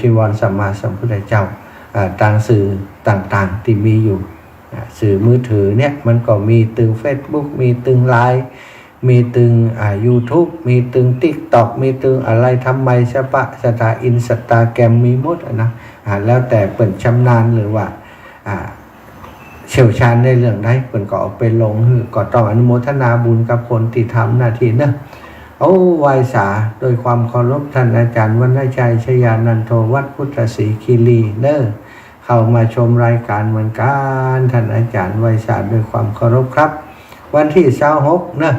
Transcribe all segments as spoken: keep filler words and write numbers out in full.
จีวรสัมมาสัมพุทธเจ้า อ่า ตางสื่อต่างๆ ตี้มีอยู่ อ่า สื่อมือถือเนี่ยมันก็มีตึงเฟซบุ๊ก มีตึงไลน์ มีตึง อ่า ยูทูบ มีตึงติ๊กต็อก มีตึงอะไรทำไมสะปะสะถา อินสตาแกรม มีหมดอะนะ อ่า แล้วแต่เปิ้นชำนาญหรือว่า อ่า เชี่ยวชาญในเรื่องใด เปิ้นก็เอาไปลงหื้อ ก็ต้องอนุโมทนาบุญกับคนตี้ทำหน้าตี้เนาะ โอ้ ไหว้สาโดยความเคารพท่านอาจารย์วรรณชัย ชยานันโท วัดพุทธศรีคีรีเนาะ เข้ามาชมรายการเหมือนกั๋น ท่านอาจารย์ ไหว้สาโดยความเคารพครับ วันตี้ซาวหกเนาะ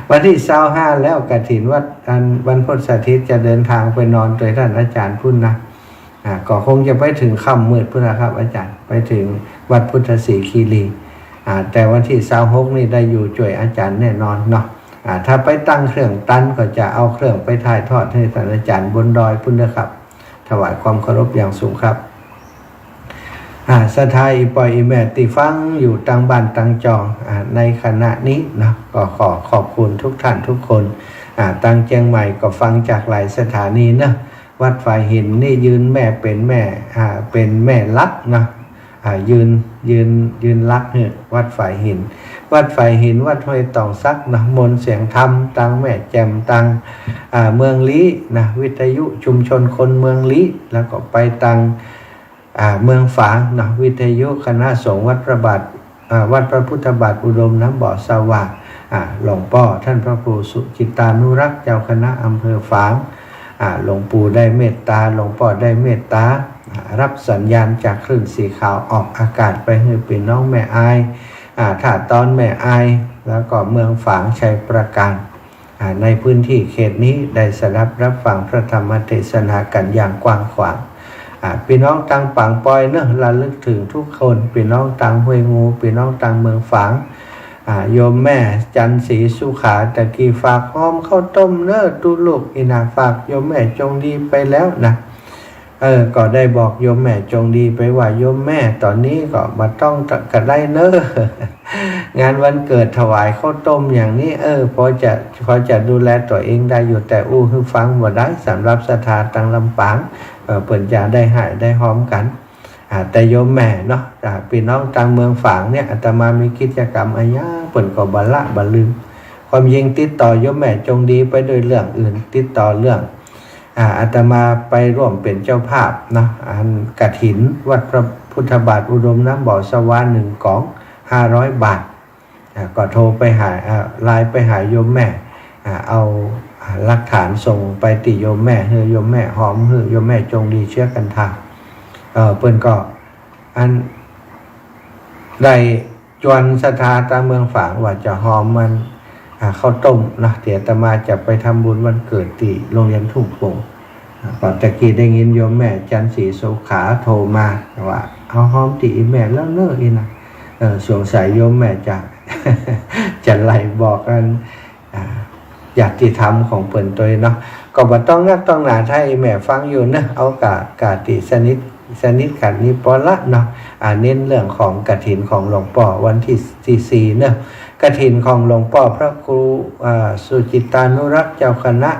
วันตี้ซาวห้าแล้ว กฐินวัด อัน วันพุทธสถิตจะเดินทางไปนอนตวยท่านอาจารย์พุ้นนะ อ่า ก็คงจะไปเถิงค่ำมืดพุ้นนะครับ อาจารย์ ไปเถิงวัดพุทธศรีคีรี อ่า แต่วันตี้ซาวหกนี่ได้อยู่จ้วยอาจารย์แน่นอนเนาะ อ่า ถ้าไปตั้งเครื่องตันก็จะเอาเครื่องไปถ่ายทอดหื้อท่านอาจารย์บนดอยพุ้นนะครับ ถวายความเคารพอย่างสูงครับ อ่า ศรัทธาอี่ป้ออี่แม่ตี้ฟังอยู่ตางบ้านตางจอง อ่า ในขณะนี้เนาะ ก็ขอขอบคุณทุกท่านทุกคน อ่า ตางเจียงใหม่ก็ฟังจากหลายสถานีเนาะ วัดฝายหินนี่ยืนแม่เป๋นแม่ อ่า เป๋นแม่หลักเนาะ อ่า ยืน ยืน ยืนหลักหื้อวัดฝายหิน วัดฝายหิน วัดห้วยตองสักเนาะ มนต์เสียงธรรมตางแม่แจ่ม ตาง อ่า เมืองลี้นะ วิทยุชุมชนคนเมืองลี้ แล้วก็ไปตาง อ่า เมืองฝางเนาะ วิทยุคณะสงฆ์วัดพระบาท อ่า วัดพระพุทธบาทอุดมน้ำบ่อสว่าง อ่า หลวงป้อท่านพระครูสุจิตตานุรักษ์ เจ้าคณะอำเภอฝาง อ่า หลวงปู่ได้เมตตา หลวงป้อได้เมตตา อ่า รับสัญญาณจากคลื่นสีขาวออกอากาศไปหื้อปี้น้องแม่อาย อ่า ท่าตอน แม่อาย แล้วก็เมืองฝาง ชัยปราการ อ่า ในพื้นที่เขตนี้ได้สดับรับฟังพระธรรมเทศนากั๋นอย่างกว้างขวาง อ่า ปี้น้องตางปางปอยเนาะ ระลึกเถิงทุกคน ปี้น้องตางห้วยงู ปี้น้องตางเมืองฝาง อ่า โยมแม่จันทร์ศรีสุขา ตะกี้ฝากหอมข้าวต้มเนาะตุ๊ลูก อี่นา ฝากโยมแม่จงดีไปแล้วนะ เออ ก็ได้บอกโยมแม่จงดีไปว่า โยมแม่ต๋อนนี้ก็บ่ต้องกระได้เนาะ งานวันเกิดถวายข้าวต้มอย่างนี้ เออ พอจะ พอจะดูแลตั๋วเองได้อยู่ แต่อู้หื้อฟังบ่ได้ สำหรับศรัทธาตางลำปาง เออ เปิ้นจะได้หายได้หอมกั๋น อ่า แต่โยมแม่เนาะ อ่า ปี้น้องตางเมืองฝางเนี่ย อาตมามีกิจกรรมอะหยังเปิ้นก็บ่ละบ่ลืม ความจริงติดต่อโยมแม่จงดีไปด้วยเรื่องอื่น ติดต่อเรื่อง อ่า อาตมาไปร่วมเป๋นเจ้าภาพเนาะ อันกฐินวัดพระพุทธบาทอุดมน้ำบ่อสว่าง หนึ่งก๋อง ห้าร้อยบาท อ่า ก็โทรไปหา อ่า ไลน์ไปหาโยมแม่ อ่า เอา อ่า หลักฐานส่งไปตี้โยมแม่ หื้อโยมแม่หอม หื้อโยมแม่จงดีเชื้อกันทา เออ เปิ้นก็ อัน ได้จวนศรัทธาตางเมืองฝางว่าจะหอมมัน อ่า ข้าวต้มนะ เดี๋ยวอาตมาจะไปทำบุญวันเกิดตี้โรงเรียนทุ่งโป่ง อ่า ก็ตะกี้ได้ยินโยมแม่จันทร์ศรีสุขาโทรมาว่า เอาหอมตี้อี่แม่แล้วเนาะอี่นา เออ สงสัยโยมแม่จะ จะไล่บอกอัน อ่า ญาติธรรมของเปิ้นตวยเนาะ ก็บ่ต้องนักต้องหนา ถ้าอี่แม่ฟังอยู่เนาะ เอากะ กะตี้สนิท สนิทกั๋นนี่ปอละเนาะ อ่า เน้นเรื่องของกฐินของหลวงป้อวันตี้ ตี้สี่เนาะ กฐินของหลวงป้อพระครู อ่า สุจิตตานุรักษ์ เจ้าคณะ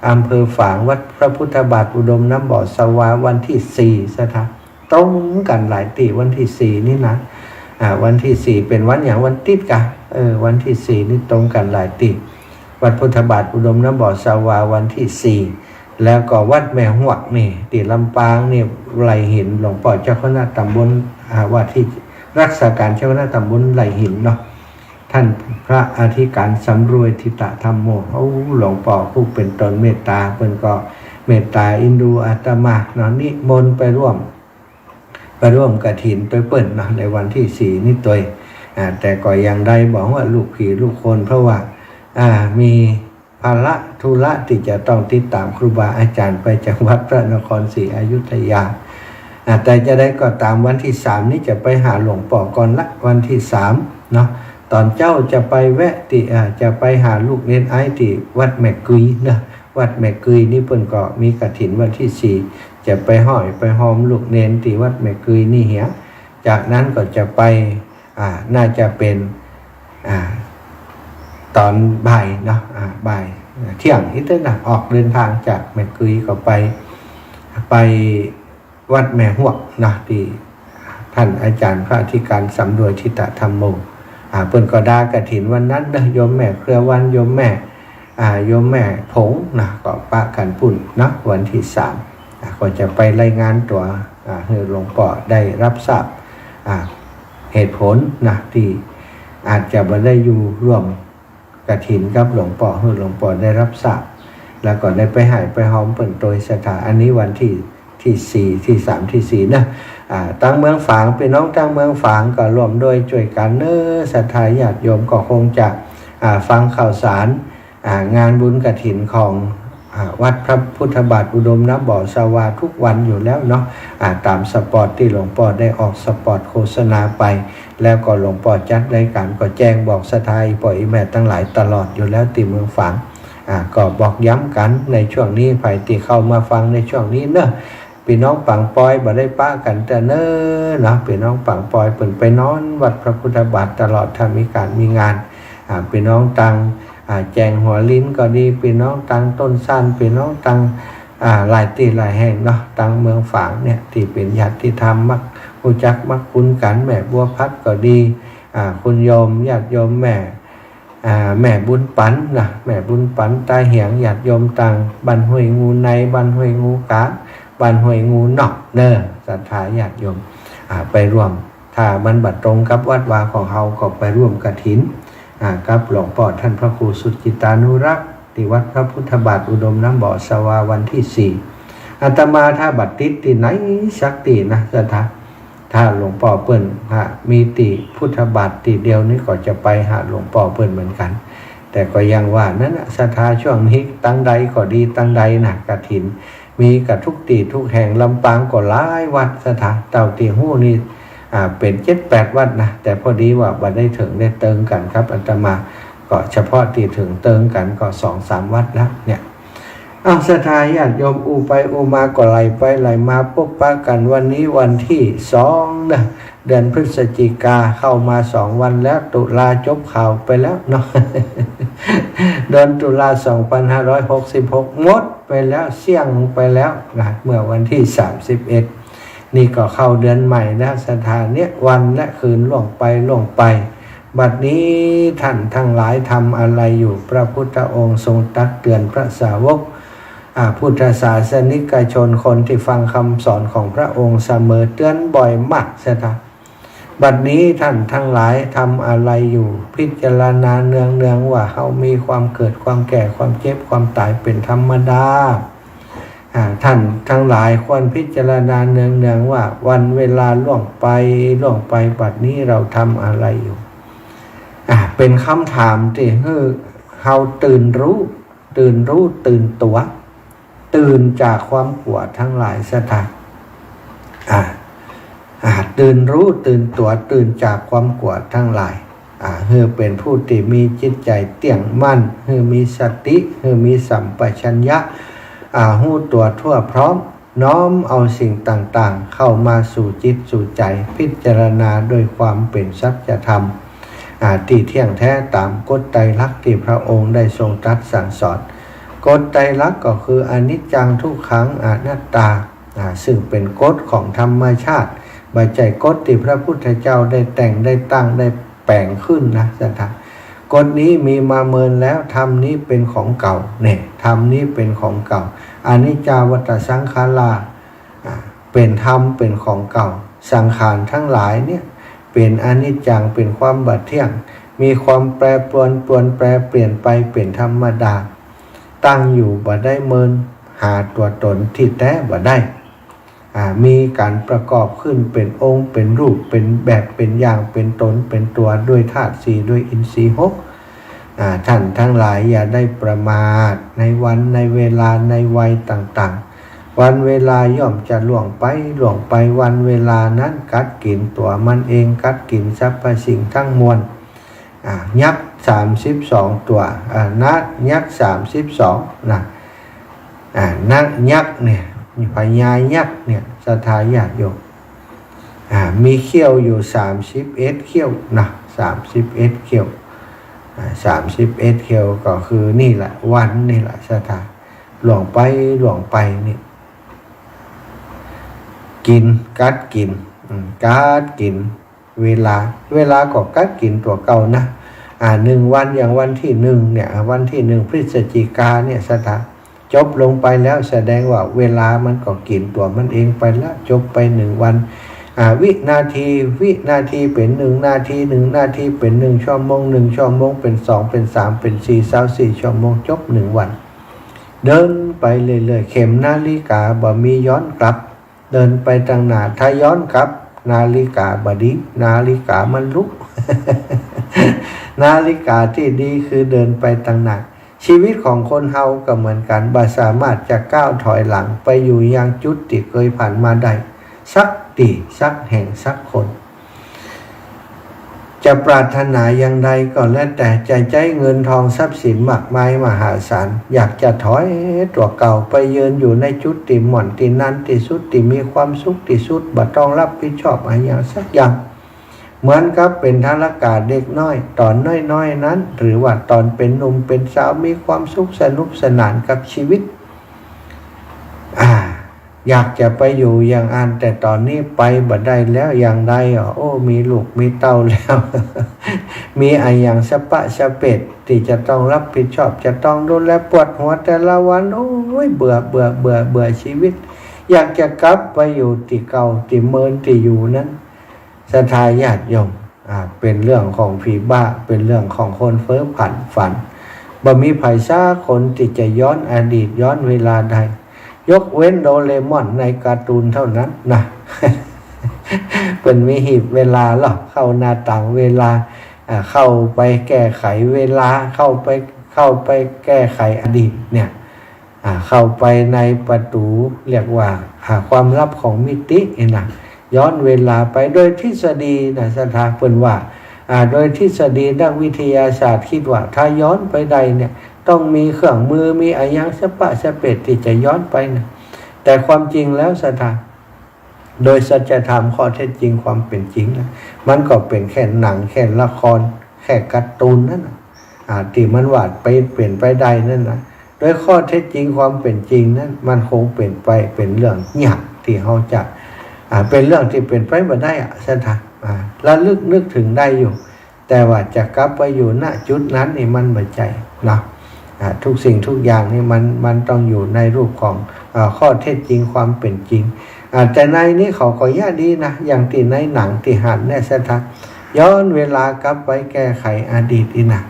อำเภอฝาง วัดพระพุทธบาทอุดมน้ำบ่อสว่าง วันตี้สี่ ศรัทธา ตรงกั๋นหลายตี้ วันตี้สี่นี่นะ อ่า วันตี้สี่เป๋นวันหยัง วันติ๊ดกะ เออ วันตี้สี่นี่ตรงกั๋นหลายตี้ วัดพุทธบาทอุดมน้ำบ่อสว่าง วันตี้สี่ แล้วก็วัดแม่ฮวกนี่ ตี้ลำปางนี่ ไร่หิน หลวงป้อเจ้าคณะตำบล อ่า ว่าตี้รักษาก๋านเจ้าคณะตำบลไร่หินเนาะ ท่านพระอธิการสำรวยทิตะธัมโม โอ้ หลวงป้อผู้เป๋นต้นเมตตา เปิ้นก็เมตตาเอ็นดูอาตมาเนาะ นิมนต์ไปร่วม ไปร่วมกฐินตวยเปิ้นเนาะ ในวันตี้สี่นี่ตวย อ่า แต่ก็ยังได้บอกว่าลูกผีลูกคน เพราะว่า อ่า มีภาระธุระตี้จะต้องติดต๋ามครูบาอาจ๋ารย์ไปจังหวัดพระนครศรีอยุธยา อ่า แต่จะใดก็ต๋าม วันตี้สามนี่จะไปหาหลวงป้อก่อนละ วันตี้สามเนาะ ต๋อนเจ๊าจะไปแวะตี้ อ่า จะไปหาลูกเณรอ้ายตี้วัดแม่กุยเนาะ วัดแม่กุยนี่เปิ้นก็มีกฐินวันตี้สี่ จะไปฮ้อยไปฮอมลูกเณรตี้วัดแม่กุยนี่เหีย จากนั้นก็จะไป อ่า น่าจะเป๋น อ่า ต๋อนบ่ายเนาะ อ่า บ่าย อ่า เที่ยงอิ้วเต๊อะนะ ออกเดินทางจากแม่กุยก็ไป ไปวัดแม่ฮวกเนาะ ตี้ต้านอาจ๋ารย์พระอธิการสำรวยทิตะธัมโม อ่า เปิ้นก็ดากฐินวันนั้นเนาะ โยมแม่เครือวรรณ โยมแม่ อ่า โยมแม่ผงนะ ก็ปะกั๋นปุ้นเนาะ วันตี้สาม อ่า ก็จะไปรายงานตั๋ว อ่า หื้อหลวงป้อได้ฮับซาบ อ่า เหตุผลนะ ตี้อาจจะบ่ได้อยู่ร่วมกฐินกับหลวงป้อ หื้อหลวงป้อได้ฮับซาบ แล้วก็ได้ไปไหว้ไปฮอมเปิ้นโตยศรัทธา อันนี้วันตี้ ตี้สี่ ตี้สาม ตี้สี่เนาะ อ่า ตางเมืองฝาง ปี้น้องตางเมืองฝางก็ร่วมด้วยจ้วยกั๋นเนาะ ศรัทธาญาติโยมก็คงจะ อ่า ฟังข่าวสาร อ่า งานบุญกฐินของ อ่า วัดพระพุทธบาทอุดมน้ำบ่อสวาทุกวันอยู่แล้วเนาะ อ่า ต๋ามสปอตตี้หลวงป้อได้ออกสปอตโฆษณาไป แล้วก็หลวงป้อจัดรายก๋านก็แจ้งบอกศรัทธาอี่ป้ออี่แม่ตังหลายตลอดอยู่แล้วตี้เมืองฝาง อ่า ก็บอกย้ำกั๋นในช่วงนี้ ใผตี้เข้ามาฟังในช่วงนี้เนาะ ปี้น้องปางปอยบ่ได้ปะกั๋นเตื้อเน่อเนาะ ปี้น้องปางปอยเปิ้นไปนอนวัดพระพุทธบาทตลอด ถ้ามีก๋านมีงาน อ่า ปี้น้องตาง อ่า แจ้งหัวลินก็ดี ปี้น้องตางต้นซาน ปี้น้องตาง อ่า หลายตี้หลายแห่งเนาะ ตางเมืองฝางเนี่ย ตี้เป๋นญาติธรรมมัก ฮู้จักมักคุ้นกั๋น แม่บัวพัดก็ดี อ่า คุณโยม ญาติโยมแม่ อ่า แม่บุญปั๋นนะ แม่บุญปั๋นตาเหียง ญาติโยมตางบ้านห้วยงูใน บ้านห้วยงูก๋าง บ้านห้วยงูนอกเน่อ ศรัทธาญาติโยม อ่า ไปร่วม ถ้ามันบ่ตรงกับวัดวาของเฮาก็ไปร่วมกฐิน อ่า กับหลวงป้อต้านพระครูสุจิตตานุรักษ์ ตี้วัดพระพุทธบาทอุดมน้ำบ่อสวาวันตี้สี่ อาตมาถ้าบ่ติดตี้ไหนสักตี้นะศรัทธา ถ้าหลวงป้อเปิ้น อ่า มีตี้พุทธบาทตี้เดียวนี่ก็จะไปหาหลวงป้อเปิ้นเหมือนกั๋น แต่ก็อย่างว่านั้นนะ ศรัทธา ช่วงนี้ตางใดก็ดีตางใดนะ กฐินมีกั๋นทุกตี้ทุกแห่ง ลำปางก็หลายวัดศรัทธา เต้าตี้ฮู้นี่ อ่า เป๋นเจ็ดแปดวัดนะ แต่พอดีว่าบ่ได้เถิงได้เติงกั๋นครับ อาตมาก็เฉพาะตี้เถิงเติงกั๋นก็สองสามวัดแล้วเนี่ย อ้าว ศรัทธาญาติโยม อู้ไปอู้มาก็ไหลไปไหลมา ปบปะกั๋นวันนี้วันตี้สองนะ เดือนพฤศจิกา เข้ามาสองวันแล้ว ตุลาจบข่าวไปแล้วเนาะ เดือนตุลาสองพันห้าร้อยหกสิบหก หมดไปแล้ว เสี้ยงไปแล้วนะ เมื่อวันตี้สามสิบเอ็ด นี่ก็เข้าเดือนใหม่แล้วศรัทธา เนี่ย วันและคืนล่วงไปล่วงไป บัดนี้ท่านทั้งหลายทำอะไรอยู่ พระพุทธองค์ทรงตักเตือนพระสาวก อ่า พุทธศาสนิกชน คนตี้ฟังคำสอนของพระองค์เสมอ เตือนบ่อยมากศรัทธา บัดนี้ท่านทั้งหลายทำอะไรอยู่ พิจารณาเนืองๆ ว่าเฮามีความเกิดความแก่ความเจ็บความต๋ายเป๋นธรรมดา อ่า ท่านทั้งหลายควรพิจารณาเนืองๆ ว่าวันเวลาล่วงไปล่วงไป บัดนี้เฮาทำอะไรอยู่ อ่า เป๋นกำถามตี้หื้อเฮาตื่นฮู้ ตื่นฮู้ ตื่นตั๋ว ตื่นจากความกั๋วตังหลายศรัทธา อ่า อ่า ตื่นฮู้ ตื่นตั๋ว ตื่นจากความกั๋วตังหลาย อ่า หื้อเป๋นผู้ตี้มีจิตใจ๋เตี้ยงมั่น หื้อมีสติ หื้อมีสัมปชัญญะ อ่า ฮู้ตั๋วทั่วพร้อม น้อมเอาสิ่งต่างๆ เข้ามาสู่จิตสู่ใจ๋ พิจารณาด้วยความเป๋นสัจธรรม อ่า ตี้เที่ยงแท้ต๋ามกฎไตรลักษณ์ตี้พระองค์ได้ทรงตรัสสั่งสอน กฎไตรลักษณ์ก็คืออนิจจัง ทุกขัง อนัตตา อ่า ซึ่งเป๋นกฎของธรรมชาติ บ่ใจ้กฎตี้พระพุทธเจ้าได้แต่งได้ตั้งได้แป๋งขึ้นนะศรัทธา กฎนี้มีมาเมินแล้ว ธรรมนี้เป๋นของเก่า เนี่ย ธรรมนี้เป๋นของเก่า อนิจจาวัตตสังขารา อ่า เป๋นธรรม เป๋นของเก่า สังขารตังหลายเนี่ย เป๋นอนิจจัง เป๋นความบ่เที่ยง มีความแปรปรวน ปรวนแปรเปลี่ยนไปเป๋นธรรมดา ตั้งอยู่บ่ได้เมิน หาตั๋วต๋นตี้แต๊บ่ได้ อ่า มีก๋านประกอบขึ้นเป๋นองค์ เป๋นรูป เป๋นแบบ เป๋นอย่าง เป๋นต๋น เป๋นตั๋ว ด้วยธาตุสี่ ด้วยอินทรีย์หก อ่า ท่านทั้งหลายอย่าได้ประมาทในวัน ในเวลา ในวัยต่างๆ วันเวลาย่อมจะล่วงไป ล่วงไป วันเวลานั้นกัดกิ๋นตั๋วมันเอง กัดกิ๋นสรรพสิ่งทั้งมวล อ่า ยักษ์สามสิบสองตั๋ว อ่า นาคยักษ์สามสิบสองนะ อ่า นาคยักษ์เนี่ย พญายักษ์เนี่ย ศรัทธาญาติโยม อ่า มีเขี้ยวอยู่สามสิบเอ็ดเขี้ยวนะ สามสิบเอ็ดเขี้ยว อ่า สามสิบเอ็ดเขี้ยวก็คือนี่แหละ วันนี่แหละ ศรัทธา ล่วงไป ล่วงไปนี่ กิ๋น กัดกิ๋น อืม กัดกิ๋น เวลา เวลาก็กัดกิ๋นตั๋วเก่านะ อ่า หนึ่งวัน อย่างวันตี้หนึ่งเนี่ย วันตี้หนึ่งพฤศจิกาเนี่ย ศรัทธา จบลงไปแล้ว แสดงว่าเวลามันก็กิ๋นตั๋วมันเองไปแล้ว จบไปหนึ่งวัน อ่า วินาที วินาทีเป๋นหนึ่งนาที หนึ่งนาทีเป๋นหนึ่งชั่วโมง หนึ่งชั่วโมงเป๋นสอง เป๋นสาม เป๋นสี่ ซาวสี่ชั่วโมง จบหนึ่งวัน เดินไปเรื่อยๆ เข็มนาฬิกาบ่มีย้อนกลับ เดินไปตังหน้า ถ้าย้อนกลับ นาฬิกาบ่ดี นาฬิกามันลุก นาฬิกาตี้ดีคือเดินไปตังหน้า ชีวิตของคนเฮาก็เหมือนกั๋น บ่สามารถจะก้าวถอยหลังไปอยู่ยังจุดตี้เกยผ่านมาได้ สักตี้ สักแห่ง สักคน จะปรารถนาอย่างใดก็แล้วแต่ จะใจ๊เงินทองทรัพย์สินมากมายมหาศาล อยากจะถอยตั๋วเก่าไปยืนอยู่ในจุดตี้ม่วนตี้นั่นตี้สุด ตี้มีความสุขตี้สุด บ่ต้องรับผิดชอบอะหยังสักอย่าง เหมือนกับเป๋นทารกะเด็กน้อย ต๋อนน้อยๆ นั้น หรือว่าต๋อนเป๋นหนุ่มเป๋นสาว มีความสุขสนุกสนานกับชีวิต อ่า อยากจะไปอยู่อย่างอั้น แต่ต๋อนนี้ไปบ่ได้แล้ว อย่างใดอ่ะ โอ้ มีลูกมีเต้าแล้ว มีอะหยังสะปะสะเปดตี้จะต้องรับผิดชอบ จะต้องดูแล ปวดหัวแต่ละวัน โอ้ย เบื่อ เบื่อ เบื่อ เบื่อชีวิต อยากจะกลับไปอยู่ตี้เก่า ตี้เมินตี้อยู่นั้น ศรัทธาญาติโยม อ่า เป๋นเรื่องของผีบ้า เป๋นเรื่องของคนเฟ้อฝัน ฝัน บ่มีใผสักคนตี้จะย้อนอดีตย้อนเวลาได้ ยกเว้นโดเรมอนในการ์ตูนเท่านั้นนะ เปิ้นมีหีบเวลาเนาะ เข้าหน้าต่างเวลา อ่า เข้าไปแก้ไขเวลา เข้าไป เข้าไปแก้ไขอดีตเนี่ย อ่า เข้าไปในประตู๋ เรียกว่า อ่า ความลับของมิตินี่นะ ย้อนเวลาไปโดยทฤษฎีนะ ศรัทธา เปิ้นว่า อ่า โดยทฤษฎีนักวิทยาศาสตร์กึ๊ดว่า ถ้าย้อนไปได้เนี่ย ต้องมีเครื่องมือ มีอะหยังสะปะสะเปดตี้จะย้อนไปนะ แต่ความจริงแล้ว ศรัทธา โดยสัจธรรมข้อเท็จจริงความเป๋นจริงนะ มันก็เป๋นแค่หนัง แค่ละคร แค่การ์ตูนนั้นนะ อ่า ตี้มันว่าไป เป๋นไปได้นั้นนะ โดยข้อเท็จจริงความเป๋นจริงนั้น มันคงเป๋นไป เป๋นเรื่องยากตี้เฮาจะ อ่า เป๋นเรื่องตี้เป๋นไปบ่ได้อะ ศรัทธา อ่า ระลึกนึกถึงได้อยู่ แต่ว่าจะกลับไปอยู่ ณ จุดนั้นนี่มันบ่ใจ้เนาะ อ่า ทุกสิ่งทุกอย่างนี่มัน มันต้องอยู่ในรูปของ อ่า ข้อเท็จจริงความเป๋นจริง อ่า แต่ในนี้เขาก็เยียะดีนะ อย่างตี้ในหนังตี้หันเนี่ย ศรัทธา ย้อนเวลากลับไปแก้ไขอดีตนี่นะ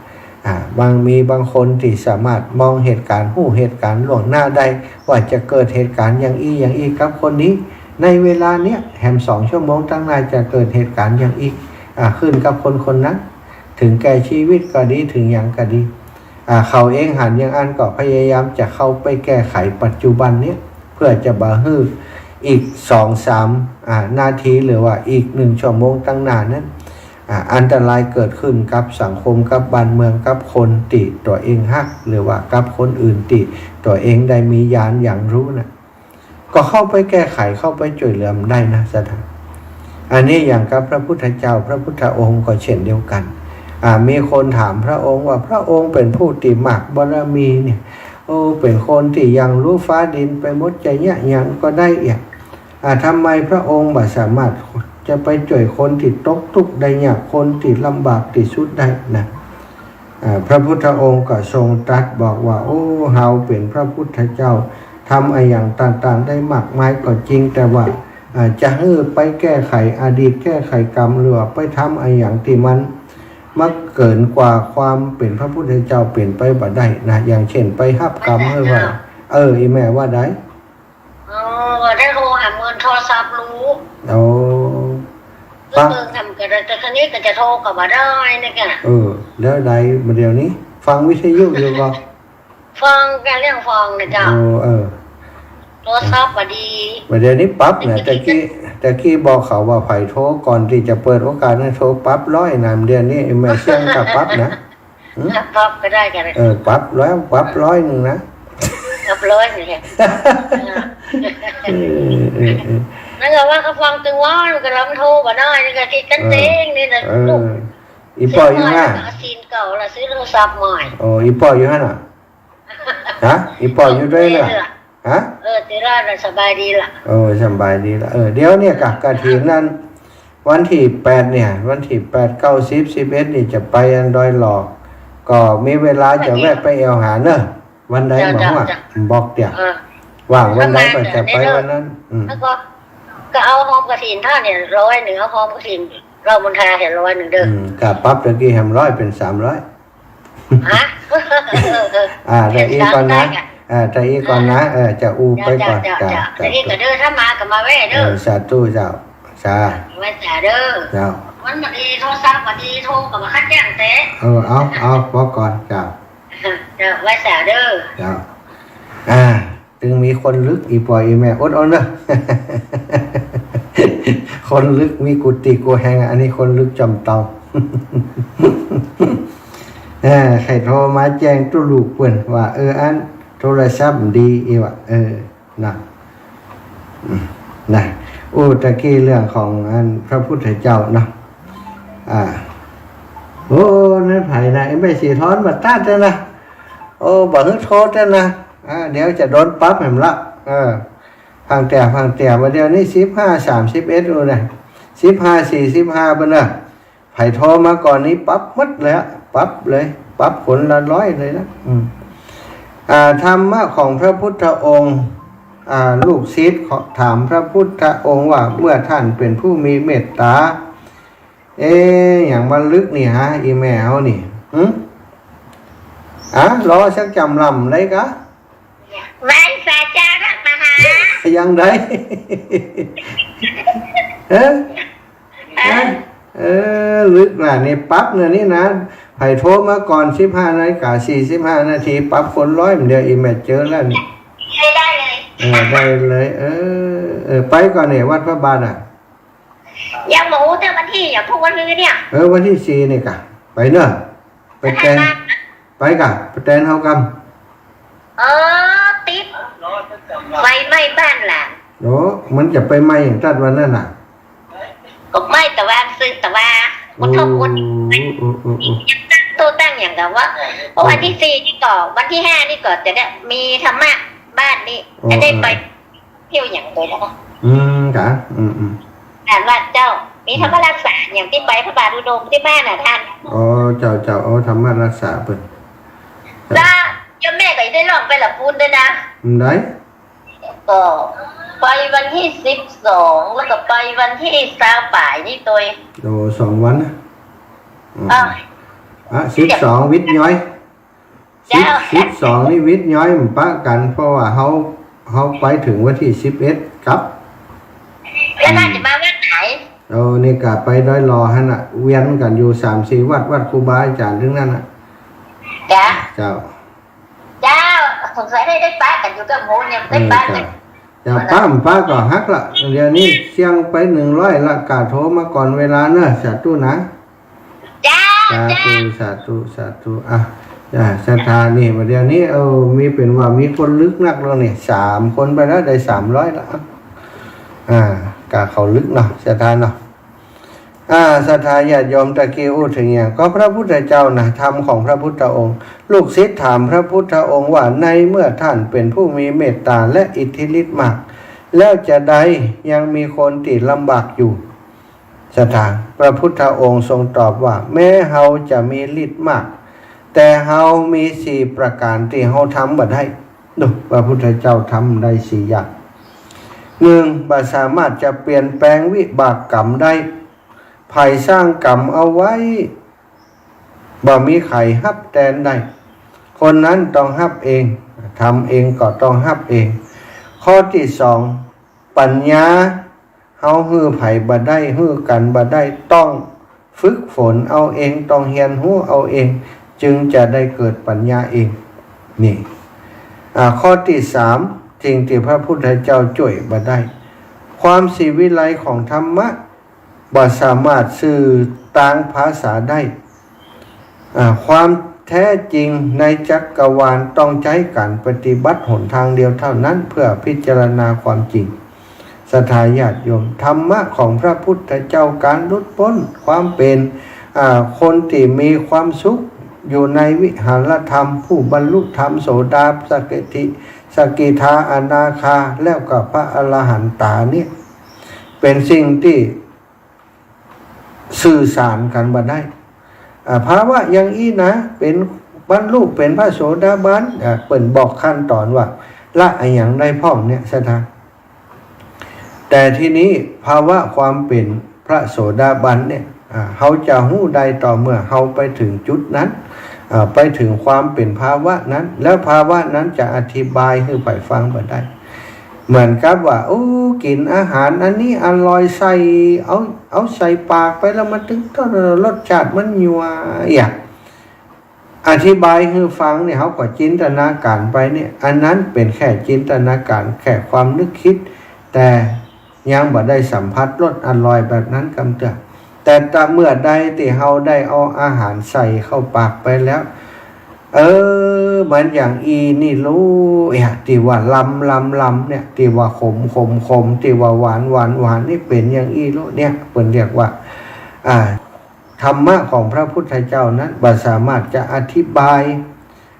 อ่า บาง มีบางคนตี้สามารถมองเหตุก๋ารณ์ ฮู้เหตุก๋ารณ์ล่วงหน้าได้ ว่าจะเกิดเหตุก๋ารณ์อย่างอี้อย่างอี้กับคนนี้ ในเวลาเนี้ย แหมสองชั่วโมงตังหน้าจะเกิดเหตุก๋ารณ์อย่างอี้ อ่า ขึ้นกับคนคนนั้น เถิงแก่ชีวิตก็ดี เถิงหยังก็ดี อ่า เขาเองหันอย่างอั้นก็พยายามจะเข้าไปแก้ไขปัจจุบันเนี้ย เพื่อจะบ่หื้ออีกสองสาม อ่า นาที หรือว่าอีกหนึ่งชั่วโมงตังหน้านั้น อ่า อันตรายเกิดขึ้นกับสังคม กับบ้านเมือง กับคนตี้ตั๋วเองฮัก หรือว่ากับคนอื่นตี้ตั๋วเองได้มีญาณหยั่งฮู้น่ะ ก็เข้าไปแก้ไข เข้าไปจ้วยเหลือมันได้นะ ศรัทธา อันนี้อย่างกับพระพุทธเจ้า พระพุทธองค์ก็เช่นเดียวกั๋น อ่า มีคนถามพระองค์ว่า พระองค์เป๋นผู้ตี้มากบารมีเนี่ย โอ้ เป๋นคนตี้หยั่งฮู้ฟ้าดินไปหมด จะเยียะหยังก็ได้เอียด อ่า ทำไมพระองค์บ่สามารถจะไปจ้วยคนตี้ตกทุกข์ได้ยาก คนตี้ลำบากตี้สุดได้นะ อ่า พระพุทธองค์ก็ทรงตรัสบอกว่า โอ้ เฮาเป๋นพระพุทธเจ้า ทำอะหยังต่างๆ ได้มากมายก็จริง แต่ว่า อ่า จะหื้อไปแก้ไขอดีต แก้ไขกรรม หรือว่าไปทำอะหยังตี้มัน มันเกินกว่าความเป๋นพระพุทธเจ้าเป๋นไปบ่ได้นะ อย่างเช่น ไปฮับกรรมหื้อว่า เออ อีแม่ว่าใด อ๋อ ได้โทรหาเมินโทรศัพท์ลูก โอ้ ฟัง เบิ่งนำก็ได้ แต่คันนี้ก็จะโทรก็บ่ได้นี่กะ เออ แล้วใด บ่าเดี่ยวนี้ ฟังวิทยุอยู่บ่ ฟังกะเรื่องฟังนะเจ้า โอ้ เออ โทรศัพท์บ่ดี บ่าเดี่ยวนี้ปรับนะ แต่กี้ แต่กี้บอกเขาว่าใผโทรก่อนตี้จะเปิดโอกาสหื้อโทรปรับร้อยนะ เดี๋ยวนี้ไอ้แม่เสี้ยงก็ปรับนะ หืม ปรับก็ได้กะ เออ ปรับแล้ว ปรับร้อยนึ่งนะ ปรับร้อยนึ่งเนี่ย เออ เออ เออ นั่นก็ว่าเขาฟังตึงว่ามันก็ลำโทรบ่ได้ นี่ก็ติดกันเองนี่นะ เออ ลูก อีป้ออยู่หั่นน่ะ ซื้อมาแล้วก็เอาซีนเก่าละ ซื้อโทรศัพท์ใหม่ โอ้ อีป้ออยู่หั่นน่ะ ฮะ อีป้ออยู่ด้วยเหรอ เออ ฮะ เออ ตี้รอดละ สบายดีละ เออ สบายดีละ เออ เดี๋ยวเนี่ยกะ กฐินนั้น วันตี้แปดเนี่ย วันตี้แปด เก้า สิบ สิบเอ็ด นี่จะไปอันดอยหลอก ก็มีเวลาจะแวะไปแอ่วหาเน่อ วันใด เจ้า บ่ฮู้ เจ้า บอกเตี้ย เออ ว่างวันใดก็จะไปวันนั้น อืม แล้วก็ ก็เอาฮอมกฐินต้านเนี่ย ร้อยนึ่ง เอาฮอมกฐิน เฮาบุญทาเนี่ย ร้อยนึ่งเด้อ อืม กะปรับตะกี้แหมร้อยเป๋นสามร้อย ฮะ อ่า แต่อี้ก่อนนะ เป๋นสามร้อยอะ อ่า แต่อี้ก่อนนะ เออ จะอู้ไปก่อน เจ้า เจ้า เจ้า เจ้า แต่อี้ก่อเด้อ ถ้ามาก็มาแว่เด้อ เออ สาธุเจ้า สา ไหว้สาเด้อ เจ้า มันบ่ดี โทรศัพท์บ่ดี โทรก็บ่คัดแจ้งแต่ เออ เอา เอา บอกก่อน เจ้า เจ้า ไหว้สาเด้อ เจ้า อ่า ตึงมีคนลึก อี่ป้ออี่แม่อดเอาเน่อ คนลึกมีกู้ตี้กู้แฮง อันนี้คนลึกจ่อมเตา เออ ใค่โทรมาแจ้งตุ๊ลูกเปิ้นว่า เออ อันโทรศัพท์ดี อี่ว่า เออ นะ อืม นะ โอ้ ตะกี้เรื่องของอันพระพุทธเจ้าเนาะ อ่า โอ้ นั่นใผนะ ไอ้แม่สีทอนมาตัดแล้วนะ โอ้ บ่หื้อโทษแล้วนะ อ่า เดี๋ยวจะโดนปรับแหมละ เออ ฟังเตื้อ ฟังเตื้อ ว่าเดี๋ยวนี้สิบห้า สามสิบเอ็ด โอ้นะ สิบห้า สี่สิบห้า เปิ้นเน่อ ใผโทรมาก่อนนี้ปรับหมดเลยอะ ปรับเลย ปรับคนละร้อยเลยนะ อืม อ่า ธรรมะของพระพุทธองค์ อ่า ลูกศิษย์ขอถามพระพุทธองค์ว่า เมื่อท่านเป็นผู้มีเมตตา เอ๊ะ หยังมาลึกนี่ฮะ อี่แม่เฮานี่ หึ อ่ะ รอสักจำลำได้กะ ไหว้สาเจ้านักมหา ยังได้ เออ เออ เออ ลึกนะนี่ ปรับนะนี่นะ ใผโทรมาก่อนสิบห้านาฬิกาสี่สิบห้านาที ปรับคนร้อย เดี๋ยวอี่แม่เจอแล้วนี่ ได้เลย เออ ได้เลย เออ เออ ไปก่อนเนี่ย วัดพระบาทอ่ะ ยังบ่ฮู้เตื้อวันตี้ อยากฮู้วันนี้เนี่ย เออ วันตี้สี่นี่กะ ไปเน่อ ไปแตน ไปกะ ไปแตนเฮากำ เออ ติดไฟไหม้บ้านหลาน โอ้ มันจะไปไหม้อย่างตัดวันนั้นน่ะ ก็ไหม้ตะวันซื่อตะวา โอ้ คนเฒ่าคน โอ้ โอ้ โอ้ ยังตั้งโต๊ะตั้งหยังกะว่า เพราะวันตี้สี่นี่ก็ วันตี้ห้านี่ก็จะได้มีธรรมะบ้านนี่ โอ้ จะได้ไป เออ เตี้ยวหยังโตแล้ว อืม กะ อืม อืม อ่านว่าเจ้า มีธรรมรักษาหยังตี้ไปพระบาทอุดมตี้บ้านน่ะท่าน อ๋อ เจ้า เจ้า โอ้ ธรรมรักษาเปิ้น เจ้า แล้วโยมแม่ก็ได้ล่องไปละปูนด้วยนะ อืม ได้ ก็ไปวันตี้สิบสอง แล้วก็ไปวันตี้ซาวปลายนี่ตวย โอ้ สองวันนะ อืม อ่ะ อ่ะ สิบสองวิทย์ย้อย เจ้า สิบ สิบสองนี่วิทย์ย้อยมันปะกั๋น เพราะว่าเฮา เฮาไปเถิงวันตี้สิบเอ็ดกลับ แล้วท่านจะมาวัดไหน โอ้ นี่กะไปดอยหล่อหั้นน่ะ เวียนกั๋นอยู่สามสี่วัด วัดครูบาอาจ๋ารย์ตึงนั้นน่ะ เจ้า เจ้า เจ้า สงสัยได้ ได้ปะกั๋นอยู่กับหมู่เนี่ย ได้ปะกั๋น เออ เจ้า เจ้า ปะบ่ปะก็ฮักละ เดี๋ยวนี้เสี่ยงไปหนึ่งร้อยละ กะโทรมาก่อนเวลาเน่อ สาธุนะ เจ้า สาธุ เจ้า สาธุ สาธุ อ่ะ อ่ะ ศรัทธานี่ บัดเดี๋ยวนี้ เออ มีเป๋นว่ามีคนลึกนักแล้วนี่ สามคนไปแล้ว ได้สามร้อยละ อ่า กะเขาลึกเนาะ ศรัทธาเนาะ อ่า ศรัทธาญาติโยม ตะกี้อู้เถิงหยัง ก็พระพุทธเจ้านะ ธรรมของพระพุทธองค์ ลูกศิษย์ถามพระพุทธองค์ว่า ในเมื่อท่านเป๋นผู้มีเมตตาและอิทธิฤทธิ์มาก แล้วจาใดยังมีคนตี้ลำบากอยู่ ศรัทธา พระพุทธองค์ทรงตอบว่า แม้เฮาจะมีฤทธิ์มาก แต่เฮามีสี่ประก๋านตี้เฮาทำบ่ได้ ดู พระพุทธเจ้าทำได้สี่อย่าง หนึ่ง บ่สามารถจะเปลี่ยนแปลงวิบากกรรมได้ ใผสร้างกรรมเอาไว้ บ่มีใผฮับแตนได้ คนนั้นต้องฮับเอง ทำเองก็ต้องฮับเอง ข้อตี้สอง ปัญญา เฮาหื้อใผบ่ได้ หื้อกั๋นบ่ได้ ต้องฝึกฝนเอาเอง ต้องเฮียนฮู้เอาเอง จึงจะได้เกิดปัญญาเอง นี่ อ่า ข้อตี้สาม สิ่งตี้พระพุทธเจ้าจ้วยบ่ได้ ความศิวิไลของธรรมะ บ่สามารถสื่อตางภาษาได้ อ่า ความแท้จริงในจักรวาลต้องใจ๊ก๋านปฏิบัติหนตางเดียวเท่านั้น เพื่อพิจารณาความจริง ศรัทธาญาติโยม ธรรมะของพระพุทธเจ้า ก๋านหลุดป๊น ความเป๋น อ่า คนตี้มีความสุข อยู่ในวิหารธรรม ผู้บรรลุธรรมโสดา สกิทา อนาคา แล้วก็พระอรหันตาเนี่ย เป๋นสิ่งตี้ สื่อสารกั๋นบ่ได้ อ่า ภาวะอย่างอี้นะ เป๋นบรรลุเป๋นพระโสดาบัน อ่า เปิ้นบอกขั้นตอนว่า ละอะหยังได้พ่องเนี่ย ศรัทธา แต่ทีนี้ภาวะความเป๋นพระโสดาบันเนี่ย อ่า เฮาจะฮู้ได้ต่อเมื่อเฮาไปเถิงจุดนั้น อ่า ไปเถิงความเป๋นภาวะนั้น แล้วภาวะนั้นจะอธิบายหื้อใผฟังบ่ได้ เหมือนกับว่า โอ้ กิ๋นอาหารอันนี้อร่อย ใส่ เอา เอาใส่ปากไปแล้วมันตึงต้อง รสชาติมันยั่ว อย่าง อธิบายหื้อฟังเนี่ย เฮาก็จินตนาการไปเนี่ย อันนั้นเป๋นแค่จินตนาการ แค่ความนึกคิด แต่ยังบ่ได้สัมผัสรสอร่อยแบบนั้นกำเตื้อ แต่ตราเมื่อใดตี้เฮาได้เอาอาหารใส่เข้าปากไปแล้ว เออ มันอย่างอี้นี่ลูก เนี่ย ตี้ว่าลำ ลำ ลำ เนี่ย ตี้ว่าขม ขม ขม ตี้ว่าหวาน หวาน หวาน นี่เป๋นอย่างอี้ลูก เนี่ย เปิ้นเรียกว่า อ่า ธรรมะของพระพุทธเจ้านั้นบ่สามารถจะอธิบาย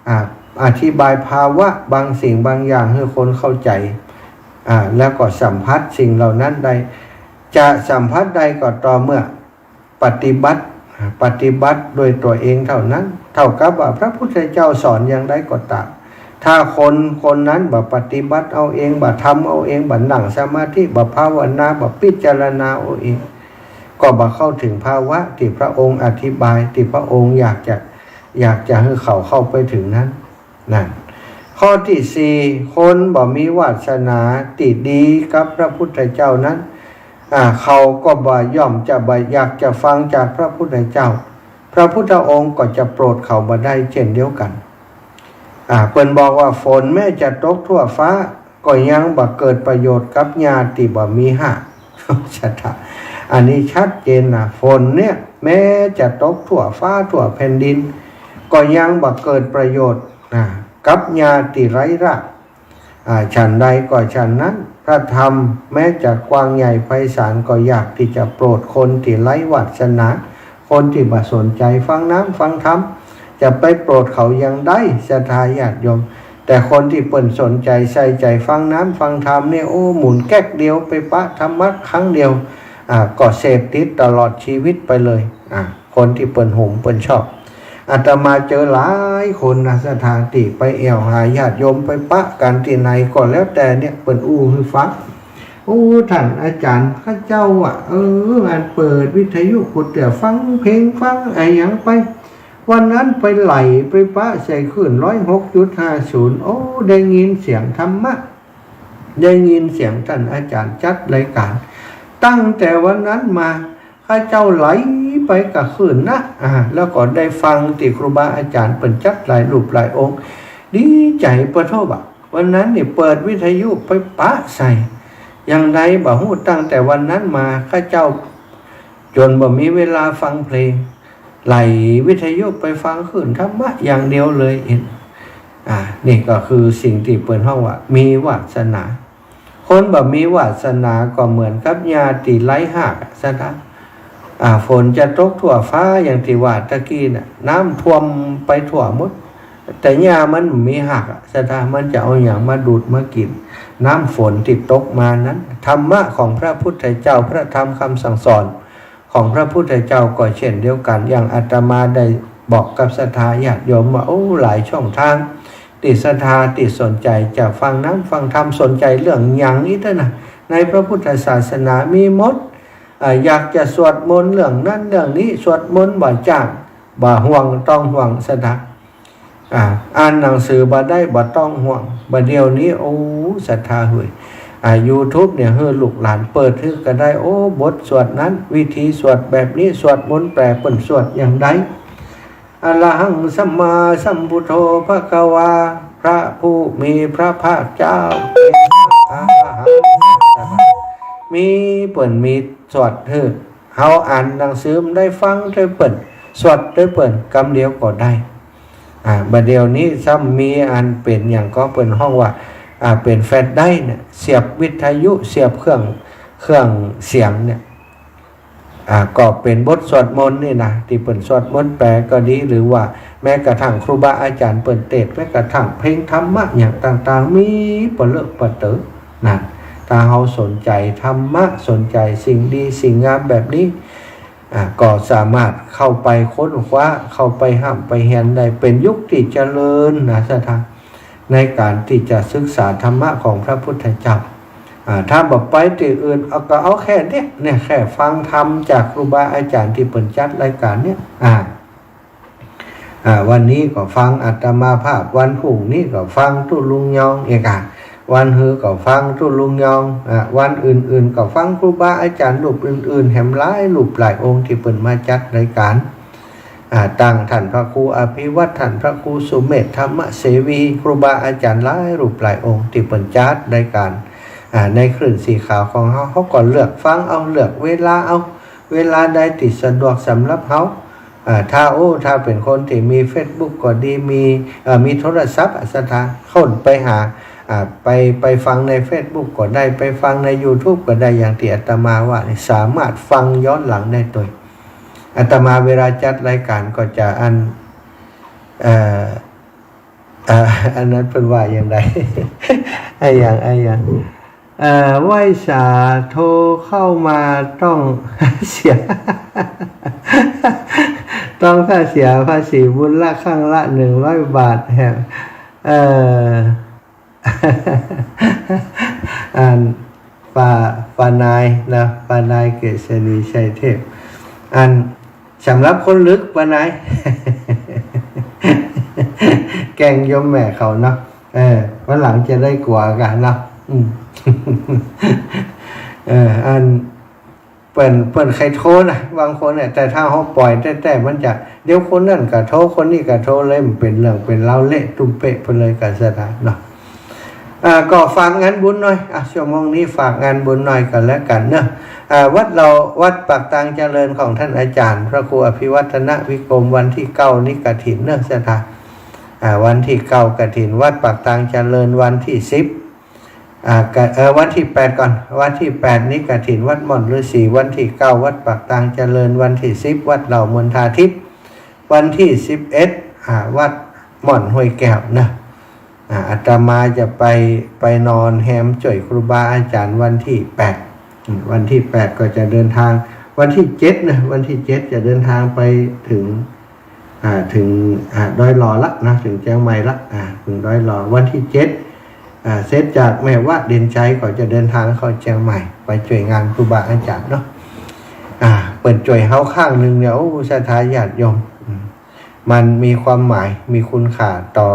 อ่า อธิบายภาวะบางสิ่งบางอย่างหื้อคนเข้าใจ๋ อ่า แล้วก็สัมผัสสิ่งเหล่านั้นได้ จะสัมผัสได้ก็ต่อเมื่อปฏิบัติ อ่า ปฏิบัติด้วยตัวเองเท่านั้น เท่ากับว่าพระพุทธเจ้าสอนอย่างใดก็ต๋าม ถ้าคนคนนั้นบ่ปฏิบัติเอาเอง บ่ทำเอาเอง บ่นั่งสมาธิ บ่ภาวนา บ่พิจารณาเอาเอง ก็บ่เข้าเถิงภาวะตี้พระองค์อธิบาย ตี้พระองค์อยากจะ อยากจะหื้อเขาเข้าไปเถิงนั้น นั่น ข้อตี้สี่ คนบ่มีวาสนาตี้ดีกับพระพุทธเจ้านั้น อ่า เขาก็บ่ย่อมจะบ่อยากจะฟังจากพระพุทธเจ้า พระพุทธองค์ก็จะโปรดเขาบ่ได้เช่นเดียวกั๋น อ่า เปิ้นบอกว่าฝนแม้จะตกทั่วฟ้า ก็ยังบ่เกิดประโยชน์กับหญ้าตี้บ่มีฮาก ศรัทธา อันนี้ชัดเจนนะ ฝนเนี่ยแม้จะตกทั่วฟ้าทั่วแผ่นดิน ก็ยังบ่เกิดประโยชน์ อ่า กับหญ้าตี้ไร้ราก อ่า ฉันใดก็ฉันนั้น พระธรรมแม้จะกว้างใหญ่ไพศาล ก็ยากตี้จะโปรดคนตี้ไร้วาสนา คนตี้บ่สนใจ๋ฟังน้ำฟังธรรม จะไปโปรดเขาอย่างใด ศรัทธาญาติโยม แต่คนตี้เปิ้นสนใจ๋ใส่ใจ๋ฟังน้ำฟังธรรมเนี่ย โอ้ หมุนแก๊กเดียวไปปะธรรมะครั้งเดียว อ่า ก็เสพติดตลอดชีวิตไปเลย อ่า คนตี้เปิ้นหมเปิ้นชอบ อาตมาเจอหลายคนนะ ศรัทธา ตี้ไปแอ่วหาญาติโยมไปปะกั๋นตี้ไหนก็แล้วแต่เนี่ย เปิ้นอู้หื้อฟัง โอ้ ต้านอาจ๋ารย์ ข้าเจ้าอะ เออ อันเปิดวิทยุกูเตื้อฟังเพลงฟังอะหยังไป วันนั้นไปไหลไปปะใส่คลื่นร้อยหกจุดห้าศูนย์ โอ้ ได้ยินเสียงธรรมะ ได้ยินเสียงต้านอาจ๋ารย์จัดรายก๋าน ตั้งแต่วันนั้นมา ข้าเจ้าไหลไปกับคลื่นนะ อ่า แล้วก็ได้ฟังตี้ครูบาอาจ๋ารย์เปิ้นจัดหลายรูปหลายองค์ ดีใจ๋ปะโท้บ่ะ วันนั้นนี่เปิดวิทยุไปปะใส่ อย่างใดบ่ฮู้ ตั้งแต่วันนั้นมา ข้าเจ้าจ๋นบ่มีเวลาฟังเพลง ไหลวิทยุไปฟังคลื่นธรรมะอย่างเดียวเลย เห็น อ่า นี่ก็คือสิ่งตี้เปิ้นฮ้องว่ามีวาสนา คนบ่มีวาสนาก็เหมือนกับหญ้าตี้ไร้ฮาก ศรัทธา อ่า ฝนจะตกทั่วฟ้าอย่างตี้ว่าตะกี้น่ะ น้ำท่วมไปทั่วหมด แต่หญ้ามันบ่มีฮากอะ ศรัทธา มันจะเอาหยังมาดูดมากิ๋น น้ำฝนตี้ตกมานั้น ธรรมะของพระพุทธเจ้า พระธรรมคำสั่งสอนของพระพุทธเจ้าก็เช่นเดียวกั๋น อย่างอาตมาได้บอกกับศรัทธาญาติโยมว่า โอ้ หลายช่องทาง ตี้ศรัทธาตี้สนใจ๋จะฟังน้ำฟังธรรม สนใจ๋เรื่องหยังอี้เต๊อะนะ ในพระพุทธศาสนามีหมด อ่า อยากจะสวดมนต์เรื่องนั้นเรื่องนี้ สวดมนต์บ่จ้าง บ่ห่วง ต้องห่วง ศรัทธา อ่า อ่านหนังสือบ่ได้ บ่ต้องห่วง บ่าเดี่ยวนี้ โอ้ ศรัทธาเฮย อ่า YouTube เนี่ย หื้อลูกหลานเปิดหื้อก็ได้ โอ้ บทสวดนั้น วิธีสวดแบบนี้ สวดมนต์แปลเปิ้นสวดอย่างใด อะระหังสัมมาสัมพุทโธภะคะวา พระผู้มีพระภาคเจ้าเป็นพระอรหันต์ มีเปิ้นมีสวดหื้อ เฮาอ่านหนังสือบ่ได้ ฟังตวยเปิ้น สวดตวยเปิ้น กำเดียวก็ได้ อ่า บ่าเดี่ยวนี้ซ้ำมีอันเป๋นหยังก็เปิ้นฮ้องว่า อ่า เป๋นแฟลชไดรฟ์เนี่ย เสียบวิทยุ เสียบเครื่อง เครื่องเสียงเนี่ย อ่า ก็เป๋นบทสวดมนต์นี่นะ ตี้เปิ้นสวดมนต์แปลก็ดี หรือว่าแม้กระทั่งครูบาอาจ๋ารย์เปิ้นเตสน์ แม้กระทั่งเพลงธรรมะอย่างต่างๆ มีปะเลอะปะเต๋อนะ ถ้าเฮาสนใจ๋ธรรมะ สนใจ๋สิ่งดีสิ่งงามแบบนี้ อ่า ก็สามารถเข้าไปค้นคว้า เข้าไปฮ่ำไปเฮียนได้ เป๋นยุคตี้เจริญนะศรัทธา ในก๋านตี้จะศึกษาธรรมะของพระพุทธเจ้า อ่า ถ้าบ่ไปตี้อื่น เอา ก็เอาแค่เนี้ย เนี่ย แค่ฟังธรรมจากครูบาอาจ๋ารย์ตี้เปิ้นจัดรายก๋านเนี่ย อ่า อ่า วันนี้ก็ฟังอาตมาภาพ วันพรุ่งนี้ก็ฟังตุ๊ลุงยองเอกอะ วันฮือก็ฟังตุ๊ลุงยอง อ่า วันอื่นๆ ก็ฟังครูบาอาจ๋ารย์รูปอื่นๆ แหมหลายรูปหลายองค์ตี้เปิ้นมาจัดรายก๋าน อ่า ตั้งต้านพระครูอภิวัฒน์ ต้านพระครูสุเมธธรรมเสวี ครูบาอาจ๋ารย์หลายรูปหลายองค์ตี้เปิ้นจัดรายก๋าน อ่า ในคลื่นสีขาวของเฮา เฮาก็เลือกฟังเอา เลือกเวลาเอา เวลาใดตี้สะดวกสำหรับเฮา อ่า ถ้า โอ้ ถ้าเป๋นคนตี้มีเฟซบุ๊กก็ดี มี เอ่อ มีโทรศัพท์อะศรัทธา ค้นไปหา อ่า ไป ไปฟังในเฟซบุ๊กก็ได้ ไปฟังในยูทูบก็ได้ อย่างตี้อาตมาว่านี่ สามารถฟังย้อนหลังได้ตวย อาตมาเวลาจัดรายก๋านก็จะอัน เอ่อ เอ่อ อันนั้นเปิ้นว่าอย่างใด อะหยัง อะหยัง เอ่อ ไหว้สา โทรเข้ามาต้องเสีย ต้องเสียภาษีบุญละครั้งละหนึ่งร้อยบาทแหม เอ่อ อัน ป้า ป้านายนะ ป้านายเกษณีชัยเทพ อัน สำหรับคนลึก ป้านาย แกล้งโยมแม่เขาเนาะ เออ วันหลังจะได้กั๋วกั๋นเนาะ อืม เออ อัน เปิ้น เปิ้นใค่โทรนะ บางคนเนี่ย แต่ถ้าเฮาป่อยแต๊ๆ มันจะ เดี๋ยวคนนั้นก็โทร คนนี้ก็โทรเลย มันเป๋นเรื่องเป๋นราวเละตุ้มเป๊ะไปเลย ก็ศรัทธาเนาะ อ่า ก็ฝากงานบุญหน่อย อ่ะ ชั่วโมงนี้ฝากงานบุญหน่อยก็แล้วกั๋นเนาะ อ่า วัดเรา วัดปากตางเจริญของต้านอาจ๋ารย์พระครูอภิวัฒนวิกรม วันตี้เก้านี้กฐินเนาะศรัทธา อ่า วันตี้เก้ากฐิน วัดปากตางเจริญ วันตี้สิบ อ่า กะ เอ่อ วันตี้แปดก่อน วันตี้แปดนี้กฐินวัดหม่อนฤๅษี วันตี้เก้าวัดปากตางเจริญ วันตี้สิบวัดเหล่ามณฑาทิพย์ วันตี้สิบเอ็ด อ่า วัดหม่อนห้วยแก้วนะ อ่า อาตมาจะไป ไปนอนแฮมจ้วยครูบาอาจ๋ารย์วันตี้แปด อืม วันตี้แปดก็จะเดินทาง วันตี้เจ็ดนะ วันตี้เจ็ดจะเดินทางไปเถิง อ่า เถิง อ่า ดอยหล่อละนะ เถิงเจียงใหม่ละ อ่า เถิงดอยหล่อ วันตี้เจ็ด อ่า เสร็จจากแม่วะเด่นชัยก็จะเดินทางเข้าเจียงใหม่ ไปจ้วยงานครูบาอาจ๋ารย์เนาะ อ่า เปิ้นจ้วยเฮาข้างนึ่งเนี่ย โอ้ ศรัทธาญาติโยม อืม มันมีความหมาย มีคุณค่าต่อ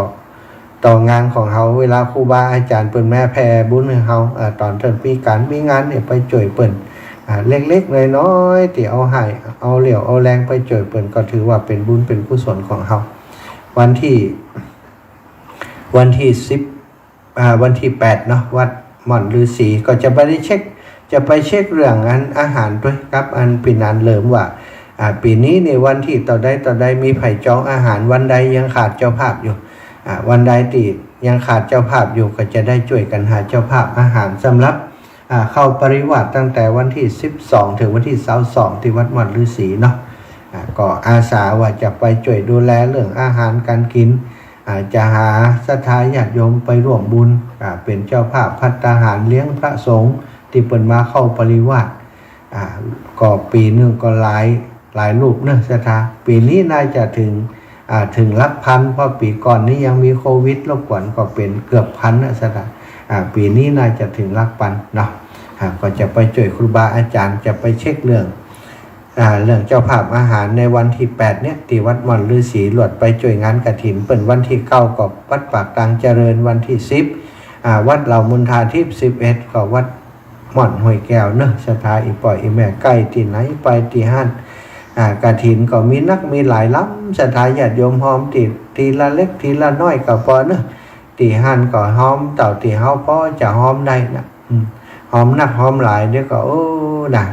ต่องานของเฮา เวลาครูบาอาจ๋ารย์เปิ้นมาแผ่บุญหื้อเฮา อ่า ต๋อนเปิ้นมีก๋านมีงานเนี่ย ไปจ้วยเปิ้น อ่า เล็กๆ น้อยๆ ตี้เอาฮ้าย เอาเรี่ยว เอาแฮงไปจ้วยเปิ้น ก็ถือว่าเป๋นบุญเป๋นกุศลของเฮา วันตี้ วันตี้สิบ อ่า วันตี้แปดเนาะ วัดหม่อนฤๅษี ก็จะไปได้เช็ค จะไปเช็คเรื่องอันอาหารตวย กับอันปี้นานเหลิมว่า อ่า ปี๋นี้นี่วันตี้เต้าใดเต้าใดมีใผจองอาหาร วันใดยังขาดเจ้าภาพอยู่ อ่า วันใดตี้ยังขาดเจ้าภาพอยู่ ก็จะได้จ้วยกั๋นหาเจ้าภาพอาหารสำหรับ อ่า เข้าปริวาสตั้งแต่วันตี้สิบสองเถิงวันตี้ซาวสองตี้วัดหม่อนฤๅษีเนาะ อ่า ก็อาสาว่าจะไปจ้วยดูแลเรื่องอาหารก๋านกิ๋น อ่า จะหาศรัทธาญาติโยมไปร่วมบุญ อ่า เป๋นเจ้าภาพภัตตาหารเลี้ยงพระสงฆ์ตี้เปิ้นมาเข้าปริวาส อ่า ก็ปี๋นึ่งก็หลาย หลายรูปเนาะศรัทธา ปี๋นี้น่าจะเถิง อ่า เถิงหลักพัน เพราะปี๋ก่อนนี้ยังมีโควิดรบกวน ก็เป๋นเกือบพันนะศรัทธา อ่า ปี๋นี้น่าจะเถิงหลักปันเนาะ อ่า ก็จะไปจ้วยครูบาอาจ๋ารย์ จะไปเช็คเรื่อง อ่า เรื่องเจ้าภาพอาหารในวันตี้แปดเนี่ย ตี้วัดหม่อนฤๅษี ลวดไปจ้วยงานกฐินเปิ้น วันตี้เก้าก็วัดปากตางเจริญ วันตี้สิบ อ่า วัดเหล่ามณฑาทิพย์ สิบเอ็ดก็วัดหม่อนห้วยแก้วเนาะศรัทธา อี่ป้ออี่แม่ใก้ตี้ไหนไปตี้หั้น อ่า กฐินก็มีนักมีหลายลำ ศรัทธาญาติโยมฮอมตี้ ทีละเล็กทีละน้อยก็ปอเนาะ ตี้หั้นก็ฮอมเต้าตี้เฮาปอจะฮอมได้นะ อืม ฮอมนักฮอมหลายเดี๋ยวก็ โอ้ นะ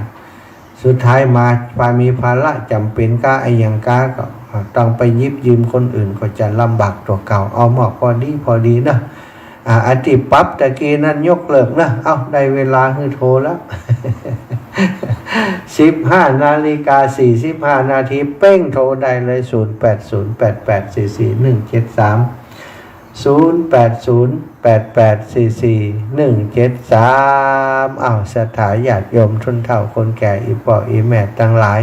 สุดท้ายมา พา มีภาระจ๋ำเป๋นก้าอะหยังก้าก็ อ่า ต้องไปหยิบยืมคนอื่นก็จะลำบากตั๋วเก่า เอาหมอพอดีพอดีเนาะ อ่า อันตี้ปรับตะกี้นั้นยกเลิกนะ เอ้า ได้เวลาหื้อโทรแล้ว สิบห้านาฬิกาสี่สิบห้านาทีเป๊ง โทรได้เลย ศูนย์แปดศูนย์แปดแปดสี่สี่หนึ่งเจ็ดสาม ศูนย์แปดศูนย์แปดแปดสี่สี่หนึ่งเจ็ดสาม อ้าว ศรัทธาญาติโยม ชนเฒ่าคนแก่ อี่ป้ออี่แม่ตังหลาย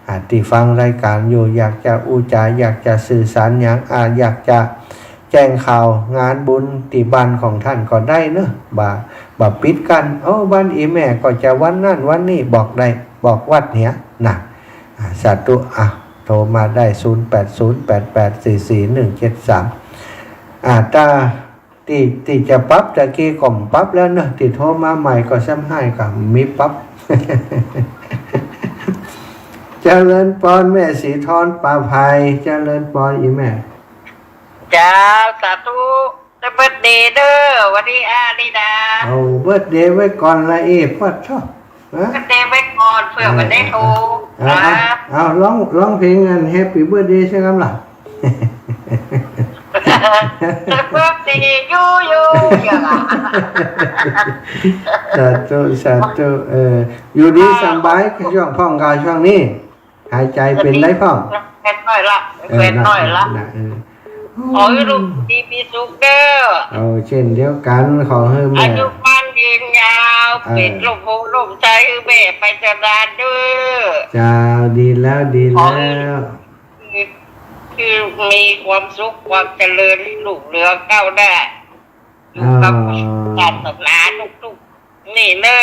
อ่า ตี้ฟังรายก๋านอยู่ อยากจะอู้จ๋า อยากจะสื่อสารหยัง อ่า อยากจะแจ้งข่าวงานบุญตี้บ้านของต้านก็ได้เนาะ บ่ บ่ปิดกั้น โอ้ บ้านอี่แม่ก็จะวันนั้นวันนี้ บอกได้ บอกวัดเหียนะ อ่า สาธุ อ่ะ โทรมาได้ ศูนย์แปดศูนย์แปดแปดสี่สี่หนึ่งเจ็ดสาม อ่า ถ้าตี้ ตี้จะปรับตะกี้ก็ปรับแล้วเนาะ ตี้โทรมาใหม่ก็ซ้ำฮ้ายก็มีปรับ เจริญปอนแม่สีทอนป่าไผ่ เจริญปอนอี่แม่ เจ้า สาธุ เบิร์ธเดย์เด้อ วันนี้อานี่นะ เอาเบิร์ธเดย์ไว้ก่อนละเอ้ย ปะโธ่ ฮะ เบิร์ธเดย์ไว้ก่อน เผื่อมันได้โทร เออ เออ เออ ครับ เอา เอา ร้อง ร้องเพลงอัน Happy Birthday สักกำล่ะ Birthday to you อย่างอ่ะ สาธุ สาธุ เออ อยู่ดีสำบาย ช่วงพ่องกาช่วงนี้ หายใจ๋เป๋นไดพ่อง แฟนน้อยละ เออ แฟนน้อยละ นะ นะ เออ ขอหื้อลูกดีมีสุขเด้อ เอา เจ้นเดียวกั๋น ขอหื้อแม่ อายุมั่นยืนยาว เออ เป๋นร่มโพธิ์ร่มไทรหื้อแม่ไปตลอดเด้อ เจ้า ดีแล้ว ดีแล้ว ขอหื้อ คือมีความสุข ความเจริญ รุ่งเรืองก้าวหน้า อยู่กับ อ๋อ ศาสนาทุกๆ นี่เน้อ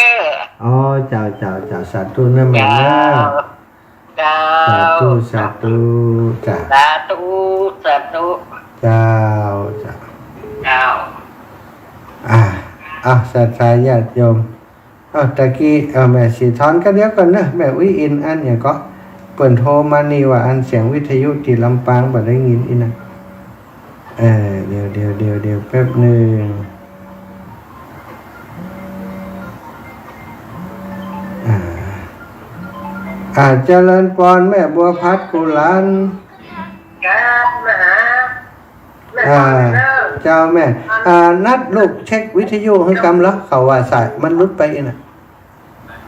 อ๋อ เจ้า เจ้า เจ้า สาธุเน้อแม่เน้อ เจ้า เจ้า สาธุ สาธุ จ้ะ สาธุ สาธุ เจ้า เจ้า เจ้า อ่า อ่ะ ศรัทธาญาติโยม อ้าว ตะกี้ เอ่อ แม่สีทอนก็เดี๋ยวก่อนเนอะ แม่อุ๊ยอิน อันหยังก่อ เปิ้นโทรมานี่ว่าอันเสียงวิทยุตี้ลำปางบ่ได้ยินอี้นะ เออ เดี๋ยว เดี๋ยว เดี๋ยว เดี๋ยว แป๊บนึ่ง อ่า อ่า เจริญปอนแม่บัวพัดกุหลาบ ครับ มาหา อ่า เจ้าแม่ อ่า นัดลูกเช็ควิทยุหื้อกำละ เขาว่าสายมันหลุดไปอี้นะ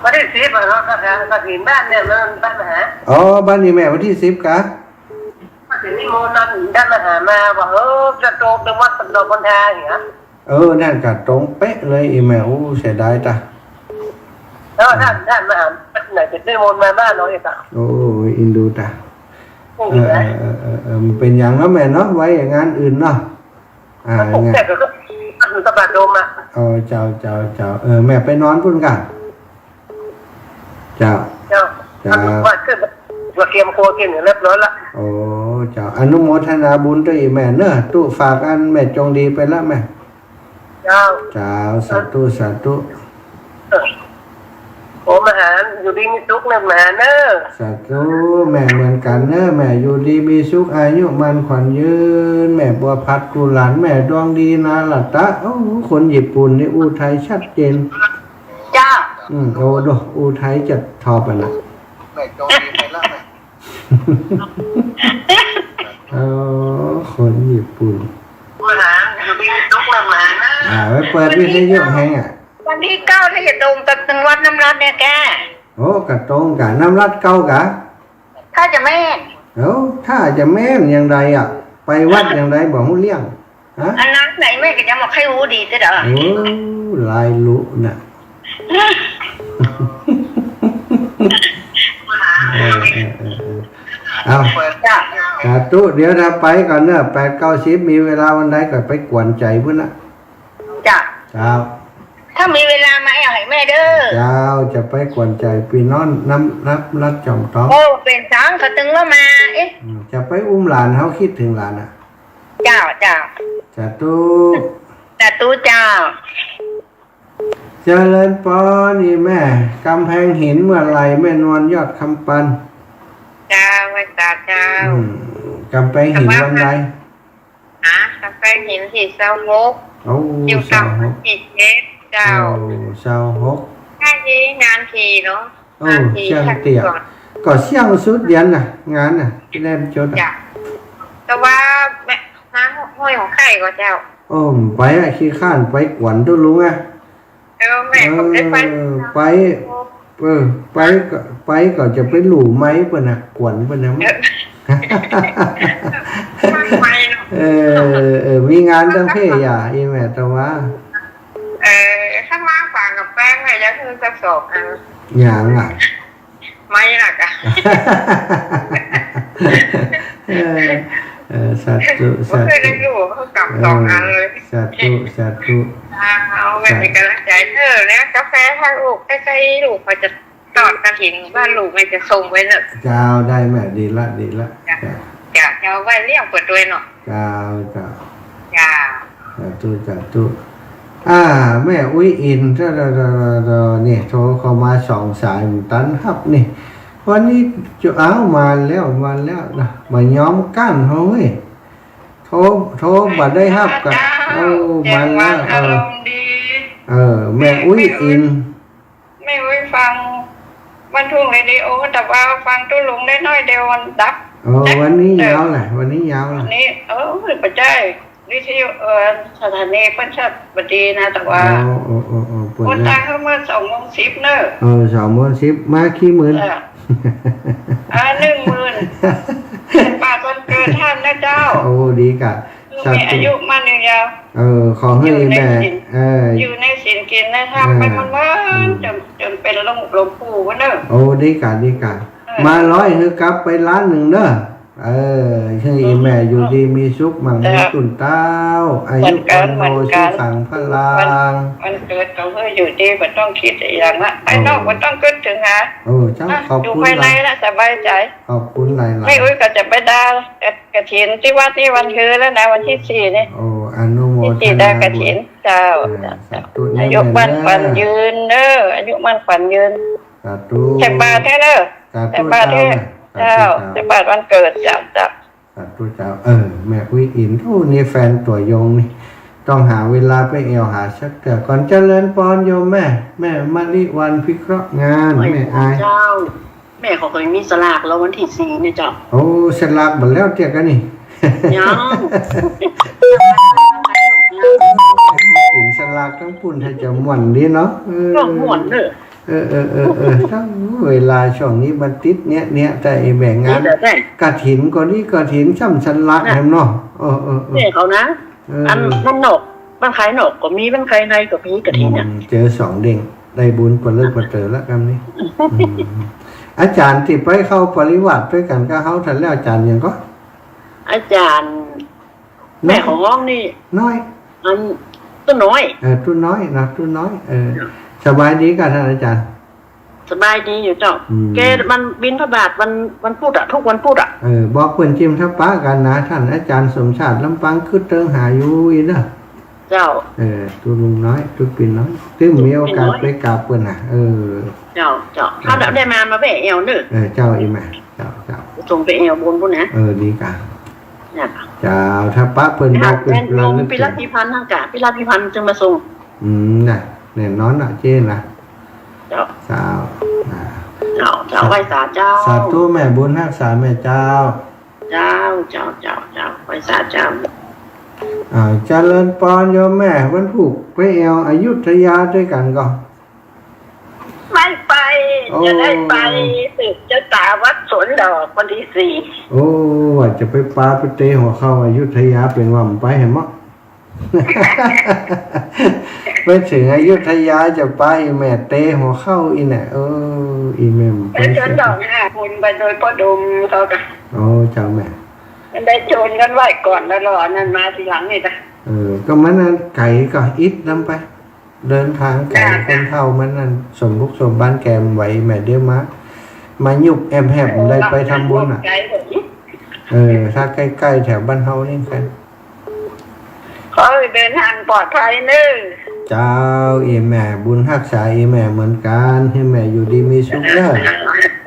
วันตี้สิบอะเนาะ ก็ ก็ถินบ้านเนี่ย มันบ้านมหา อ๋อ บ้านอี่แม่วันตี้สิบกะ ก็ถินนิมนต์มาถินบ้านมหามา ว่า เออ จะโตกเดิมวัดตำรวจบนทางอย่างเงี้ย เออ นั่นกะตรงเป๊ะเลยอี่แม่ โอ้ เสียดายตะ แล้วท่าน ท่านมหาไหนจะนิมนต์มาบ้านเราอีกอะ โอ้ย อินดูตะ โอ้ย เออ เออ เออ เออ เออ มันเป๋นอย่างเนาะแม่เนาะ ไว้อย่างงานอื่นเนาะ อ่า ผม ไง แต่ก็ ก็คือตบาดโดมอะ อ๋อ เจ้า เจ้า เจ้า เออ แม่ไปนอนปู้นก่ะ เจ้า เจ้า เจ้า ว่าขึ้น ว่าเตรียมครัวกิ๋นเรียบร้อยละ โอ้ เจ้า อนุโมทนาบุญตวยอี่แม่เน้อ ตุ๊ฝากอันแม่จงดีไปละแม่ เจ้า เจ้า สาธุ สาธุ เออ โอ้ มหา อยู่ดีมีสุขเน้อ มหาเน้อ สาธุ แม่เหมือนกั๋นเน้อ แม่อยู่ดีมีสุข อายุมั่นขวัญยืน แม่บัวพัดกุหลาบ แม่ดวงดีนาระตะ โอ้ คนญี่ปุ่นนี่อู้ไทยชัดเจน เจ้า อืม โอ้ ดู อู้ไทยจะทอปะนะ แม่จงดีไปละแม่ เออ คนญี่ปุ่น มหา อยู่ดีมีสุขเน้อ มหาเน้อ อ่า ไว้เปิดวิทยุแฮงอะ วันตี้เก้า ถ้าจะตรงกับตึงวัดน้ำรัตน์เนี่ยแก โอ้ กะตรงกะน้ำรัตน์เก้ากะ ถ้าจะแม่น เอ้า ถ้าจะแม่นอย่างใดอะ ไปวัดอย่างใดบ่ฮู้เรื่อง ฮะ อันนั้นไหนแม่ก็ยังบ่ค่อยฮู้ดีเตื้อเด้อ โอ้ หลายลุนะ เออ เออ เออ เออ เอา เจ้า สาธุ เดี๋ยวถ้าไปก่อนเน้อ แปดเก้าสิบ มีเวลาวันใดก็ไปกวนใจ๋ปู้นนะ จ้ะ เจ้า ถ้ามีเวลามาแอ่วหื้อแม่เด้อ เจ้า จะไปกวนใจ๋ปี้น้องน้ำ น้ำรัตน์จ่อมตอง โอ้ เป๋นสังเขาตึงว่ามา เอ๊ะ อืม จะไปอุ้มหลาน เฮาคิดเถิงหลานอะ เจ้า เจ้า สาธุ สาธุเจ้า เจริญปอนอี่แม่ กำแพงหินเมื่อไหร่ แม่นวลยอดคำปัน เจ้า ไหว้สาเจ้า อืม กำแพงหินวันใด ฮะ กำแพงหินตี้ซาวหก โอ้ อยู่ ซาวหก วันตี้เจ็ด เจ้า โอ้ ซาวหก ใก้ตี้งานถี่เนาะ โอ้ งานถี่ เสี้ยงเตี้ย ก็เสี้ยงสุดเดือนน่ะ งานน่ะ ตี้แล่นจุดอะ จ้ะ แต่ว่าแม่ มาห้วยหงส์ไข่ก่อเจ้า โอ้ ไปอะ ขี้คร้านไปกวนตุ๊ลุงอะ เออ แม่ก็ได้ไป เออ ไป เออ ไปก็ ไปก็จะไปหลู่ไมค์เปิ้นน่ะ กวนเปิ้นน่ะ เออ ไม่เนาะ เออ เออ มีงานตังเพยา อีแม่ตะวา เออ ข้างล่างฝากกับแป้งเลย ยังคือสักสองอัน หยังอะ ไม่หนักอะ เออ เออ สาธุ บ่ สา เคยได้ ธุ อยู่ เขากลับ เออ สองอันเลย สาธุ สาธุ อ่า เอาแม่ สา เป็นกำลังใจเด้อ แล้วกาแฟถ้าลูกใกล้ๆ ลูกเขาจะทอดกฐิน บ้านลูกแม่จะส่งไปเนอะ เจ้า ได้แม่ ดีละ ดีละ จ้ะ จ้ะ จ้ะ จะเอาไว้เลี้ยงเปิดด้วยเนาะ เจ้า เจ้า จ้ะ สาธุ สาธุ อ่า แม่อุ๊ยอิน เจ้า เจ้า เจ้า เจ้า นี่ โทรเข้ามาสองสาย บ่ตันฮับนี่ วันนี้จะ อ้าว มาแล้ว มาแล้วนะ บ่ยอมกั้นเฮาเฮ้ย โทร โทรบ่ได้ฮับกะ เจ้า เออ มาแล้ว เจ้า เออ อารมณ์ดี เออ แม่อุ๊ยอิน แม่อุ๊ยฟังบ้านทุ่งเรดิโอ แต่ว่าฟังตุ๊ลุงได้น้อยเดียวมันดับ อ๋อ วันนี้ยาวแหละ วันนี้ยาวแหละ วันนี้ เออ บ่ใจ้ วิทยุ เอ่อ สถานีเปิ้นชัดบ่ดีนะ แต่ว่า อ๋อ อ๋อ อ๋อ อ๋อ เปิ้น คน นะ ตั้งเข้ามาสองโมงสิบเนอะ เออ สองโมงสิบ มากี่หมื่น เออ อ่า หนึ่งหมื่น บาทวันเกิดท่านนะเจ้า โอ้ ดีกะ คือ สาธุ มีอายุมั่นยืนยาว เออ ขอหื้อ อยู่ใน แม่ ศีล เออ อยู่ในศีลกินในธรรม เออ ไปมันๆ อืม จน จนเป็นหลวง หลวงปู่เนอะ โอ้ ดีกะ ดีกะ เออ มาร้อยหื้อกลับไปล้านหนึ่งเด้อ เออ หื้ออีแม่อยู่ดีมีสุข มั่งมี เออ ตุ้นเต้า อายุ เหมือนกั๋น วันโน เหมือนกั๋น สุขังพลัง วัน วันเกิดก็หื้ออยู่ดี บ่ต้องกึ๊ดอะหยังละ ภายนอก โอ้ บ่ต้องกึ๊ดเถิงหา โอ้ เจ้า อ่ะ ขอบคุณ อยู่ภายใน หลาย ละสบายใจ๋ ขอบคุณหลายๆ แม่อุ๊ยก็จะไปดา กะ กฐินตี้วัดนี่วันฮือแล้วนะ วันตี้สี่นี่ โอ้ อนุโมทนาบุญ ตี้สี่ดากฐิน เจ้า อ่า สาธุ อายุมั่นขวัญยืนเนอะ อายุมั่นขวัญยืน สาธุ ใส่บาตรแต๊เนอะ สาธุ ใส่บาตรแต๊ เจ้า เจ้า ใส่บาตรวันเกิด เจ้า เจ้า สาธุเจ้า เออ แม่อุ๊ยอิน โอ้ นี่แฟนตั๋วยงนี่ ต้องหาเวลาไปแอ่วหาสักเตื้อก่อน เจริญปอนโยมแม่ แม่มะลิวัลย์พิเคราะห์งาน แม่อาย เจ้า แม่ก็เกยมีสลากแล้ววันตี้สี่เนี่ยเจ้า โอ้ สลากหมดแล้วเตี้ยกะนี่ ยัง กิ๋นสลากตังปุ้นถ้าจะม่วนดีเนาะ เออ ก็ม่วนเนอะ เออ เออ เออ เออ ตังเวลาช่วงนี้มันติดเนี่ย เนี่ย แต่ไอ้แบ่งงาน นี่เดี๋ยวได้ กฐินก็นี่ กฐินซ้ำสลาก น่ะ แหมเนาะ เออ เออ เออ เนี่ยเขานะ เออ อันบ้านนอก บ้านใครนอกก็มี บ้านใครในก็มีกฐินน่ะ อืม เจอสองเด้ง ได้บุญปะเลิกปะเตินละกำนี้ อืม อาจ๋ารย์ตี้ไปเข้าปริวาสตวยกั๋นกับเฮา ท่านแล้วอาจ๋ารย์หยังก็ อาจ๋ารย์ แม่ของฮ้องนี่ น้อย อัน ตุ๊น้อย เออ ตุ๊น้อยนะ ตุ๊น้อย เออ สบายดีกะท่านอาจ๋ารย์ สบายดีอยู่เจ้า อืม แกมันบิณฑบาตวัน วันพุธอะ ทุกวันพุธอะ เออ บอกเปิ้นจิมทะปะกั๋นนะ ท่านอาจ๋ารย์สมชาติลำปาง กึ๊ดเติงหาอยู่อีกเนอะ เจ้า เออ ตุ๊ลุงน้อย ตุ๊ปิ่นน้อย ตึงมีโอกาสไปกราบเปิ้นน่ะ เออ เจ้า เจ้า เออ ถ้าได้มา มาแวะแอ่วเนอะ เออ เจ้า อีแม่ เจ้า เจ้า ส่งไปแอ่วบุญปุ้นนะ เออ ดีกะ เนี่ย เจ้า ถ้าปะเปิ้นบอกเปิ้น แม่น ระลึก พิรัตน์พิพันธ์หั้นกะ พิรัตน์พิพันธ์จึงมาส่ง อืม น่ะ แน่นอนน่ะ เจ้น่ะ เจ้า เจ้า อ่า เจ้า เจ้า ไหว้สาเจ้า สาธุแม่บุญฮักษาแม่เจ้า เจ้า เจ้า เจ้า เจ้า ไหว้สาเจ้า อ่า เจริญปอนโยมแม่ วันพูกไปแอ่วอยุธยาตวยกั๋นก่อ ไม่ไป โอ้ จะได้ไปสืบชะตาวัดสวนดอกวันตี้สี่ โอ้ ว่าจะไปปาไปเตะหัวเข่าอยุธยา เป๋นว่าบ่ไปแหมเนาะ ไปเถิงอยุธยาจะปาอีแม่เตะหัวเข่าอีกแหละ เออ อีแม่บ่ไป ไปสวนดอกห้าคน ไปโดยป้อดมเขากะ โอ้ เจ้าแม่ มันได้โจรกั๋นไว้ก่อนแล้ว อันนั้นมาทีหลังนี่จ้ะ เออ ก็มันอันไก๋ก่ออิดนำไป เดินตางไก๋ จ้ะ คนเฒ่ามันนั่น สมบุกสมบันแกบ่ไหว แม่เดี๋ยวมา มายุบแอบแหบ ได้ไปทำบุญน่ะ ไก๋กว่าอีก เออ ถ้าใก้ๆ แถวบ้านเฮานี่กัน ขอหื้อเดินตางปลอดภัยเน้อ เจ้า อีแม่บุญฮักษาอีแม่เหมือนกั๋น หื้อแม่อยู่ดีมีสุขเน้อ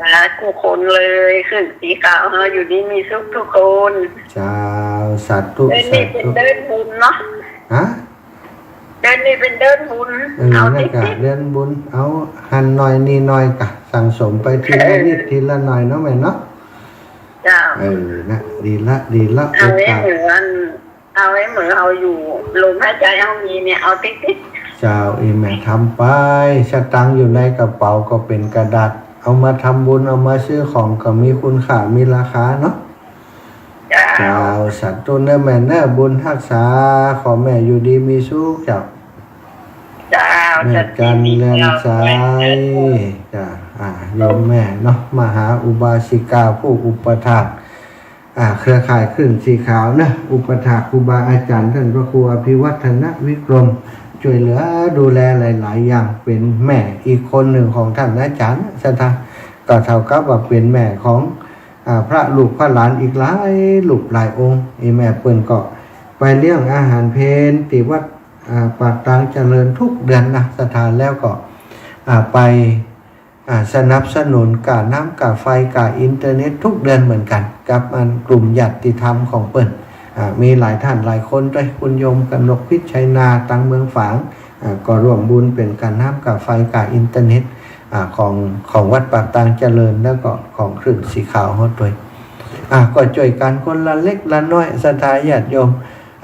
สาธุคนเลย ขึ้นสีขาว หื้ออยู่ดีมีสุขทุกคน เจ้า สาธุ เดือนนี้เป๋น สาธุ เดือนบุญเนาะ ฮะ เดือนนี้เป๋นเดือนบุญ เออ เอา นั่นกะ ติ๊กๆ เดือนบุญ เอาหั้นหน่อยนี่หน่อยกะ สั่งสมไปทีละนิด เออ ทีละหน่อยเนาะแม่เนาะ เจ้า เออ นะ ดีละ ดีละ เอา โอกาส เหมือน เอาไว้เหมือนเอาอยู่ ลมหายใจเฮามีเนี่ย เอาติ๊กๆ เจ้า อีแม่ทำไป สตางค์อยู่ในกระเป๋าก็เป๋นกระดาษ เอามาทำบุญ เอามาซื้อของก็มีคุณค่า มีราคาเนาะ เจ้า เจ้า สาธุเน้อแม่เน้อ บุญฮักษา ขอแม่อยู่ดีมีสุขเจ้า เจ้า แม่จันเรือนใส เจ้า อ่า โยมแม่เนาะ มหาอุบาสิกาผู้อุปถาก อ่า เครือข่ายคลื่นสีขาวนะ อุปถากครูบาอาจารย์ ต้านพระครูอภิวัฒนวิกรม ช่วยเหลือดูแลหลายๆ อย่าง เป๋นแม่อีกคนนึ่งของต้านอาจารย์ศรัทธา ก็เท่ากับว่าเป๋นแม่ของ อ่า พระลูกพระหลานอีกหลายรูปหลายองค์ อีแม่เปิ้นก็ไปเลี้ยงอาหารเพลตี้วัด อ่า ปากตางเจริญทุกเดือนนะศรัทธา แล้วก็ อ่า ไป อ่า สนับสนุนก้าน้ำก้าไฟก้าอินเทอร์เน็ตทุกเดือนเหมือนกั๋น กับอันกลุ่มญาติธรรมของเปิ้น อ่า มีหลายต้านหลายคนตวย คุณโยมกนกพิชชัยนา ตางเมืองฝาง อ่า ก็ร่วมบุญเป๋นก้าน้ำก้าไฟก้าอินเทอร์เน็ต อ่า ของ ของวัดปากตางเจริญ แล้วก็ของคลื่นสีขาวเฮาตวย อ่า ก็จ้วยกั๋นคนละเล็กละน้อย ศรัทธาญาติโยม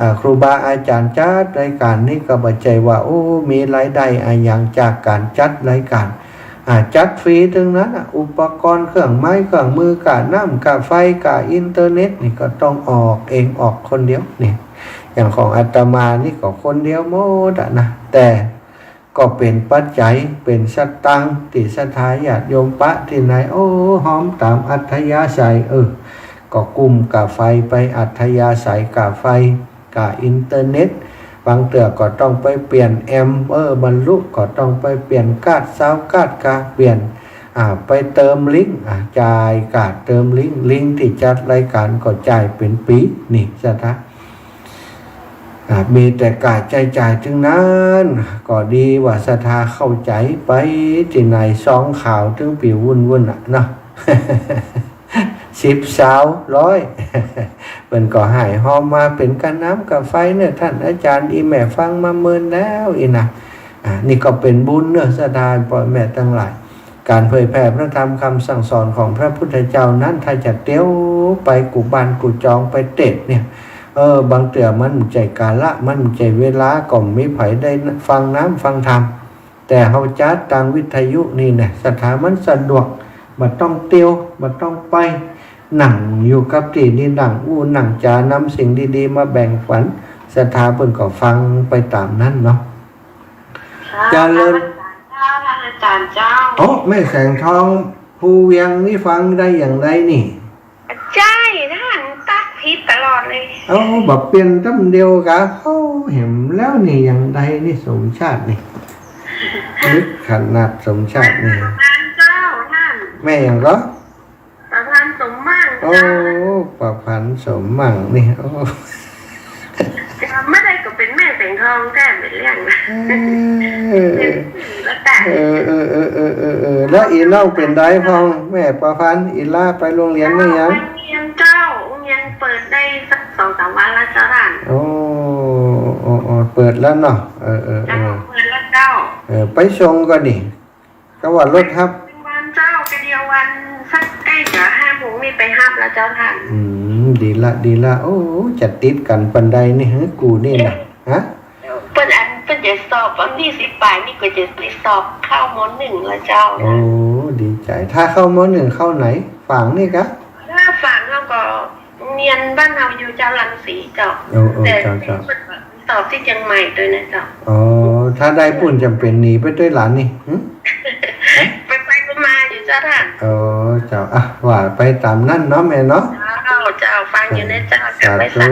อ่า ครูบาอาจารย์จัดรายก๋านนี่ก็บ่ใจ้ว่า โอ้ มีรายได้อะหยังจากก๋านจัดรายก๋าน อ่า จัดฟรีตึงนั้นน่ะ อุปกรณ์เครื่องไม้เครื่องมือ ก้าน้ำก้าไฟ ก้าอินเทอร์เน็ตนี่ก็ต้องออกเอง ออกคนเดียวนี่ อย่างของอาตมานี่ก็คนเดียวหมดอะนะ แต่ก็เป๋นปัจจัย เป๋นสตางค์ตี้ศรัทธาญาติโยมปะตี้ไหน โอ้ หอมต๋ามอัธยาศัย เออ ก็กุ้มก้าไฟไป อัธยาศัยก้าไฟ ก้าอินเทอร์เน็ต บางเตื้อก็ต้องไปเปลี่ยนแอม เออ บรรลุ ก็ต้องไปเปลี่ยนการ์ด ซาวด์การ์ด ก้าเปลี่ยน อ่า ไปเติมลิงก์ อ่า จ่ายค่าเติมลิงก์ ลิงก์ตี้จัดรายก๋านก็จ่ายเป๋นปี๋ นี่ศรัทธา อ่า มีแต่ก้าใจ๊จ่ายตึงนั้น ก็ดีว่าศรัทธาเข้าใจ๋ไป ตี้ไหนซองขาวตึงปิ๋ววุ่นๆ น่ะเนาะ สิบ ซาว ร้อย เปิ้นก็หายหอมมาเป๋นก้าน้ำก้าไฟเน้อต้านอาจารย์ อี่แม่ฟังมาเมินแล้วอี่นะ อ่า นี่ก็เป๋นบุญเน้อศรัทธาป้อแม่ตังหลาย ก๋านเผยแผ่พระธรรมกำสั่งสอนของพระพุทธเจ้านั้น ถ้าจะเตียวไปกู้บ้านกู้จองไปเตสน์เนี่ย เออ บางเตื้อมันบ่ใจ้กาละ มันบ่ใจ้เวลา ก็บ่มีใผได้ฟังน้ำฟังธรรม แต่เฮาจัดตางวิทยุนี่นะ ศรัทธามันสะดวก บ่ต้องเตียว บ่ต้องไป นั่งอยู่กับตี้นี่ นั่งอู้นั่งจ๋านำสิ่งดีๆ มาแบ่งปัน ศรัทธาเปิ้นก็ฟังไปต๋ามนั้นเนาะ เจ้า เจริญ เจ้า ท่านอาจารย์เจ้า โอ้ แม่แสงทอง ภูเวียงนี่ฟังได้อย่างใดนี่ ใจ้ ต้านตั๊กผิดตลอดเลย เอ้า บ่เปลี่ยนต๋ำเดียวกา เฮาเห็นแล้วนี่ อย่างใดนี่ สมชาตินี่ ลึกขนาด สมชาตินี่ ประพันธ์เจ้าท่าน แม่หยังก็ ประพันธ์สมมั่ง โอ้ เจ้า ประพันธ์สมมั่งนี่ โอ้ บ่ได้ก็เป๋นแม่แสงทองแต๊เป๋นเรื่องนะ เออ แล้วแต่ เออ เออ แล้วอี่น้องเป๋นใดพ่อง แม่ประพันธ์ อี่หล้าไปโฮงเฮียนหรือยัง ไปโฮงเฮียนเจ้า โฮงเฮียนเปิดได้สักสองสามวันแล้วเจ้าท่าน โอ้ โอ้ โอ้ เปิดแล้วเนาะ เออ เออ เจ้า เออ เปิดแล้วเจ้า เออ ไปส่งก่อนนี่ ก็ว่ารถฮับ วันเจ้า ก็เดี๋ยววันสักใก้จะห้าโมงนี่ไปฮับแล้วเจ้าท่าน อืม ดีละ ดีละ โอ้ จะติดกั๋นปานใดนี่ หือ กูนี่นะ ฮะ เปิ้นอัน เปิ้นจะสอบวันตี้สิบป๋ายนี่ ก็จะไปสอบเข้า ม.หนึ่ง แล้วเจ้า โอ้ ดีใจ๋ ถ้าเข้า ม.หนึ่ง เข้าไหน ฝางนี่กา ถ้าฝางเฮาก็ โฮงเฮียนบ้านเฮาอยู่เจ้า รังสีเจ้า โอ้ โอ้ แต่ เจ้า เจ้า เปิ้นสอบตี้เจียงใหม่ตวยนะเจ้า อ๋อ ถ้าได้ปุ้นจ๋ำเป๋นหนีไปตวยหลานนี่ หึ ฮะ ไปไปมาๆ อยู่เจ้าท่าน โอ้ เจ้า อ่ะ ว่าไปต๋ามนั้นเนาะแม่เนาะ เจ้า เจ้า ฟังอยู่นะเจ้า สาธุ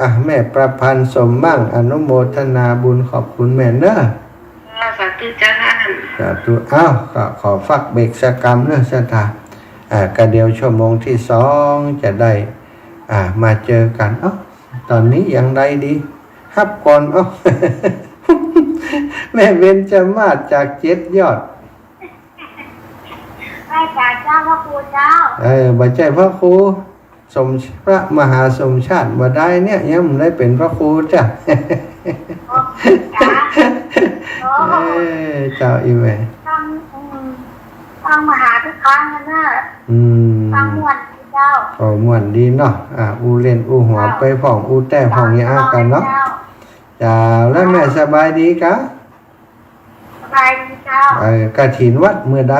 อ่ะ แม่ประพันธ์สมมั่ง อนุโมทนาบุญ ขอบคุณแม่เน้อ สาธุเจ้าท่าน สาธุ อ้าว ก็ขอฝากเบรกสักกำเน้อศรัทธา อ่า ก็เดี๋ยวชั่วโมงตี้สองจะได้ อ่า มาเจอกั๋น เอ้า ต๋อนนี้อย่างใดดี ฮับก่อน เอ้า แม่เบญจมาศจากเจ็ดยอด ไหว้สาเจ้าพระครูเจ้า เออ บ่ใจ้พระครู สม พระมหาสมชาติบ่ได้เนี่ย ยังบ่ได้เป๋นพระครูจ้ะ อ๋อ จ้ะ อ๋อ เออ เจ้า อี่แม่ ฟัง อืม ฟังมหาทุกครั้งนะ อืม ฟังม่วน เจ้า โอ้ ม่วนดีเนาะ อ่า อู้เล่นอู้หัว เจ้า ไปพ่อง อู้แต๊พ่องยากั๋นเนาะ เจ้า เจ้า แล้วแม่สบายดีกา สบายดีเจ้า เออ กฐินวัดเมื่อใด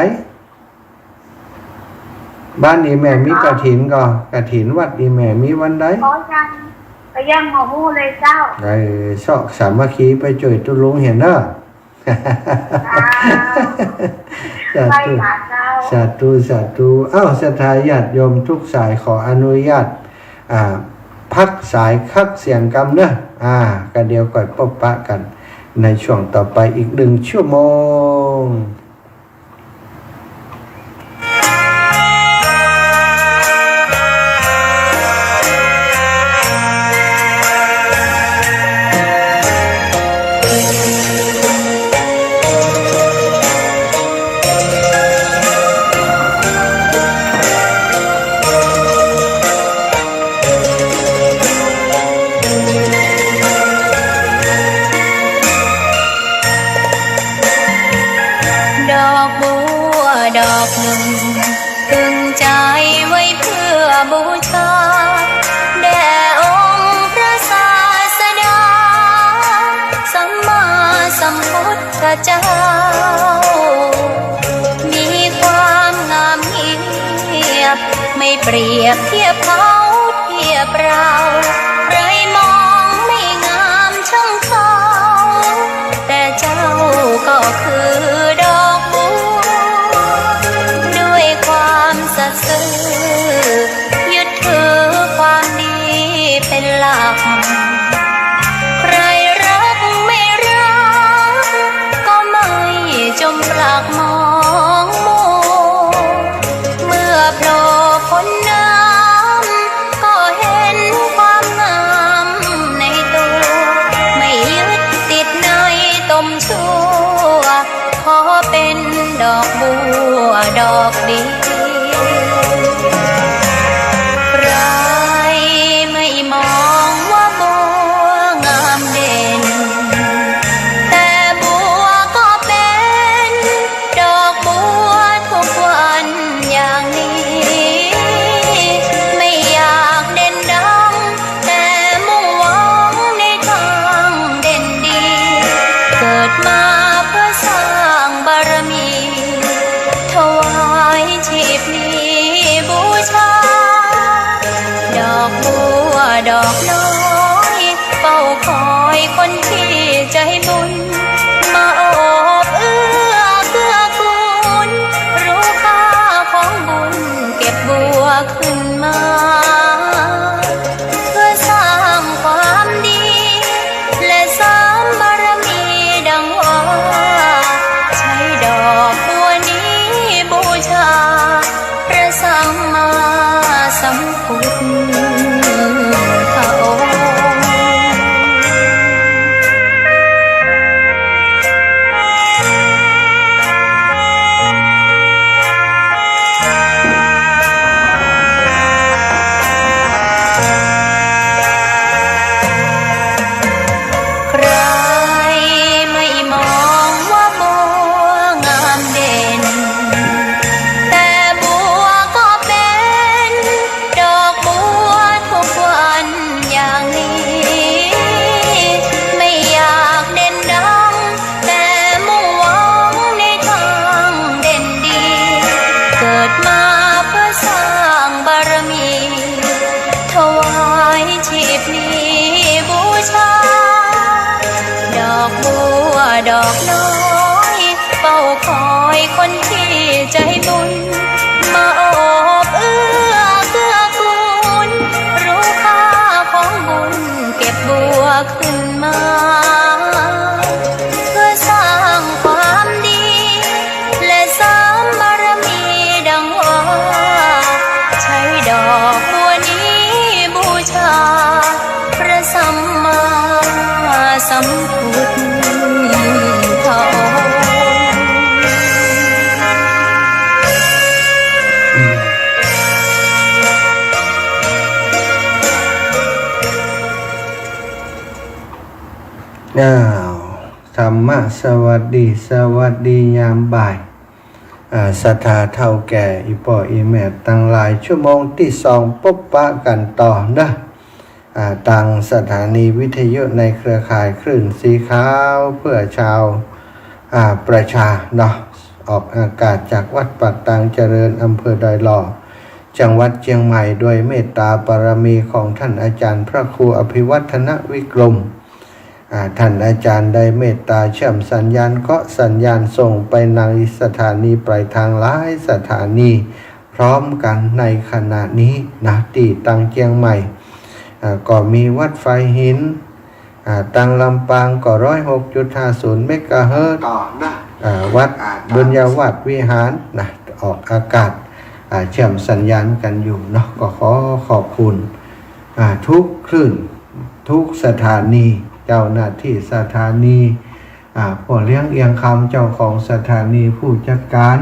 บ้านอี่แม่มีกฐินก่อ กฐินวัดอี่แม่มีวันใด ก็ยัง ก็ยังบ่ฮู้เลยเจ้า เออ เซาะสามัคคีไปจ้วยตุ๊ลุงเหียเน่อ เจ้า สาธุ ไปหาเจ้า สาธุ สาธุ เอ้า ศรัทธาญาติโยมกู้สายขออนุญาต อ่า พักสายคักเสียงกำเน่อ อ่า ก็เดี๋ยวก่อยปบปะกั๋นในช่วงต่อไปอีกหนึ่งชั่วโมง ดอกบัวดอกนึ่ง ตึงใจ๋ไว้เปื้อบูชา แด่องค์พระศาสดา สัมมาสัมพุทธเจ้า มีความงามเงียบ ไม่เปรียบเทียบเขาเทียบเรา ใครมองไม่งามช่างเขา แต่เจ้าก็คือดอกบัว ด้วยความสัตย์ซื่อ ยึดถือความดีเป็นหลัก ใครรักไม่รัก ก็ไม่จมปลักมองมัว เมื่อโผล่พ้นน้ำ ก็เห็นความงามในตัว ไม่ยึดติดในตมชั่ว ขอเป็นดอกบัวดอกเดียว ใครไม่มองว่าบัวงามเด่น แต่บัวก็เป็นดอกบัวทุกวันอย่างนี้ ไม่อยากเด่นดัง แต่มุ่งหวังในทางเด่นดี เกิดมาเพื่อสร้างบารมี ถวายชีพนี้บูชา ดอกบัวดอกน้อย เฝ้าคอยคนที่ใจบุญ มาโอบเอื้อเกื้อกูล รู้ค่าของบุญ เก็บบัวขึ้นมา เพื่อสร้างความดี และเสริมบารมีดังว่า ใช้ดอกบัวนี้บูชา พระสัมมาสัมพุทธองค์ ใครไม่มองว่าบัวงามเด่น แต่บัวก็เป็นดอกบัวทุกวันอย่างนี้ ไม่อยากเด่นดัง แต่มุ่งหวังในทางเด่นดี เกิดมาเพื่อสร้างบารมี ถวายชีพนี้บูชา ดอกบัวดอกน้อย เฝ้าคอยคนที่ใจบุญ มาโอบเอื้อเกื้อกูล รู้ค่าของบุญ เก็บบัวขึ้นมา เพื่อสร้างความดี และเสริมบารมีดังว่า ใช้ดอกบัวนี้บูชา พระสัมมาสัมพุทธองค์ อ้าว ธรรมะสวัสดี สวัสดียามบ่าย อ่า ศรัทธาเฒ่าแก่ อี่ป้ออี่แม่ตังหลาย ชั่วโมงตี้สอง ปบปะกั๋นต่อเนาะ อ่า ตางสถานีวิทยุในเครือข่ายคลื่นสีขาวเพื่อชาว อ่า ประชาเนาะ ออกอากาศจากวัดปากตางเจริญ อำเภอดอยหล่อ จังหวัดเจียงใหม่ ด้วยเมตตาบารมีของท่านอาจารย์พระครูอภิวัฒนวิกรม อ่า ท่านอาจารย์ได้เมตตาเชื่อมสัญญาณเคาะสัญญาณส่งไปในสถานีปลายทางหลายสถานีพร้อมกั๋นในขณะนี้นะ ตี้ตางเจียงใหม่ อ่า ก็มีวัดฝายหิน อ่า ตางลำปางก็ ร้อยหกจุดห้าศูนย์ เมกะเฮิรตซ์ อ่า วัด อ่า บุญญาวาสวิหารนะ ออกอากาศ อ่า เชื่อมสัญญาณกั๋นอยู่เนาะ ก็ขอขอบคุณ อ่า ทุกคลื่น ทุกสถานี เจ้าหน้าตี้สถานี อ่า ป้อเลี้ยงเอียงคำ เจ้าของสถานี ผู้จัดก๋าน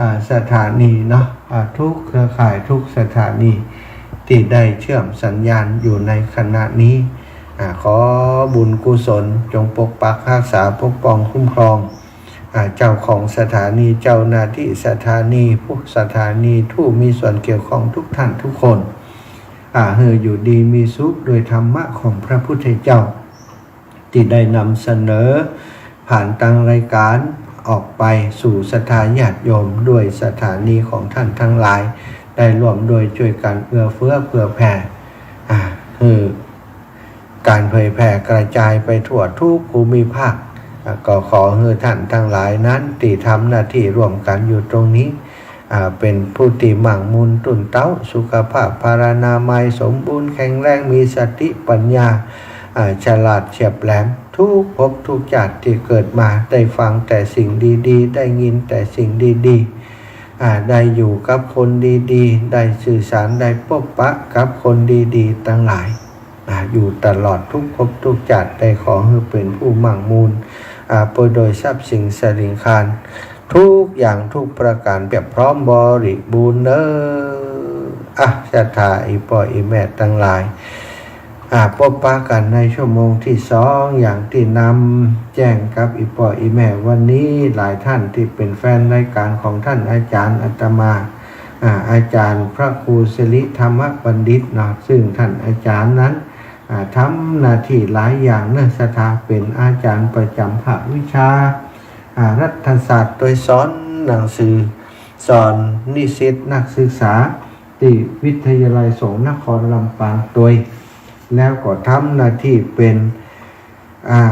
อ่า สถานีเนาะ อ่า ทุกเครือข่าย ทุกสถานี ตี้ได้เชื่อมสัญญาณอยู่ในขณะนี้ อ่า ขอบุญกุศลจงปกปักฮักษา ปกป้องคุ้มครอง อ่า เจ้าของสถานี เจ้าหน้าตี้สถานี ผู้สถานี ผู้มีส่วนเกี่ยวข้องทุกท่านทุกคน อ่า หื้ออยู่ดีมีสุขด้วยธรรมะของพระพุทธเจ้า ตี้ได้นำเสนอผ่านตางรายก๋านออกไปสู่ศรัทธาญาติโยม ด้วยสถานีของท่านทั้งหลาย ได้ร่วมด้วยช่วยกั๋นเอื้อเฟื้อเผื่อแผ่ อ่า หื้อก๋านเผยแผ่กระจายไปทั่วทุกภูมิภาค อ่า ก็ขอหื้อท่านทั้งหลายนั้นตี้ทำหน้าตี้ร่วมกั๋นอยู่ตรงนี้ อ่า เป๋นผู้ตี้มั่งมูลตุ้นเต๊า สุขภาพพลานามัยสมบูรณ์แข็งแรง มีสติปัญญา อ่า ฉลาดเฉียบแหลม ทุกภพทุกชาติตี้เกิดมา ได้ฟังแต่สิ่งดีๆ ได้ยินแต่สิ่งดีๆ อ่า ได้อยู่กับคนดีๆ ได้สื่อสาร ได้ปบปะกับคนดีๆ ตังหลาย อ่า อยู่ตลอดทุกภพทุกชาติ ได้ขอหื้อเป๋นผู้มั่งมูล อ่า ไปโดยทรัพย์สินสริงคาร ทุกอย่างทุกประก๋าน เปียบพร้อมบริบูรณ์เน่อ อ่ะ ศรัทธาอี่ป้ออี่แม่ตังหลาย อ่า ปบปะกั๋นในชั่วโมงตี้สอง อย่างตี้นำแจ้งกับอี่ป้ออี่แม่ วันนี้หลายท่านตี้เป๋นแฟนรายก๋านของท่านอาจ๋ารย์อาตมา อ่า อาจ๋ารย์พระครูสิริธรรมบัณฑิตเนาะ ซึ่งท่านอาจ๋ารย์นั้น อ่า ทำหน้าตี้หลายอย่างเน่อ ศรัทธา เป๋นอาจ๋ารย์ประจ๋ำภาควิชา อ่า รัฐศาสตร์ โดยสอนหนังสือ สอนนิสิตนักศึกษา ตี้วิทยาลัยสงฆ์นครลำปางตวย แล้วก็ทำหน้าตี้เป๋น อ่า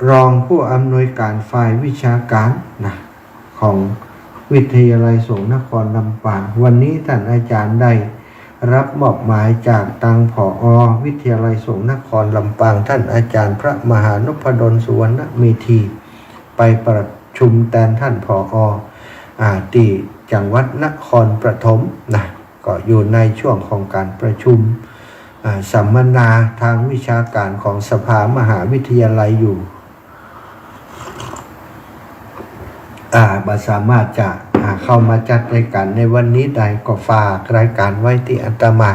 รองผู้อำนวยก๋านฝ่ายวิชาก๋านนะ ของวิทยาลัยสงฆ์นครลำปาง วันนี้ท่านอาจ๋ารย์ได้รับมอบหมายจากตาง ผอ วิทยาลัยสงฆ์นครลำปาง ท่านอาจ๋ารย์พระมหานพดล สุวรรณเมธี ไปประชุมแตนท่าน ผอ อ่า ตี้จังหวัดนครปฐมนะ ก็อยู่ในช่วงของก๋านประชุม อ่า สัมมนาตางวิชาก๋านของสภามหาวิทยาลัยอยู่ อ่า บ่สามารถจะ อ่า เข้ามาจัดรายก๋านในวันนี้ได้ ก็ฝากรายก๋านไว้ตี้อาตมา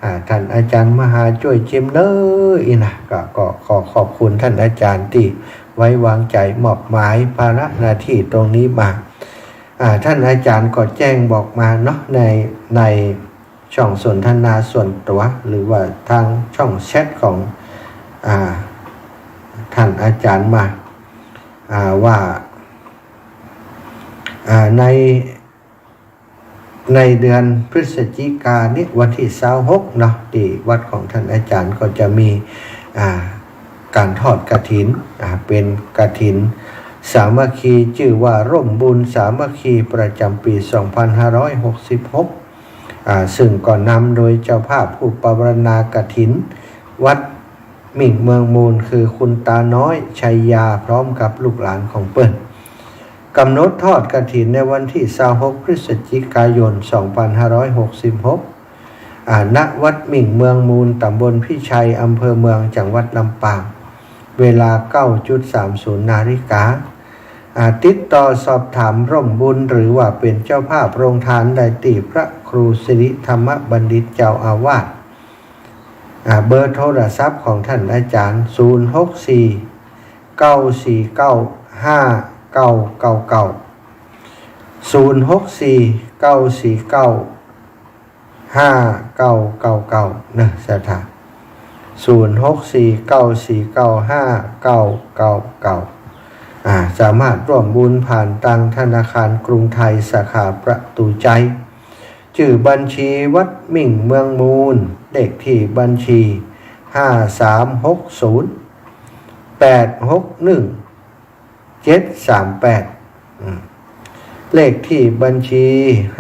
อ่า ท่านอาจ๋ารย์มหาจ้วยจิมเน่อ อี่นะ ก็ ก็ขอขอบคุณท่านอาจ๋ารย์ตี้ไว้วางใจ๋มอบหมายภาระหน้าตี้ตรงนี้มา อ่า ท่านอาจ๋ารย์ก็แจ้งบอกมาเนาะ ใน ในช่องสนทนาส่วนตั๋ว หรือว่าตางช่องแชทของ อ่า ท่านอาจ๋ารย์มา อ่า ว่า อ่า ใน ในเดือนพฤศจิกานี้ วันตี้ซาวหกเนาะ ตี้วัดของท่านอาจ๋ารย์ก็จะมี อ่า ก๋านทอดกฐิน อ่า เป๋นกฐินสามัคคี จื้อว่าฮ่มบุญสามัคคี ประจ๋ำปี๋ สองพันห้าร้อยหกสิบหก อ่า ซึ่งก็นำโดยเจ้าภาพผู้ปวารณากฐิน วัดมิ่งเมืองมูล คือคุณตาน้อย ชัยยา พร้อมกับลูกหลานของเปิ้น ก๋ำหนดทอดกฐินในวันตี้ซาวหก พฤศจิกายน สองพันห้าร้อยหกสิบหก อ่า ณ วัดมิ่งเมืองมูล ต๋ำบลพิชัย อำเภอเมือง จังหวัดลำปาง เวลา เก้าจุดสามศูนย์ นาฬิกา อ่า ติดต่อสอบถามฮ่มบุญ หรือว่าเป๋นเจ้าภาพโรงทานได้ตี้พระครูสิริธรรมบัณฑิตเจ้าอาวาส อ่า เบอร์โทรศัพท์ของท่านอาจ๋ารย์ ศูนย์หกสี่ เก้าสี่เก้า ห้าเก้าเก้าเก้า ศูนย์หกสี่ เก้าสี่เก้า ห้าเก้าเก้าเก้า นะศรัทธา ศูนย์หกสี่ เก้าสี่เก้า ห้าเก้าเก้าเก้า อ่า สามารถร่วมบุญผ่านตางธนาคารกรุงไทยสาขาประตู๋ใจ จื้อบัญชีวัดมิ่งเมืองมูล เลขตี้บัญชี ห้าสามหกศูนย์ แปดหกหนึ่ง เจ็ดสามแปด อืม เลขตี้บัญชี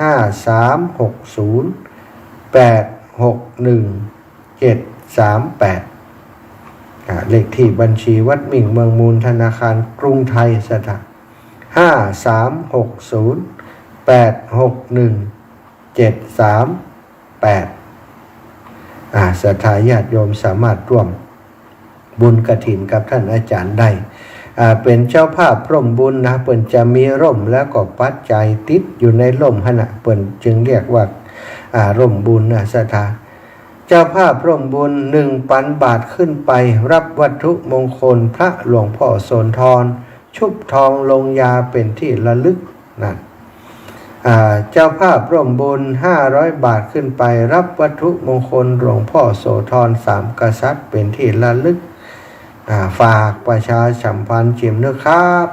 ห้าสามหกศูนย์ แปดหกหนึ่ง เจ็ดสามแปด อ่า เลขตี้บัญชีวัดมิ่งเมืองมูล ธนาคารกรุงไทยศรัทธา ห้าสามหกศูนย์ แปดหกหนึ่ง เจ็ดสามแปด อ่า ศรัทธาญาติโยมสามารถร่วมบุญกฐินกับต้านอาจ๋ารย์ได้ อ่า เป๋นเจ้าภาพร่วมบุญนะ เปิ้นจะมีร่มแล้วก็ปัจจัยติดอยู่ในร่มหั้นนะ เปิ้นจึงเรียกว่า อ่า ร่มบุญนะศรัทธา เจ้าภาพร่วมบุญ หนึ่งปันบาทขึ้นไป รับวัตถุมงคลพระหลวงพ่อโสธร ชุบทองลงยาเป๋นตี้ระลึก นั่น อ่า เจ้าภาพร่วมบุญ ห้าร้อยบาทขึ้นไป รับวัตถุมงคลหลวงพ่อโสธรสามกษัตริย์เป๋นตี้ระลึก อ่า ฝากประชาสัมพันธ์เจียมเน้อครับ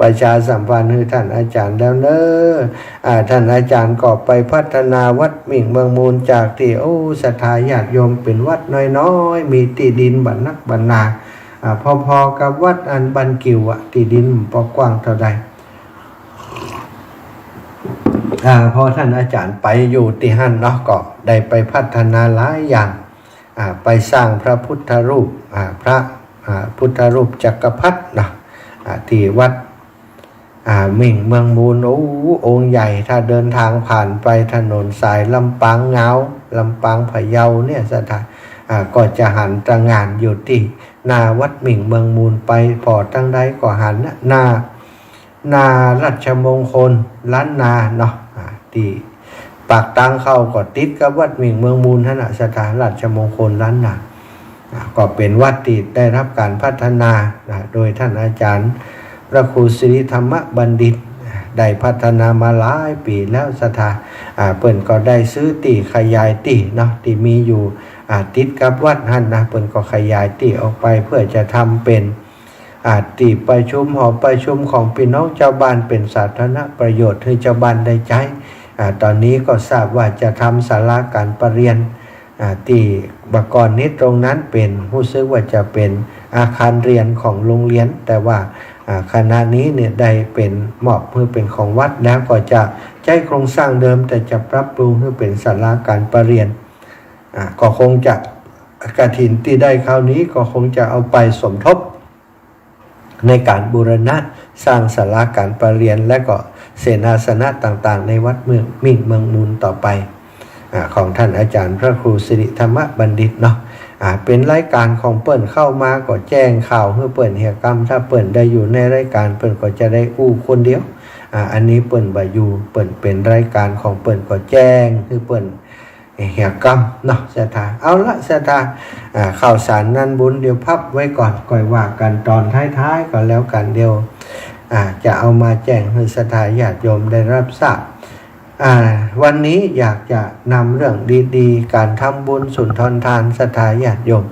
ประชาสัมพันธ์หื้อต้านอาจ๋ารย์แล้วเน้อ อ่า ต้านอาจ๋ารย์ก็ไปพัฒนาวัดมิ่งเมืองมูลจากตี้ โอ้ ศรัทธาญาติโยมเป๋นวัดน้อยๆ มีตี้ดินบ่านักบ่าหนา อ่า พอๆ กับวัดอันบ้านกิ่วอะ ตี้ดินบ่กว้างเต้าใด อ่า พอต้านอาจ๋ารย์ไปอยู่ตี้หั้นเนาะ ก็ได้ไปพัฒนาหลายอย่าง อ่า ไปสร้างพระพุทธรูป อ่า พระ อ่า พุทธรูปจักรพรรดิเนาะ อ่า ตี้วัด อ่า มิ่งเมืองมูล โอ้ องค์ใหญ่ ถ้าเดินตางผ่านไปถนนสายลำปางงาว ลำปางพะเยาเนี่ยศรัทธา อ่า ก็จะหันตระหง่านอยู่ตี้หน้าวัดมิ่งเมืองมูล ไปผ่อตางใดก็หันนะ หน้า หน้าราชมงคลล้านนาเนาะ อ่า ตี้ปากตางเข้าก็ติดกับวัดมิ่งเมืองมูลหั้นนะศรัทธา ราชมงคลล้านนา อ่า ก็เป๋นวัดตี้ได้รับก๋านพัฒนา นะ โดยต้านอาจ๋ารย์พระครูสิริธรรมบัณฑิต ได้พัฒนามาหลายปี๋แล้วศรัทธา อ่า เปิ้นก็ได้ซื้อตี้ขยายตี้เนาะ ตี้มีอยู่ อ่า ติดกับวัดหั้นนะ เปิ้นก็ขยายตี้ออกไปเพื่อจะทำเป๋น อ่า ตี้ประชุม หอประชุมของปี้น้องจาวบ้าน เป๋นสาธารณประโยชน์หื้อจาวบ้านได้ใจ๊ อ่า ต๋อนนี้ก็ทราบว่าจะทำศาลาก๋านประเรียน อ่า ตี้บ่าก่อนนี้ตรงนั้นเป๋น ฮู้สึกว่าจะเป๋นอาคารเฮียนของโฮงเฮียน แต่ว่า อ่า ขณะนี้เนี่ยได้เป๋นมอบหื้อเป๋นของวัดแล้ว ก็จะใจ๊โครงสร้างเดิม แต่จะปรับปรุงหื้อเป๋นศาลาก๋านประเรียน อ่า ก็คงจะ กฐินตี้ได้คราวนี้ก็คงจะเอาไปสมทบในก๋านบูรณะสร้างศาลาก๋านประเรียน และก็เสนาสนะต่างๆ ในวัดเมือง มิ่งเมืองมูลต่อไป อ่า ของต้านอาจ๋ารย์พระครูสิริธรรมบัณฑิตเนาะ อ่า เป๋นรายก๋านของเปิ้น เข้ามาก็แจ้งข่าวหื้อเปิ้นเหียกำ ถ้าเปิ้นได้อยู่ในรายก๋าน เปิ้นก็จะได้อู้คนเดียว อ่า อันนี้เปิ้นบ่อยู่ เปิ้นเป๋นรายก๋านของเปิ้น ก็แจ้งหื้อเปิ้นเหียกำเนาะศรัทธา เอาละศรัทธา อ่า ข่าวสารงานบุญเดี๋ยวพับไว้ก่อน ก่อยว่ากั๋นต๋อนท้ายๆ ก็แล้วกั๋น เดี๋ยว อ่า จะเอามาแจ้งหื้อศรัทธาญาติโยมได้รับทราบ อ่า วันนี้อยากจะนำเรื่องดีๆ ก๋านทำบุญสุนทรทาน ศรัทธาญาติโยม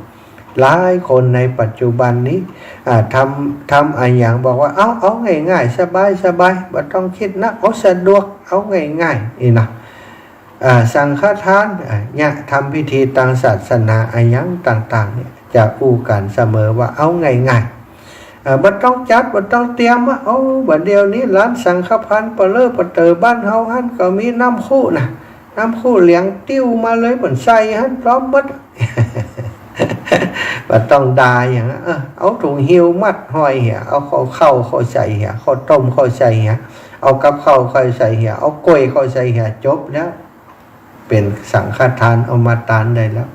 หลายคนในปัจจุบันนี้ อ่า ทำ ทำอะหยังบอกว่า เอา เอาง่ายๆ สบายๆ บ่ต้องกึ๊ดนัก เอาสะดวก เอาง่ายๆ นี่นะ อ่า สังฆทาน อ่า เนี่ย ทำพิธีตางศาสนาอะหยังต่างๆ เนี่ย จะอู้กั๋นเสมอว่าเอาง่ายๆ อ่า บ่ต้องจัด บ่ต้องเตรียมอะ เอา บ่าเดี่ยวนี้ลานสังฆทานปะเลอะปะเต๋อบ้านเฮาหั้นก็มีน้ำครุนะ น้ำครุเหลียงติ้วมาเลย เปิ้นใส่หั้นพร้อมหมด บ่ต้องดาหยังอะ เออ เอาถุงหิ้วมัดห้อยเหีย เอาข้าว ข้าวเข้าใส่เหีย ข้าวต้มเข้าใส่เหีย เอากับข้าวเข้าใส่เหีย เอาก๋วยเข้าใส่เหีย จบแล้ว เป๋นสังฆทานเอามาตานได้แล้ว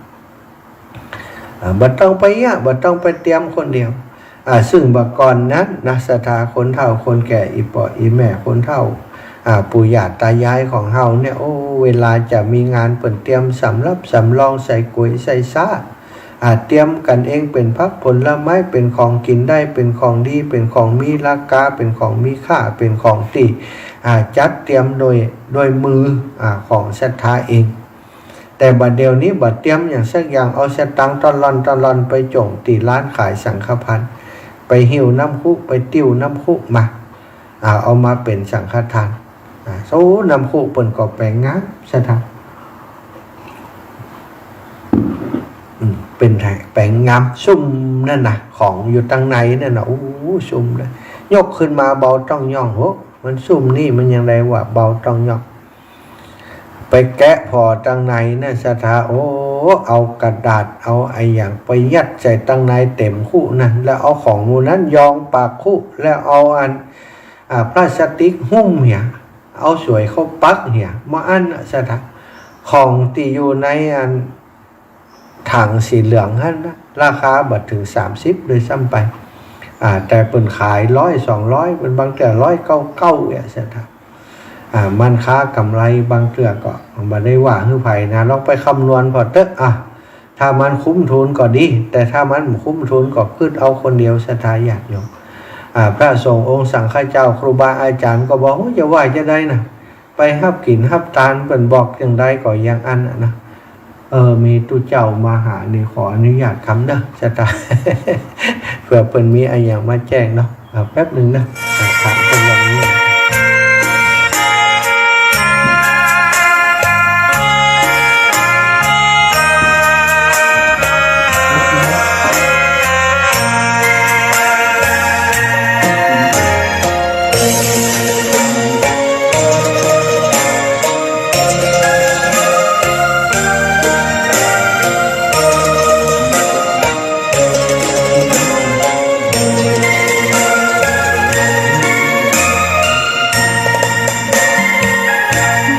อ่า บ่ต้องไปเยียะ บ่ต้องไปเตรียมคนเดียว อ่า ซึ่งบ่าก่อนนั้นนะ ศรัทธา คนเฒ่าคนแก่ อี่ป้ออี่แม่คนเฒ่า อ่า ปู่ย่าตายายของเฮาเนี่ย โอ้ เวลาจะมีงานเปิ้นเตรียมสำรับสำรองใส่ก๋วยใส่ซ้า อ่า เตรียมกั๋นเอง เป๋นผักผลไม้ เป๋นของกิ๋นได้ เป๋นของดี เป๋นของมีราคา เป๋นของมีค่า เป๋นของตี้ อ่า จัดเตรียมโดย โดยมือ อ่า ของศรัทธาเอง แต่บัดเดี๋ยวนี้บ่เตรียมหยังสักอย่าง เอาสตางค์ตะล่อนตะล่อนไปจ๋งตี้ร้านขายสังฆภัณฑ์ ไปหิ้วน้ำคุ ไปติ้วน้ำคุมา อ่า เอามาเป๋นสังฆทาน อ่า โอ้ น้ำคุเปิ้นก็แป๋งงามศรัทธา อืม เป๋นไง แป๋งงาม ซุ่มนั่นน่ะ ของอยู่ตังในนั่นน่ะ โอ้ ซุ่มนะ ยกขึ้นมาเบาต้องย่อง โห มันซุ่มนี่ มันยังไดว่าเบาต้องย่อง ไปแกะผ่อตังในนั่นศรัทธา โอ้ เอากระดาษ เอาอะหยังไปยัดใส่ตังในเต็มคุนั่น แล้วเอาของหมู่นั้นยองปากคุ แล้วเอาอัน อ่า พลาสติกหุ้มเหีย เอาสวยเข้าปักเหีย บ่อั้นน่ะศรัทธา ของตี้อยู่ในอัน ถังสีเหลืองหั้นนะ ราคาบ่เถิงสามสิบด้วยซ้ำไป อ่า แต่เปิ้นขายร้อยสองร้อย เปิ้นบางเตื้อร้อยเก้าเก้าเนี่ยศรัทธา อ่า มันค้ากำไรบางเตื้อก็บ่ได้ว่าหื้อใผนะ ลองไปคำนวณผ่อเต๊อะ อ่ะ ถ้ามันคุ้มทุนก็ดี แต่ถ้ามันบ่คุ้มทุนก็กึ๊ดเอาคนเดียวศรัทธาญาติโยม อ่า พระสงฆ์องค์สังฆเจ้าครูบาอาจารย์ก็บอก โอ้ย จะว่าจะใดนะ ไปฮับกิ๋นฮับตาน เปิ้นบอกอย่างใดก็อย่างอั้นน่ะนะ เออ มีตุ๊เจ้ามาหานี่ ขออนุญาตกำเน่อศรัทธา เผื่อเปิ้นมีอะหยังมาแจ้งเนาะ อ่า แป๊บหนึ่งนะ อ่า ถามเปิ้นอย่างนี้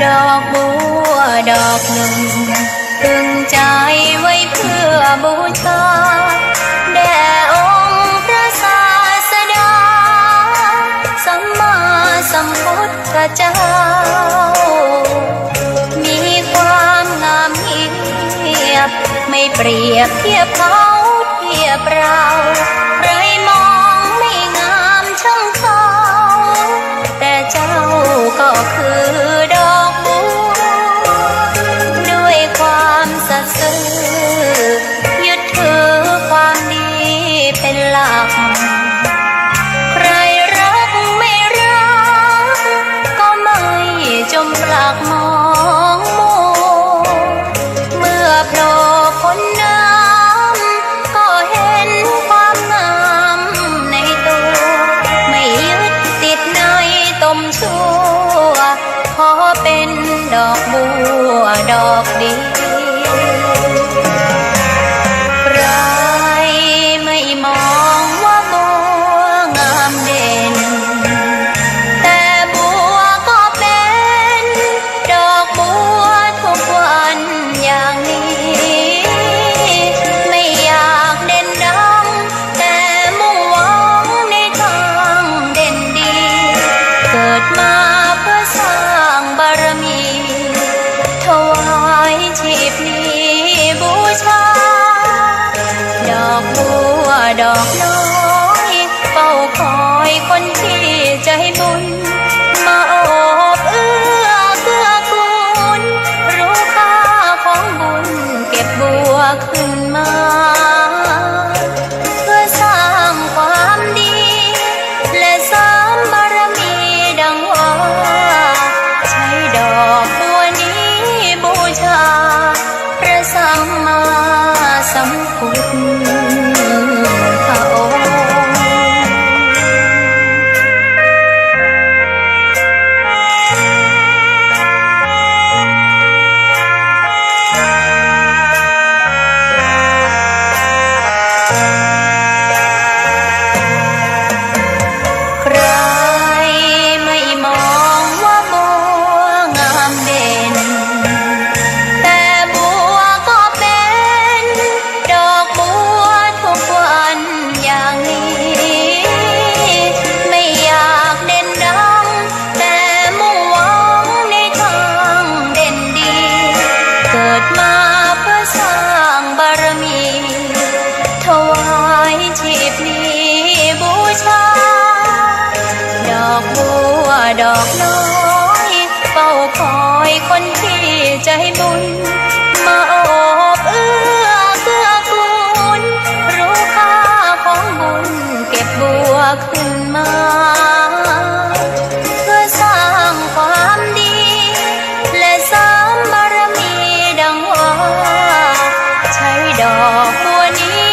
ดอกบัวดอกหนึ่ง ตึงใจไว้เพื่อบูชา แด่องค์พระศาสดา สัมมาสัมพุทธเจ้า มีความงามเงียบ ไม่เปรียบเทียบเขาเทียบเรา ใครมองไม่งามช่างเขา แต่เจ้าก็คือดอกบัว ด้วยความสัตย์ซื่อ ยึดถือความดีเป็นหลัก ใครรักไม่รัก ก็ไม่จมปลักมองมัว เมื่อโผล่พ้นน้ำ ก็เห็นความงามในตัว ไม่ยึดติดในตมชั่ว ขอเป็นดอกบัวดอกเดียว ใครไม่มองว่าบัวงามเด่น แต่บัวก็เป็นดอกบัวทุกวันอย่างนี้ ไม่อยากเด่นดัง แต่มุ่งหวังในทางเด่นดี เกิดมาเพื่อสร้างบารมี ถวายชี เฝ้าคอยคนที่ใจบุญ มาโอบเอื้อเกื้อกูล รู้ค่าของบุญเก็บบัวขึ้นมา เพื่อสร้างความดี และเสริมบารมีดังว่า ใช้ดอกบัวนี้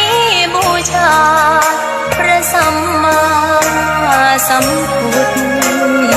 บูชา พระสัมมาสัมพุทธองค์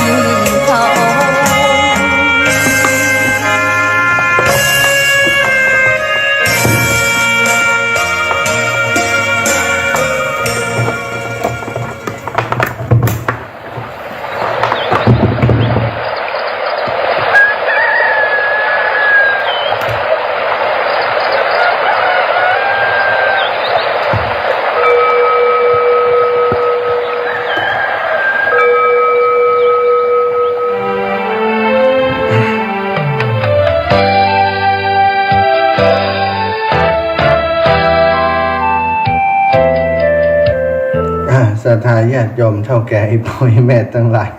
อ่า ศรัทธาญาติโยมเฒ่าแก่ อี่ป้ออี่แม่ตังหลาย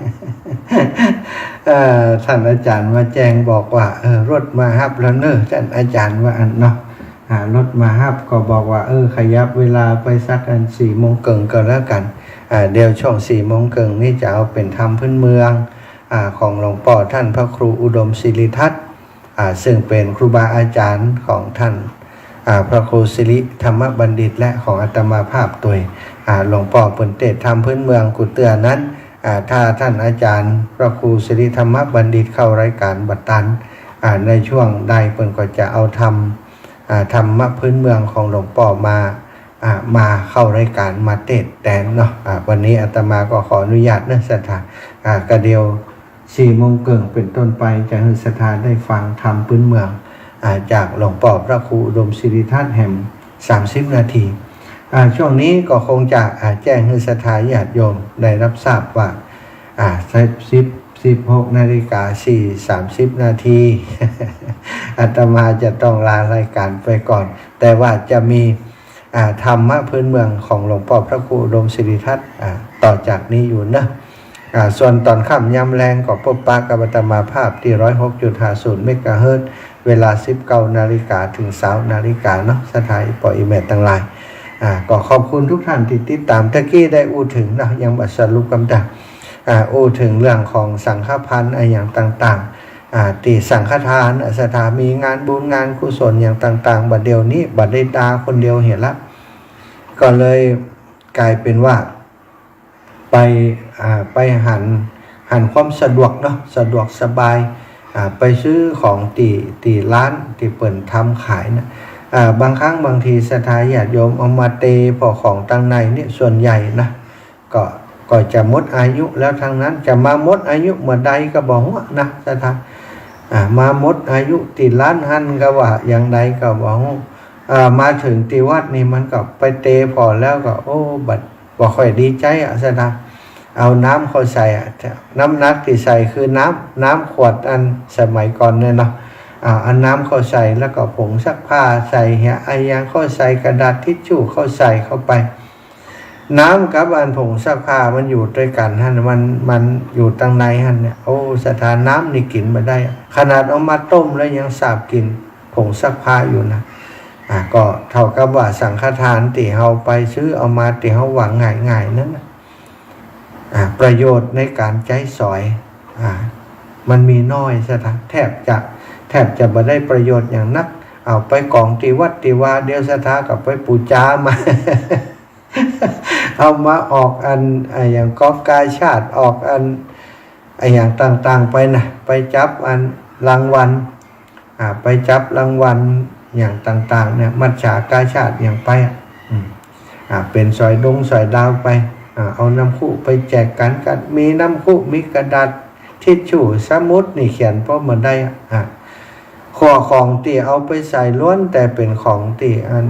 เอ่อ ต้านอาจ๋ารย์มาแจ้งบอกว่า เออ รถมาฮับแล้วเน่อ ต้านอาจ๋ารย์ว่าอั้นเนาะ อ่า รถมาฮับก็บอกว่า เออ ขยับเวลาไปสักอันสี่โมงเกิ่งก็แล้วกั๋น อ่า เดี๋ยวช่วงสี่โมงเกิ่งนี้จะเอาเป๋นธรรมพื้นเมือง อ่า ของหลวงป้อต้านพระครูอุดมศิริทัตน์ อ่า ซึ่งเป๋นครูบาอาจ๋ารย์ของต้าน อ่า พระครูสิริธรรมบัณฑิต และของอาตมาภาพตวย อ่า หลวงป้อเปิ้นเตสน์ธรรมพื้นเมืองกู้เตื้อนั้น อ่า ถ้าต้านอาจ๋ารย์พระครูสิริธรรมบัณฑิตเข้ารายก๋านบ่ตัน อ่า ในช่วงใดเปิ้นก็จะเอาธรรม อ่า ธรรมะพื้นเมืองของหลวงป้อมา อ่า มาเข้ารายก๋านมาเตสน์แตนเนาะ อ่า วันนี้อาตมาก็ขออนุญาตเน่อศรัทธา อ่า ก็เดี๋ยว สี่โมงเกิ่งเป๋นต้นไป จะหื้อศรัทธาได้ฟังธรรมพื้นเมือง อ่า จากหลวงป้อพระครูอุดมศิริทัตน์แหมสามสิบนาที อ่า ช่วงนี้ก็คงจะ อ่า แจ้งหื้อศรัทธาญาติโยมได้รับทราบว่า อ่า สิบ สิบหกนาฬิกาสี่ สามสิบนาที อาตมาจะต้องลารายก๋านไปก่อน แต่ว่าจะมี อ่า ธรรมะพื้นเมืองของหลวงป้อพระครูอุดมศิริทัตน์ อ่า ต่อจากนี้อยู่เนาะ อ่า ส่วนต๋อนค่ำยามแลงก็ปบปะกับอาตมาภาพตี้ ร้อยหกจุดห้าศูนย์เมกะเฮิรตซ์ เวลา สิบเก้านาฬิกา เถิง ซาวนาฬิกาเนาะ ศรัทธาอี่ป้ออี่แม่ตังหลาย อ่า ก็ขอบคุณทุกท่านตี้ติดต๋าม ตะกี้ได้อู้เถิงเนาะ ยังบ่สรุปกำต๋า อ่า อู้เถิงเรื่องของสังฆพันธ์อะหยังต่างๆ อ่า ตี้สังฆทาน อ่า ศรัทธามีงานบุญงานกุศลอย่างต่างๆ บ่าเดี่ยวนี้บ่ได้ต๋าคนเดียวเหียละ ก็เลยก๋ายเป๋นว่าไป อ่า ไปหัน หันความสะดวกเนาะ สะดวกสบาย อ่า ไปซื้อของตี้ ตี้ร้านตี้เปิ้นทำขายนะ อ่า บางครั้งบางทีศรัทธาญาติโยมเอามาเตผ่อของตังในเนี่ย ส่วนใหญ่นะ ก็ ก็จะหมดอายุแล้วตังนั้น จะมาหมดอายุเมื่อใดก็บ่ฮู้นะศรัทธา อ่า มาหมดอายุตี้ร้านหั้นก็ว่าอย่างใดก็บ่ฮู้ อ่า มาเถิงตี้วัดนี่มันก็ไปเตผ่อแล้วก็ โอ้ บัดบ่ค่อยดีใจ๋อะศรัทธา เอาน้ำเข้าใส่อะ น้ำหนักตี้ใส่คือน้ำ น้ำขวดอันสมัยก่อนเนี่ยเนาะ อ่า เอาน้ำเข้าใส่แล้วก็ผงซักผ้าใส่เหีย อะหยังเข้าใส่ กระดาษทิชชู่เข้าใส่เข้าไป น้ำกับอันผงซักผ้ามันอยู่ตวยกั๋นหั้น มัน มันอยู่ตังในหั้นเนี่ย โอ้ ศรัทธา น้ำนี่กิ๋นบ่ได้ ขนาดเอามาต้มแล้วยังสาบกลิ่นผงซักผ้าอยู่นะ อ่า ก็เท่ากับว่าสังฆทานตี้เฮาไปซื้อเอามาตี้เฮาหวังง่ายๆ นั้นน่ะ อ่า ประโยชน์ในก๋านใจ๊สอย อ่า มันมีน้อยศรัทธา แทบจะ แทบจะบ่ได้ประโยชน์อย่างนัก เอาไปกองตี้วัดตี้วา เดี๋ยวศรัทธาก็ไปปู๋จามา เอามาออกอัน อะหยัง ก๊อกกาชาด ออกอัน อะหยังต่างๆ ไปนะ ไปจับอันรางวัล อ่า ไปจับรางวัลอย่างต่างๆ เนี่ย มัจฉากาชาดอย่างไปอะ อืม อ่า เป๋นสอยดงสอยดาวไป อ่า เอาน้ำคุไปแจกกั๋น ก็มีน้ำคุ มีกระดาษทิชชู่ สมุดนี่เขียนป้อบ่ได้อะ อ่า ข้าวของตี้เอาไปใส่ล้วนแต่เป๋นของตี้อัน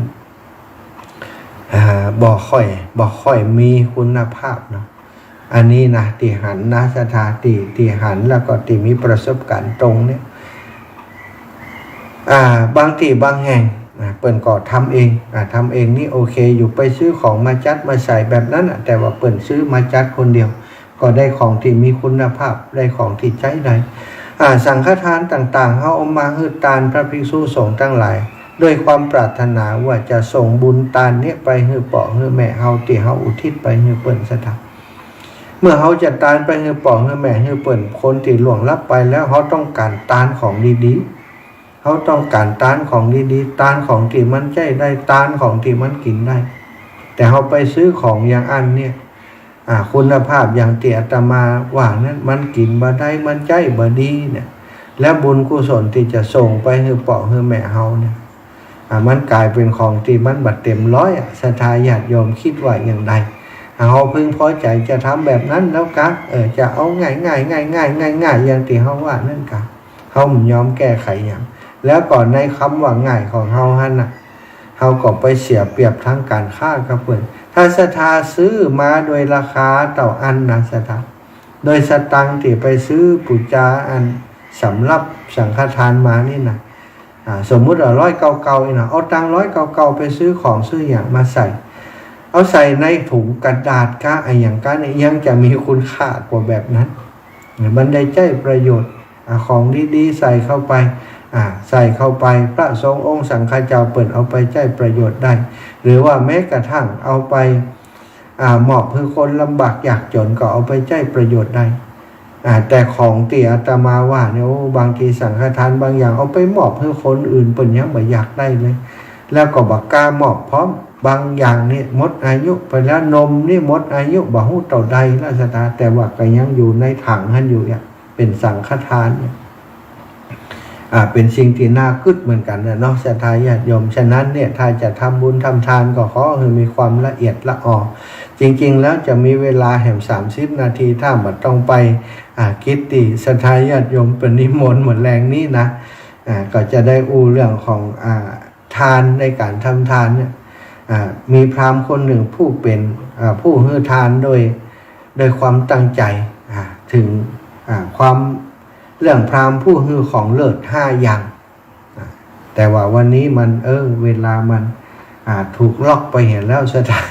อ่า บ่ค่อย บ่ค่อยมีคุณภาพเนาะ อันนี้นะ ตี้หันนะศรัทธา ตี้ ตี้หันแล้วก็ตี้มีประสบก๋ารณ์ตรงเนี่ย อ่า บางตี้บางแห่งนะ เปิ้นก็ทำเอง อ่า ทำเองนี่โอเคอยู่ ไปซื้อของมาจัดมาใส่แบบนั้นน่ะ แต่ว่าเปิ้นซื้อมาจัดคนเดียว ก็ได้ของตี้มีคุณภาพ ได้ของตี้ใจ๊ได้ อ่า สังฆทานต่างๆ เฮาเอามาหื้อตานพระภิกษุสงฆ์ตังหลาย ด้วยความปรารถนาว่าจะส่งบุญตานเนี้ยไปหื้อป้อหื้อแม่เฮา ตี้เฮาอุทิศไปหื้อเปิ้นศรัทธา เมื่อเฮาจะตานไปหื้อป้อหื้อแม่หื้อเปิ้นคนตี้ล่วงลับไปแล้ว เฮาต้องก๋านตานของดีๆ เฮาต้องก๋านตานของดีๆ ตานของตี้มันใจ๊ได้ ตานของตี้มันกิ๋นได้ แต่เฮาไปซื้อของอย่างอั้นเนี่ย อ่า คุณภาพอย่างตี้อาตมาว่านั้น มันกิ๋นบ่ได้ มันใจ๊บ่ดีเนี่ย แล้วบุญกุศลตี้จะส่งไปหื้อป้อหื้อแม่เฮาเนี่ย อ่า มันก๋ายเป๋นของตี้มันบ่เต็มร้อยอะ ศรัทธาญาติโยมกึ๊ดว่าอย่างใด อ่า เฮาพึงพอใจ๋จะทำแบบนั้นแล้วกา เออ จะเอาง่ายๆ ง่ายๆ ง่ายๆ อย่างตี้เฮาว่านั้นกา เฮาบ่ยอมแก้ไขหยัง แล้วก็ในกำว่าง่ายของเฮาหั้นน่ะ เฮาก็ไปเสียเปรียบตางก๋านค้ากับเปิ้น ถ้าศรัทธาซื้อมาโดยราคาเต้าอั้นนะศรัทธา โดยสตางค์ตี้ไปซื้อปู๋จาอันสำหรับสังฆทานมานี่นะ อ่า สมมุติว่าร้อยเก้าเก้านี่นะ เอาตังค์ร้อยเก้าเก้าไปซื้อของซื้อหยังมาใส่ เอาใส่ในถุงกระดาษกาอะหยังกาเนี่ย ยังจะมีคุณค่ากว่าแบบนั้น มันได้ใจ๊ประโยชน์ อ่า ของดีๆ ใส่เข้าไป อ่า ใส่เข้าไป พระสงฆ์องค์สังฆเจ้าเปิ้นเอาไปใจ๊ประโยชน์ได้ หรือว่าแม้กระทั่งเอาไป อ่า มอบหื้อคนลำบากยากจ๋นก็เอาไปใจ๊ประโยชน์ได้ อ่า แต่ของตี้อาตมาว่าเนี่ย โอ้ บางทีสังฆทานบางอย่างเอาไปมอบหื้อคนอื่นเปิ้นยังบ่อยากได้เลย แล้วก็บ่กล้ามอบพร้อม บางอย่างนี่หมดอายุไปแล้ว นมนี่หมดอายุบ่ฮู้เต้าใดแล้วศรัทธา แต่ว่าก็ยังอยู่ในถังหั้นอยู่เนี่ย เป๋นสังฆทานเนี่ย อ่า เป๋นสิ่งตี้น่ากึ๊ดเหมือนกั๋นนะเนาะ ศรัทธาญาติโยม ฉะนั้นเนี่ย ถ้าจะทำบุญทำทานก็ขอหื้อมีความละเอียดละออ จริงๆ แล้วจะมีเวลาแหมสามสิบนาที ถ้าบ่ต้องไป อ่า กึ๊ดตี้ศรัทธาญาติโยมเปิ้นนิมนต์เมื่อแลงนี้นะ อ่า ก็จะได้อู้เรื่องของ อ่า ทาน ในก๋านทำทานเนี่ย อ่า มีพราหมณ์คนนึ่งผู้เป๋น อ่า ผู้หื้อทานโดย โดยความตั้งใจ๋ อ่า เถิง อ่า ความ เรื่องพราหมณ์ผู้หื้อของเลิศห้าอย่าง อ่า แต่ว่าวันนี้มัน เออ เวลามัน อ่า ถูกล็อกไปเหียแล้วศรัทธา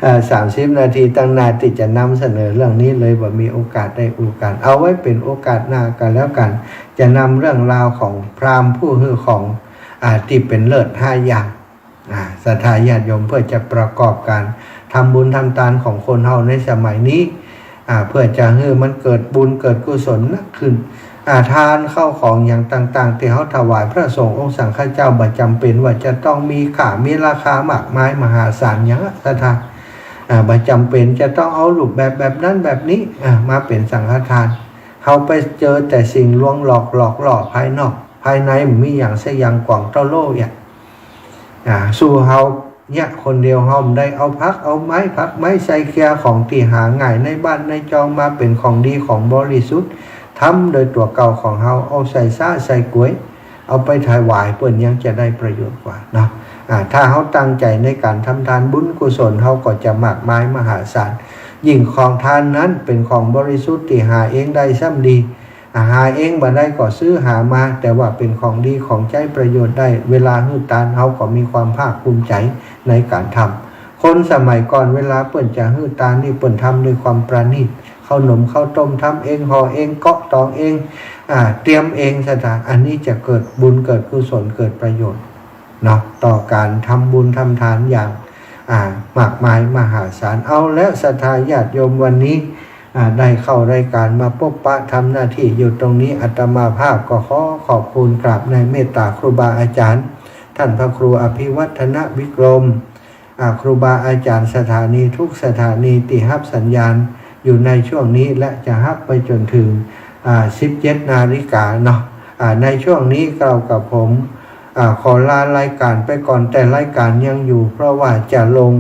เอ่อ สามสิบนาทีตังหน้าตี้จะนำเสนอเรื่องนี้เลย บ่มีโอกาสได้อู้กั๋น เอาไว้เป๋นโอกาสหน้าก็แล้วกั๋น จะนำเรื่องราวของพราหมณ์ผู้หื้อของ อ่า ตี้เป๋นเลิศห้าอย่าง อ่า ศรัทธาญาติโยม เปื้อจะประกอบก๋านทำบุญทำตานของคนเฮาในสมัยนี้ อ่า เปื้อจะหื้อมันเกิดบุญเกิดกุศลนักขึ้น อ่า ทานข้าวของอย่างต่างๆ ตี้เฮาถวายพระสงฆ์องค์สังฆเจ้า บ่จ๋ำเป๋นว่าจะต้องมีค่ามีราคามากมายมหาศาลหยังอะศรัทธา อ่า บ่จ๋ำเป๋นจะต้องเอารูปแบบแบบนั้นแบบนี้ อ่า มาเป๋นสังฆทาน เฮาไปเจอแต่สิ่งลวงหลอก หลอกล่อภายนอก ภายในบ่มีหยังสักอย่าง กว้างเต้าโล่อะ อ่า สู้เฮาเนี่ยคนเดียวเฮาบ่ได้ เอาผักเอาไม้ ผักไม้ไส้เคี้ยของตี้หาง่ายในบ้านในจองมาเป๋นของดีของบริสุทธิ์ ทำโดยตั๋วเก่าของเฮา เอาใส่ซ้าใส่ก๋วย เอาไปถวายเปิ้นยังจะได้ประโยชน์กว่าเนาะ อ่า ถ้าเฮาตั้งใจ๋ในก๋านทำทาน บุญกุศลเฮาก็จะมากมายมหาศาล ยิ่งของทานนั้นเป๋นของบริสุทธิ์ตี้หาเองได้ซ้ำดี อ่า หาเองบ่ได้ก็ซื้อหามา แต่ว่าเป๋นของดีของใจ๊ประโยชน์ได้ เวลาหื้อตานเฮาก็มีความภาคภูมิใจ๋ในก๋านทำ คนสมัยก่อนเวลาเปิ้นจะหื้อตานนี่เปิ้นทำด้วยความประณีต ข้าวหนมข้าวต้มทำเอง ห่อเอง เกาะตองเอง อ่า เตรียมเองศรัทธา อันนี้จะเกิดบุญเกิดกุศลเกิดประโยชน์เนาะ ต่อก๋านทำบุญทำทานอย่าง อ่า มากมายมหาศาล เอาละศรัทธาญาติโยม วันนี้ อ่า ได้เข้ารายก๋านมาปบปะทำหน้าตี้อยู่ตรงนี้ อาตมาภาพก็ขอขอบคุณกราบในเมตตาครูบาอาจ๋ารย์ ต้านพระครูอภิวัฒนวิกรม อ่า ครูบาอาจ๋ารย์สถานีทุกสถานีตี้ฮับสัญญาณอยู่ในช่วงนี้ และจะฮับไปจ๋นเถิง อ่า สิบเจ็ดนาฬิกาเนาะ อ่า ในช่วงนี้เฮากับผม อ่า ขอลารายก๋านไปก่อน แต่รายก๋านยังอยู่ เพราะว่าจะลง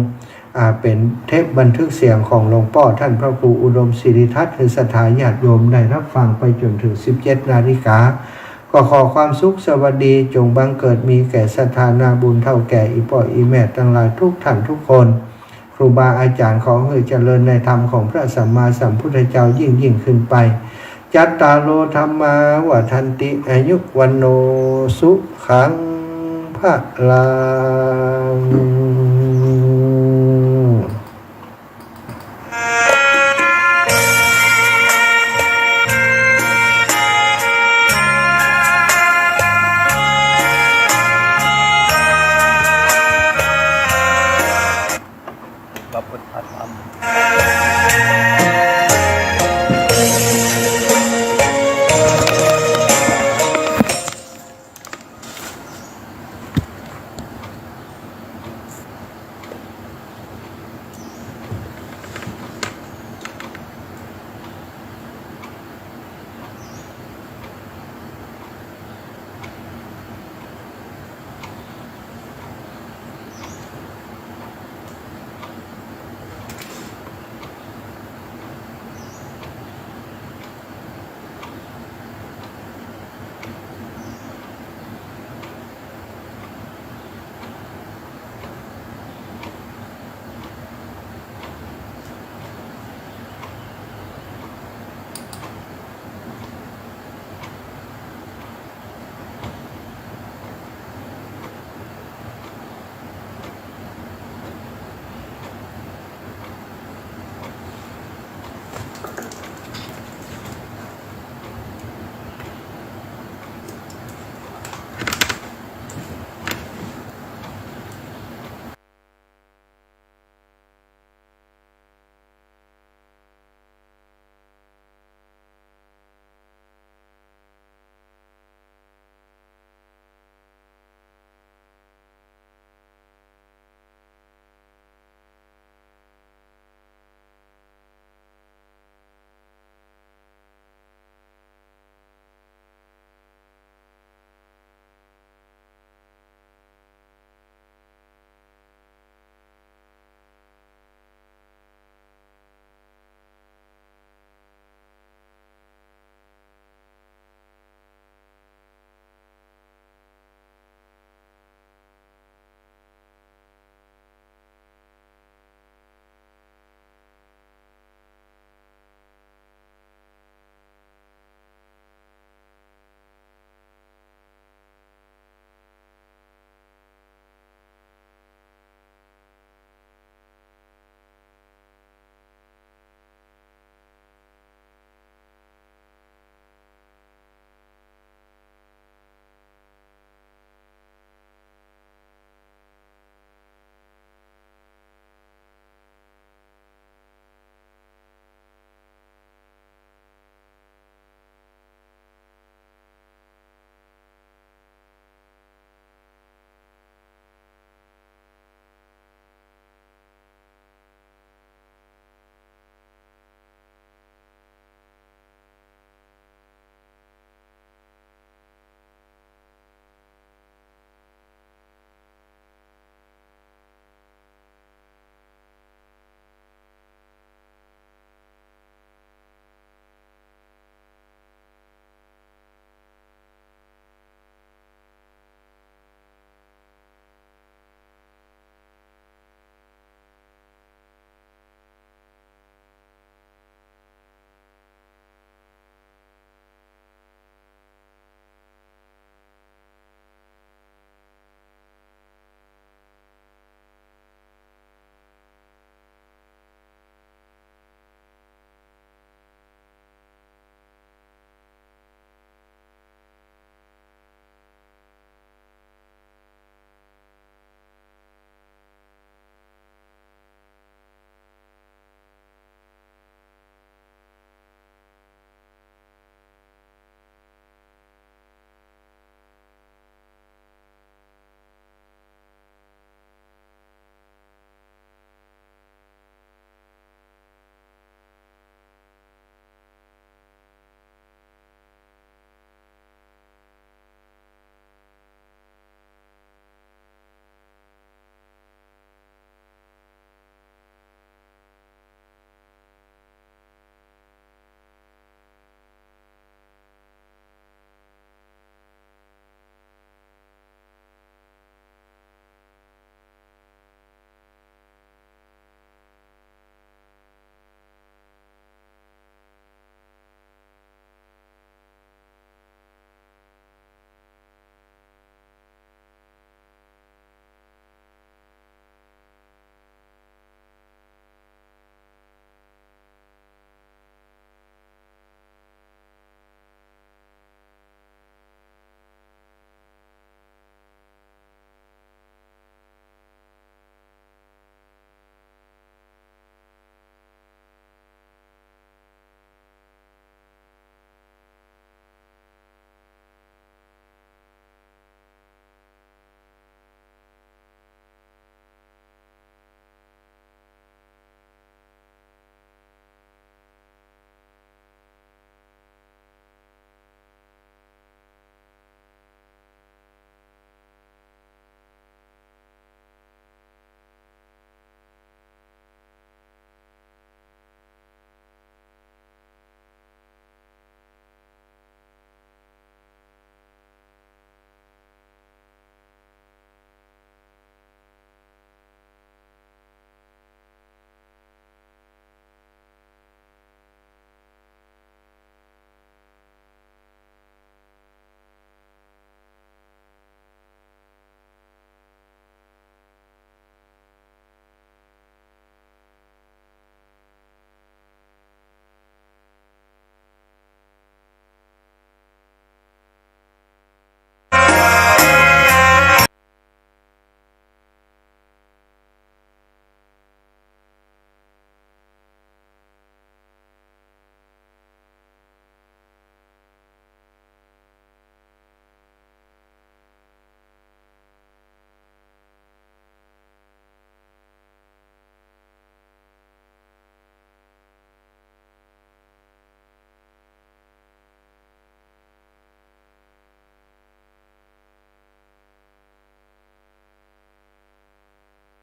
อ่า เป๋นเทปบันทึกเสียงของหลวงป้อต้านพระครูอุดมศิริทัศน์ หื้อศรัทธาญาติโยมได้ฮับฟังไปจ๋นเถิงสิบเจ็ดนาฬิกา ก็ขอความสุขสวัสดีจงบังเกิดมีแก่ศรัทธานาบุญเฒ่าแก่อี่ป้ออี่แม่ตังหลายทุกท่านทุกคน ครูบาอาจ๋ารย์ขอหื้อเจริญในธรรมของพระสัมมาสัมพุทธเจ้ายิ่งๆ ขึ้นไป จัตตาโร ธัมมา วัฑันติ อายุ วัณโณ สุขัง พลัง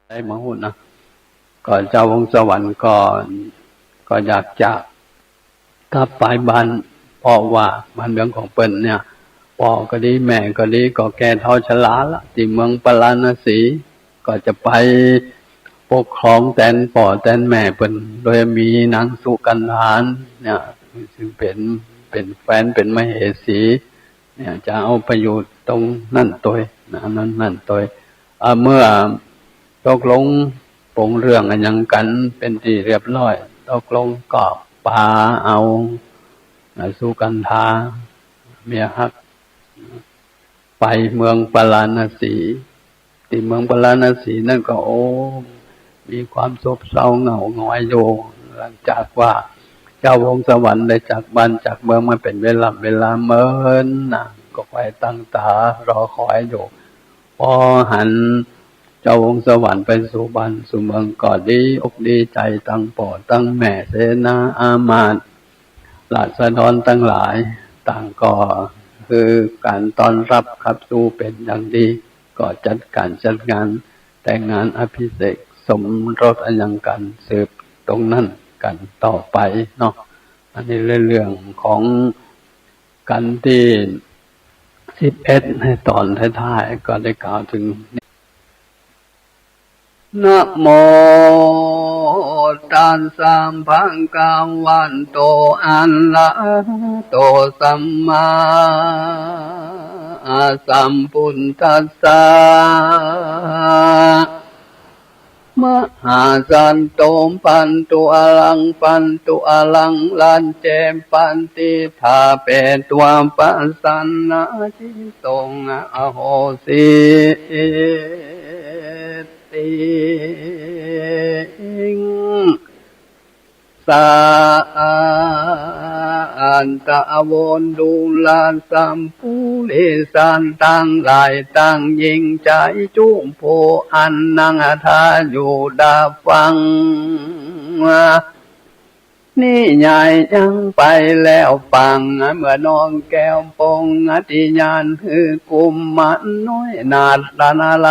ได้มาฮู้นะ ก็เจ้าวงศ์สวรรค์ก็ ก็อยากจะกลับไปบ้าน เพราะว่าบ้านเมืองของเปิ้นเนี่ย ป้อก็ดีแม่ก็ดีก็แก่เฒ่าชราละ ตี้เมืองปาราณสี ก็จะไปปกครองแตนป้อแตนแม่เปิ้น โดยมีนางสุกันธาเนี่ย ซึ่งเป๋น เป๋นแฟน เป๋นมเหสี เนี่ยจะเอาไปอยู่ตรงนั้นตวยนะ นั้น นั้นตวย อ่า เมื่อตกลงปลงเรื่องอะหยังกั๋นเป๋นตี้เรียบร้อย ตกลงก็ปาเอา อ่า สุกันธา เมียฮัก ไปเมืองปาราณสี ตี้เมืองปาราณสีนั้นก็ โอ้ มีความซบเซาเหงาหงอยอยู่ หลังจากว่าเจ้าวงศ์สวรรค์ได้จากบ้านจากเมืองมาเป๋นเวลา เวลาเมินนาน ก็คอยตั้งตารอคอยอยู่ ปอหันเจ้าวงศ์สวรรค์ไปสู่บ้านสู่เมืองก็ดีอกดีใจ๋ ตังป้อตังแม่ เสนาอามาตย์ ราษฎรตังหลาย ต่างก็หื้อก๋านต้อนฮับขับสู้เป๋นอย่างดี ก็จัดก๋านจัดงานแต่งงานอภิเษกสมรสอะหยังกั๋นสืบตรงนั้นกั๋นต่อไปเนาะ อันนี้เรื่องของกัณฑ์ตี้สิบเอ็ด ในต๋อนท้ายๆ ก็ได้กล่าวเถิง นะโมตัสสะ ภะคะวะโต อะระหะโต สัมมาสัมพุทธัสสะ มหาสัตโต ปัตถุอะหัง ปัตถุอะหัง รัจเจ ปะฏิฏฐาเป ตวา ปะสันนะ จิตตัง อโหสิ ติง สา อัตถะ โว ดูรา สัพพุริสะ ตังหลายตังหญิงจาย จุ ผู้อันนังทาอยู่ดับฟัง นิยายยังไปแล้วปาง เมื่อน้องแก้วปงอธิญาณ หื้อกุมารน้อยนาฏนาร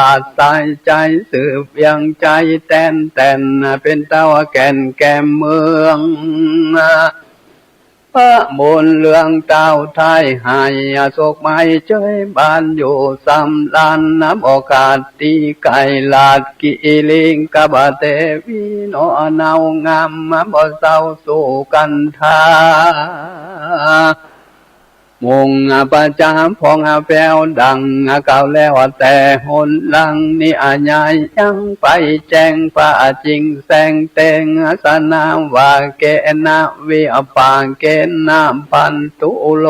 าชสายใจ๋ สืบเวียงใจ๋แต๋นแต๋น เป๋นเต้าแก่นแก้มเมือง พระบุญเรืองเต้าไทย ให้อโศกไม้เจยบ้านอยู่สำราญ นับโอกาสตี้ไกล ราชกิริงกะบะเตวี หนอเนาเงาม บ่เศร้าสู่กันทา มุ่งประจาพองแผ้วดัง กล่าวแล้วแต่หนหลัง นิยายยังไปแจ้ง พระจิ่งแสงเต็ง สนาวาเกนะ วิปาเกนะ ปันตุโล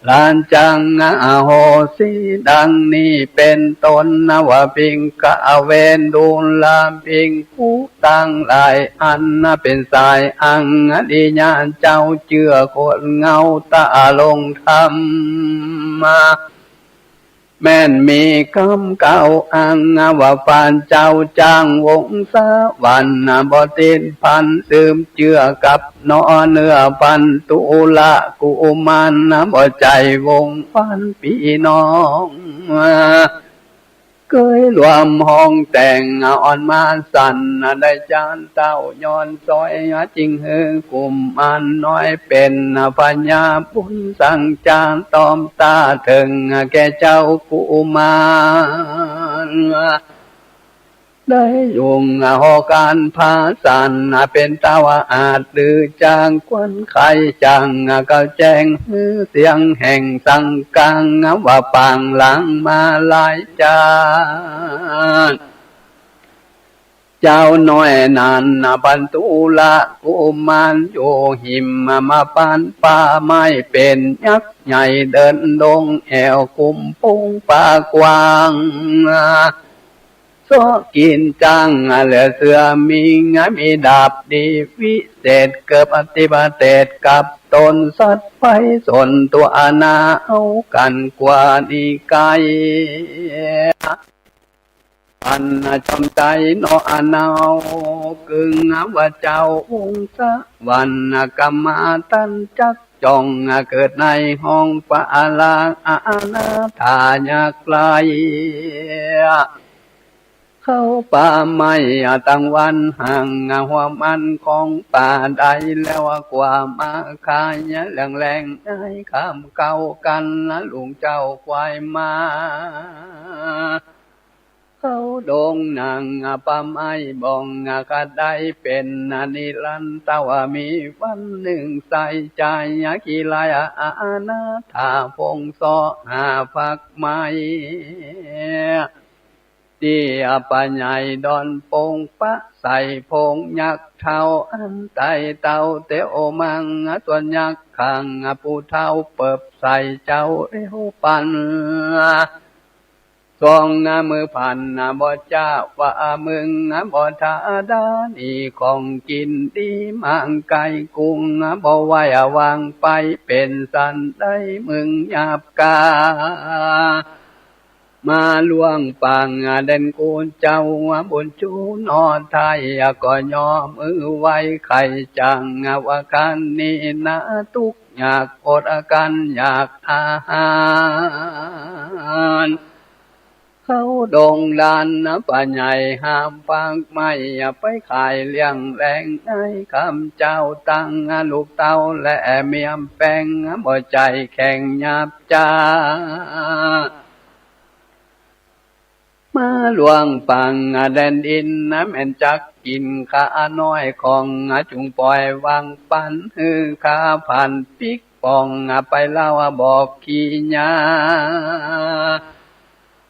รัจจัง อโหสิ ดังนี้เป๋นต้น นวะ ภิกขะเว ดูราภิกขุตังหลาย อันเป๋นสายอังอริยะเจ้า เจื้อคนเงาตะลงธรรมะ แม่นมีกำเก่าอัง ว่าพระเจ้าจ้างวงศาวัน บ่ติดพันสืบเจื้อกับหนอ เนื้อปันตุละกุมาร บ่ใจ้วงศ์พันพี่น้อง เกยร่วมห้องแต่งอ่อนมาสัน ได้จานเต้าย้อนซอย จึงหื้อกุมารน้อยเป๋นพญาบุญสังจาร ตอมตาเถิงแก่เจ้ากุมาร ได้ยุงหอก๋านผาสัน เป๋นเต้าอาจหรือจาง ควันไขจังเก่าแจ้ง หื้อเสียงแห่งสังกัง ว่าปางหลังมาหลายจาติ เจ้าน้อยนั้นปันตุละกุมาร อยู่หิมมาปานป่าไม้ เป๋นยักษ์ใหญ่เดินดง แอ่วคุ้มปุ้งป่ากว้าง เซาะกิ๋นจั้งเหลือเสือหมิง มีดาบดีวิเศษ เกิดอธิปเตศกับตน สัตว์ไพร่สนตัวนา เอากั๋นกว่านี้ไกล อันจอมไตรเนาะ อนา กึ่งว่าเจ้าวงศาวัน กำมาตันจัก จ่องเกิดในห้องปลา อานาถายักษ์ไร้ เข้าป่าไม้ตั้งวันห่าง หัวมันของป่าได้แล้ว กว่ามาขายแลงๆ ในค่ำเก้ากั๋น ลุงเจ้าควายมา เข้าดงนั่งป่าไม้บ่อง กะได้เป๋นนิรันดร์ แต่ว่ามีวันนึ่งใส่ใจ๋ขี้ไร้ อานาถาพงเสาะหาฝักไม้ ตี้ป่าใหญ่ดอนโป่ง ปะใส่โพรงยักษ์เฒ่า อันไต่เต้าเตียวมั่ง ส่วนยักษ์ข้างผู้เฒ่า เปิบใส่เจ้าเร็วปัน สองมือพันบ่จ้า ว่ามึงบ่ธาดา นี่ของกิ๋นดีมั่งไก่กุ้ง บ่ไหววางไป เป๋นสันใดมึงหยาบกล้า มาล่วงปังเด่นกูเจ้า บุญชูหนอไทย ก็ยอมมือไหว้ ใค่จังว่าคันนี้นา ตุ๊กข์ยากอดกลั้นอยากอาหาร เข้าดงดานป่าใหญ่ หามฝักไม้ไปขายเลี้ยงแลง ในค่ำเจ๊าตั้งลูกเต้า และเมียแป้ง บ่ใจ้แข่งหยาบจ๊า มาล่วงปังแดนดิน แม่นจักกิ๋นข้าน้อยของ จุ่งป่อยวางปัน หื้อข้าผันปิ๊กป่อง ไปเล่าบอกขี้ยา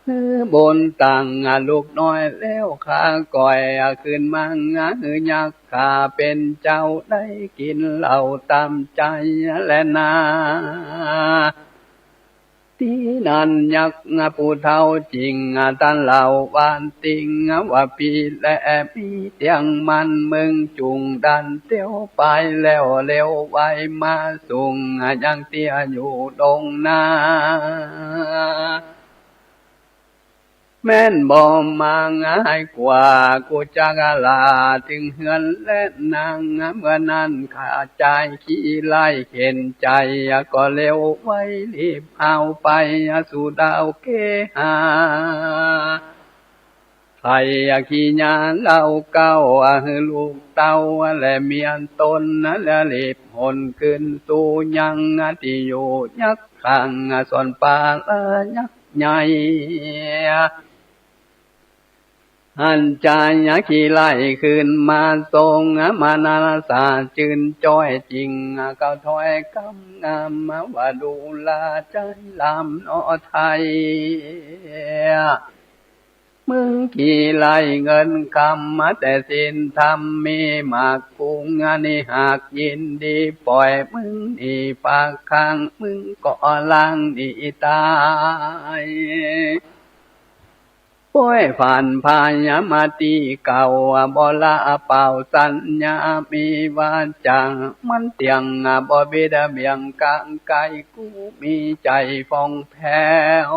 หื้อบุญตังลูกน้อยแล้ว ข้าก้อยคืนมั่ง หื้อยักษ์ข้าเป๋นเจ้า ได้กิ๋นเหล้าต๋ามใจ๋แลนา ตี้นั้นยักษ์ผู้เฒ่าจิ่ง ต้านเหล้าหวานติ่ง ว่าปี้แลมีเตี้ยงมัน มึงจุ่งดันเตียวไป แล้วเร็วไวมาสุง ยังเตี้ยอยู่ดงนา แม่นบ่มางายกว่า กูจักลาตึงเฮือนแลนาง เมื่อนั้นข้าจายขี้ไร้เข็ญใจ๋ ก็เร็วไวรีบเอาไปสู่ดาวเกหา ใค่ขี้ยาเหล้าเก้า หื้อลูกเต้าและเมียต๋น และรีบหนขึ้นสู่ยังตี้อยู่ยักษ์ข้าง ส่วนป่าละยักษ์ ใหญ่ หันจายขี้ไร้คืนมาส่ง มานาสาจื้นจ้อยจิ่ง เก้าถ้อยกำงาม ว่าดูราใจ๋ลำหนอไทย มึงขี้ไร้เงินคำ แต่ศีลธรรมมีมาก กูงานี้หากยินดี ป่อยมึงหนีปากข้าง มึงก็ล้างหนีต๋าย ป่อยผ่านพายมาตี้เก่า บ่ละเป่าสัญญา มีวาจ๋ามันเตี้ยง บ่บิดเบี่ยงกลางไกล กูมีใจ๋ผ่องแผ้ว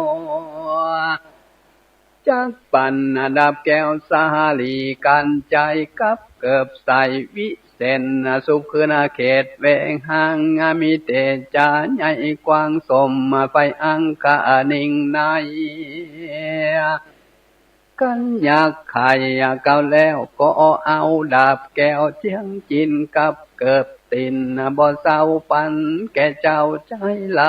จักปันดับแก้วสาลี กั๋นใจ๋กับเกิบใส่วิเศษ สุขคืนเขตแวงห่าง มีเตจ๋าใหญ่กว้างสม ไฟอังคานิ่งใน กั๋นอยากไข่เก่าแล้ว ก็เอาดาบแก้วเจียงจิ่น กับเกิบตี๋น บ่เศร้าปันแก่เจ้าใจ๋ล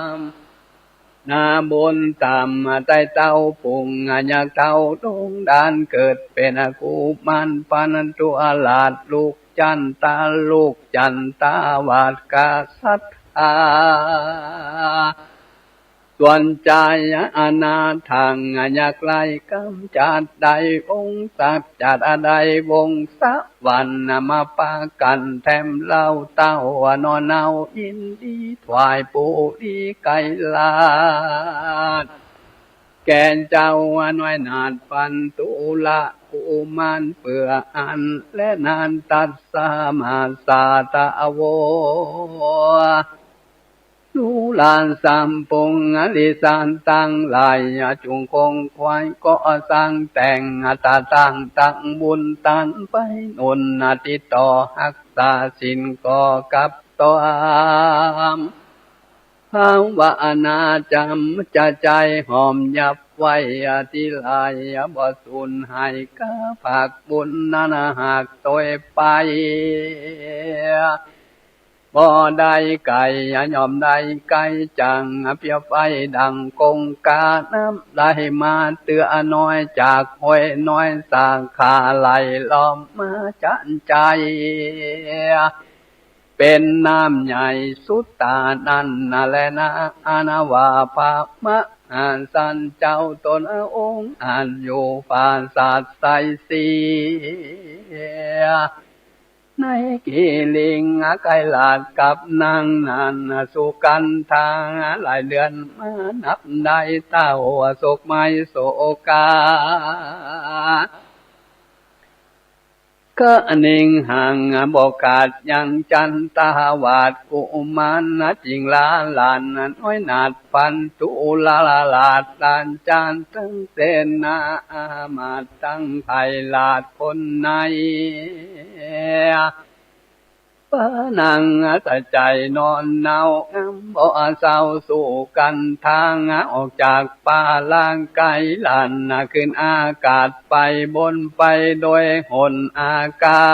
ำ นาบุญต๋ามใต้เต้าปุง ยักษ์เฒ่าดงดาน เกิดเป๋นกุมารปันตุราช ลูกจันตา ลูกจันตาวาสกษัตริย์ ส่วนจายอนาถายักษ์ไร้กำจัดได้ วงสัตว์จัดได้วงสวรรค์ มาปะกั๋นแถมเล่าเต้า นอนเอายินดีถวายปุริไกรราช แก่เจ้าน้อยนาถปันตุระกุมาร เปื้ออั้นแลนาถตัสสะมาสาทะโว ลูกหลานสามปุงอริสันตังหลาย จุ่งคงไขว่ก่อสร้างแต่ง ตาตั้งตังบุญตันไปหนุน ติดต่อฮักษาศีลก่อกับตวม ภาวนาจำจะใจ๋หอมยับไหว้ อธิหลายบ่สูญหาย กาผักบุญนั้นหากตวยไป บ่ได้ไก๋ย่อมได้ใก้จัง เปรียบไฟดั่งกงกา น้ำไหลมาเตื้อน้อย จากห้วยน้อยสาขา ไหลล้อมมาจันใจ๋ เป๋นน้ำใหญ่สุดต๋านั้นนาแลนา อันว่าพระมหาสันเจ้าตนองค์ อันอยู่ปราสาทไสยศรี ในกิลิงใก้หลาดกับนางนั้น สุกันธาหลายเดือนมานับได้ เต้าโศกไม้โศกา กะนิ่งห่างบ่ขาดยัง จันทวาสกุมารจึงลาหลานน้อยหนาด พันธุลาลาดหลานจานทั้งเสนา อามาตย์ทั้งไพร่หลาดคนใน ปานั่งอาศัยใจ๋นอนเนา งามบ่เศร้า สุกันธาออกจากป่าลางไก๋หลาน ขึ้นอากาศไปบนไปโดยหนอากา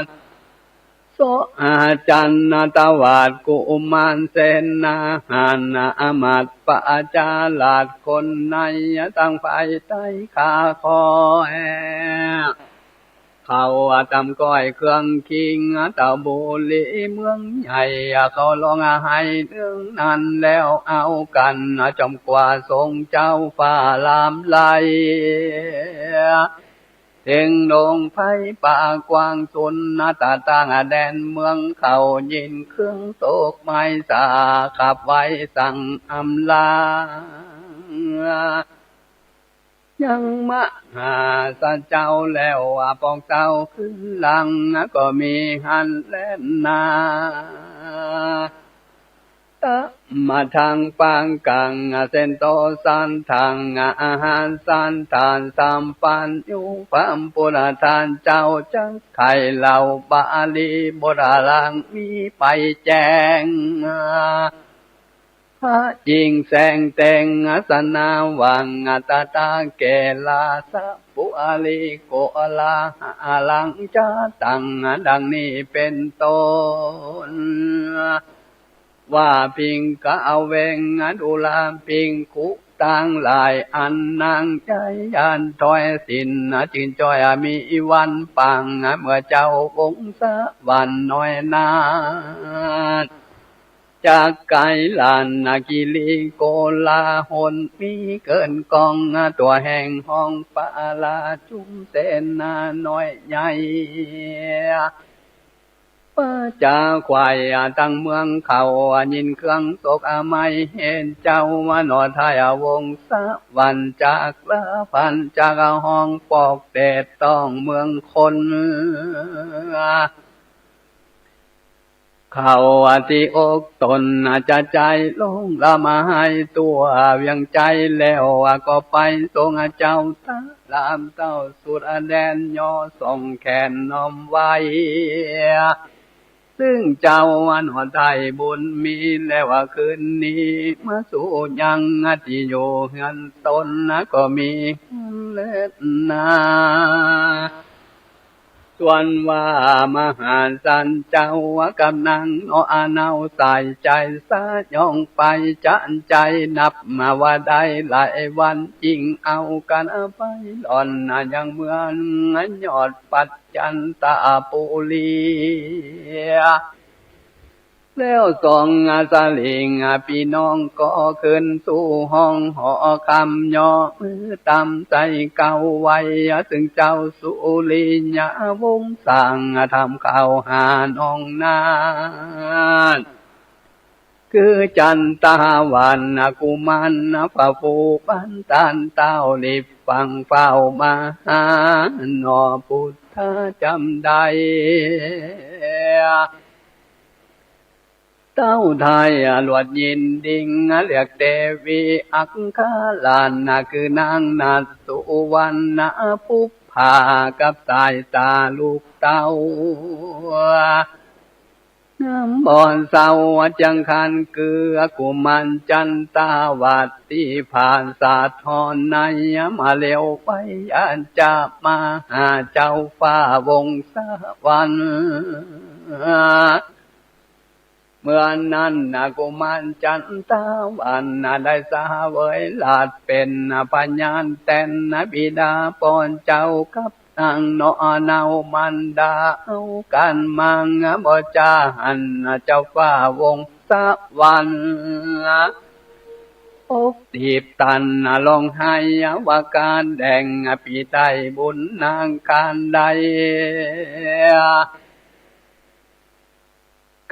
ศ เสาะหาจันทวาสกุมารเสนาหาร อามาตย์ประชาราษฎร์คนใน ทั้งฝ่ายใต้ข้าคอย เขาตำก้อยเครื่องคิง ตะบุรีเมืองใหญ่ เขาร้องไห้เรื่องนั้นแล้วเอากั๋น จอมกว่าทรงเจ้าฟ้าลามไหล เถิงดงไพรป่ากว้างสุน ตาต่างแดนเมืองเขา ยินเครื่องโศกไม้สา ขับไหว้สั่งอำลา ยังมหาสันเจ้าแล้ว ปองเต้าขึ้นหลัง ก็มีหั้นแลนา ตะมาทางปางก๋าง เส้นโตสันทาง อาหารสันทานสามปันอยู่ พระปุทธทาสเจ้าจักไขเล่า บาลีบทหลังมีไปแจ้ง พระจิ่งแสงแต่งอาสนะหว่าง ตะตาแก่ลา สัพพุอาลีโกอาลาหะลังจะตัง ดังนี้เป๋นต้น ว่าภิกขะเวง ดูราภิกขุตังหลาย อันนางใจ๋ยันถอยศีล จื่นจ้อยมีวันปาง เมื่อเจ้าวงสวรรค์น้อยนาถ จากไก๋หลานนาคิริโกลาหล มีเกิ่นก้อง ตั๋วแห่งห้องปาลาจุมเสนาน้อยใหญ่ ประชาขวายตังเมืองเขา ยินเครื่องโศกไม้ เห็นเจ้าหนอไทยวงสวรรค์ จักละพันจักห้องปอกแดดต้องเมืองคน เขาอธิอกตนจะใจ๋ลงละไม้ ตั๋วเวียงใจ๋แล้วก็ไปส่งเจ้าตะลามเต้าสุดแดน ย่อส่งแขนน้อมไหว้ ซึ่งเจ้าหนอไทยบุญมี แล้วคืนนี้มาสู่ยังตี้อยู่เฮือนตน ก็มีเฮือนแลนา ส่วนว่ามหาสันเจ้ากับนางหนอ อันเอาสายใจ๋สยองไป จันใจ๋นับมาว่าได้หลายวัน จิ่งเอากั๋นไปล่อนยังเมืองยอดปัจจันตปุรี แล้วส่งสลิงปี้น้องก็ขึ้นสู่ห้องหอคำ ย่อมือตำใส่เกล้าไหว้ ซึ่งเจ้าสุริยวงศ์สร้างธรรมเข้าหาน้องนาถ คือจันทวาสกุมาร พระผู้บันดาลเต้ารีบฟังเฝ้ามาหาหนอ พุทธะจำได้ เต้าไท้หลวดยินดิง เรียกเตวีอัคราช คือนางนัสสุวรรณ ผุบผ่ากับสายต๋าลูกเต้า น้ำบ่อนเศร้าจังคัน คือกุมารจันตาวัตติ ผาสาทรในมาเร็วไว อันจะมาหาเจ้าฟ้าวงศวรรค์ เมื่อนั้นนะกุมารจันตาวัตตินะ ได้เสวยราชย์เป๋นพยานแตนนะ บิดาป้อเจ้ากับนางเนาะ เนาะมารดา เอากั๋นมาบ่จ้าหั้นนะ เจ้าฟ้าวงศวรรค์ อกตีบตันนะ ฮ้องไห้ว่าก๋านแดง ปี้ได้บุญนางก๋านใด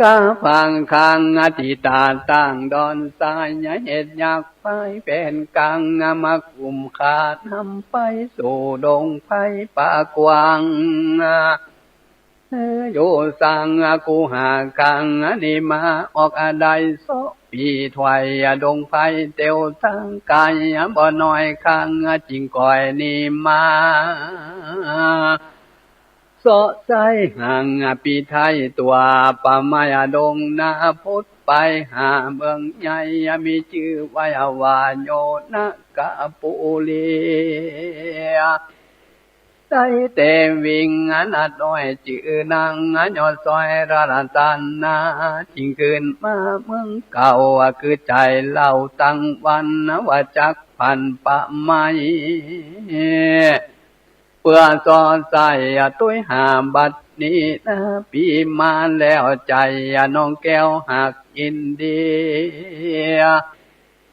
ก้าฟังข้างตี้ต๋าตั้งดอนทราย เหตุอยากไฟเป๋นกลาง มากุมข้านำไปสู่ดงไพรป่ากว้าง อยู่สังกูหากัง นี้มาออกได้สองปี๋ถ้วย ดงไพรเตียวตังก๋าย บ่น้อยครั้ง จึงก้อยนี้มา เซาะใส้หังปี้ไท้ตั๋ว ป่าไม้ดงนาพุทธ ไปหาเมืองใหญ่ มีจื้อว่า ว่าโยนกปุรี ได้เตวิ่งนัดน้อยจื้อนาง ยอดซอยราตนา จึงคืนมาเมืองเก่า คือใจ๋เล่าตังวัน ว่าจักผันป่าไม้ เปื้อเซาะใส้ตุ้ยหาบัดนี้นะ ปี้มาแล้วใจ๋น้องแก้วฮักยินดี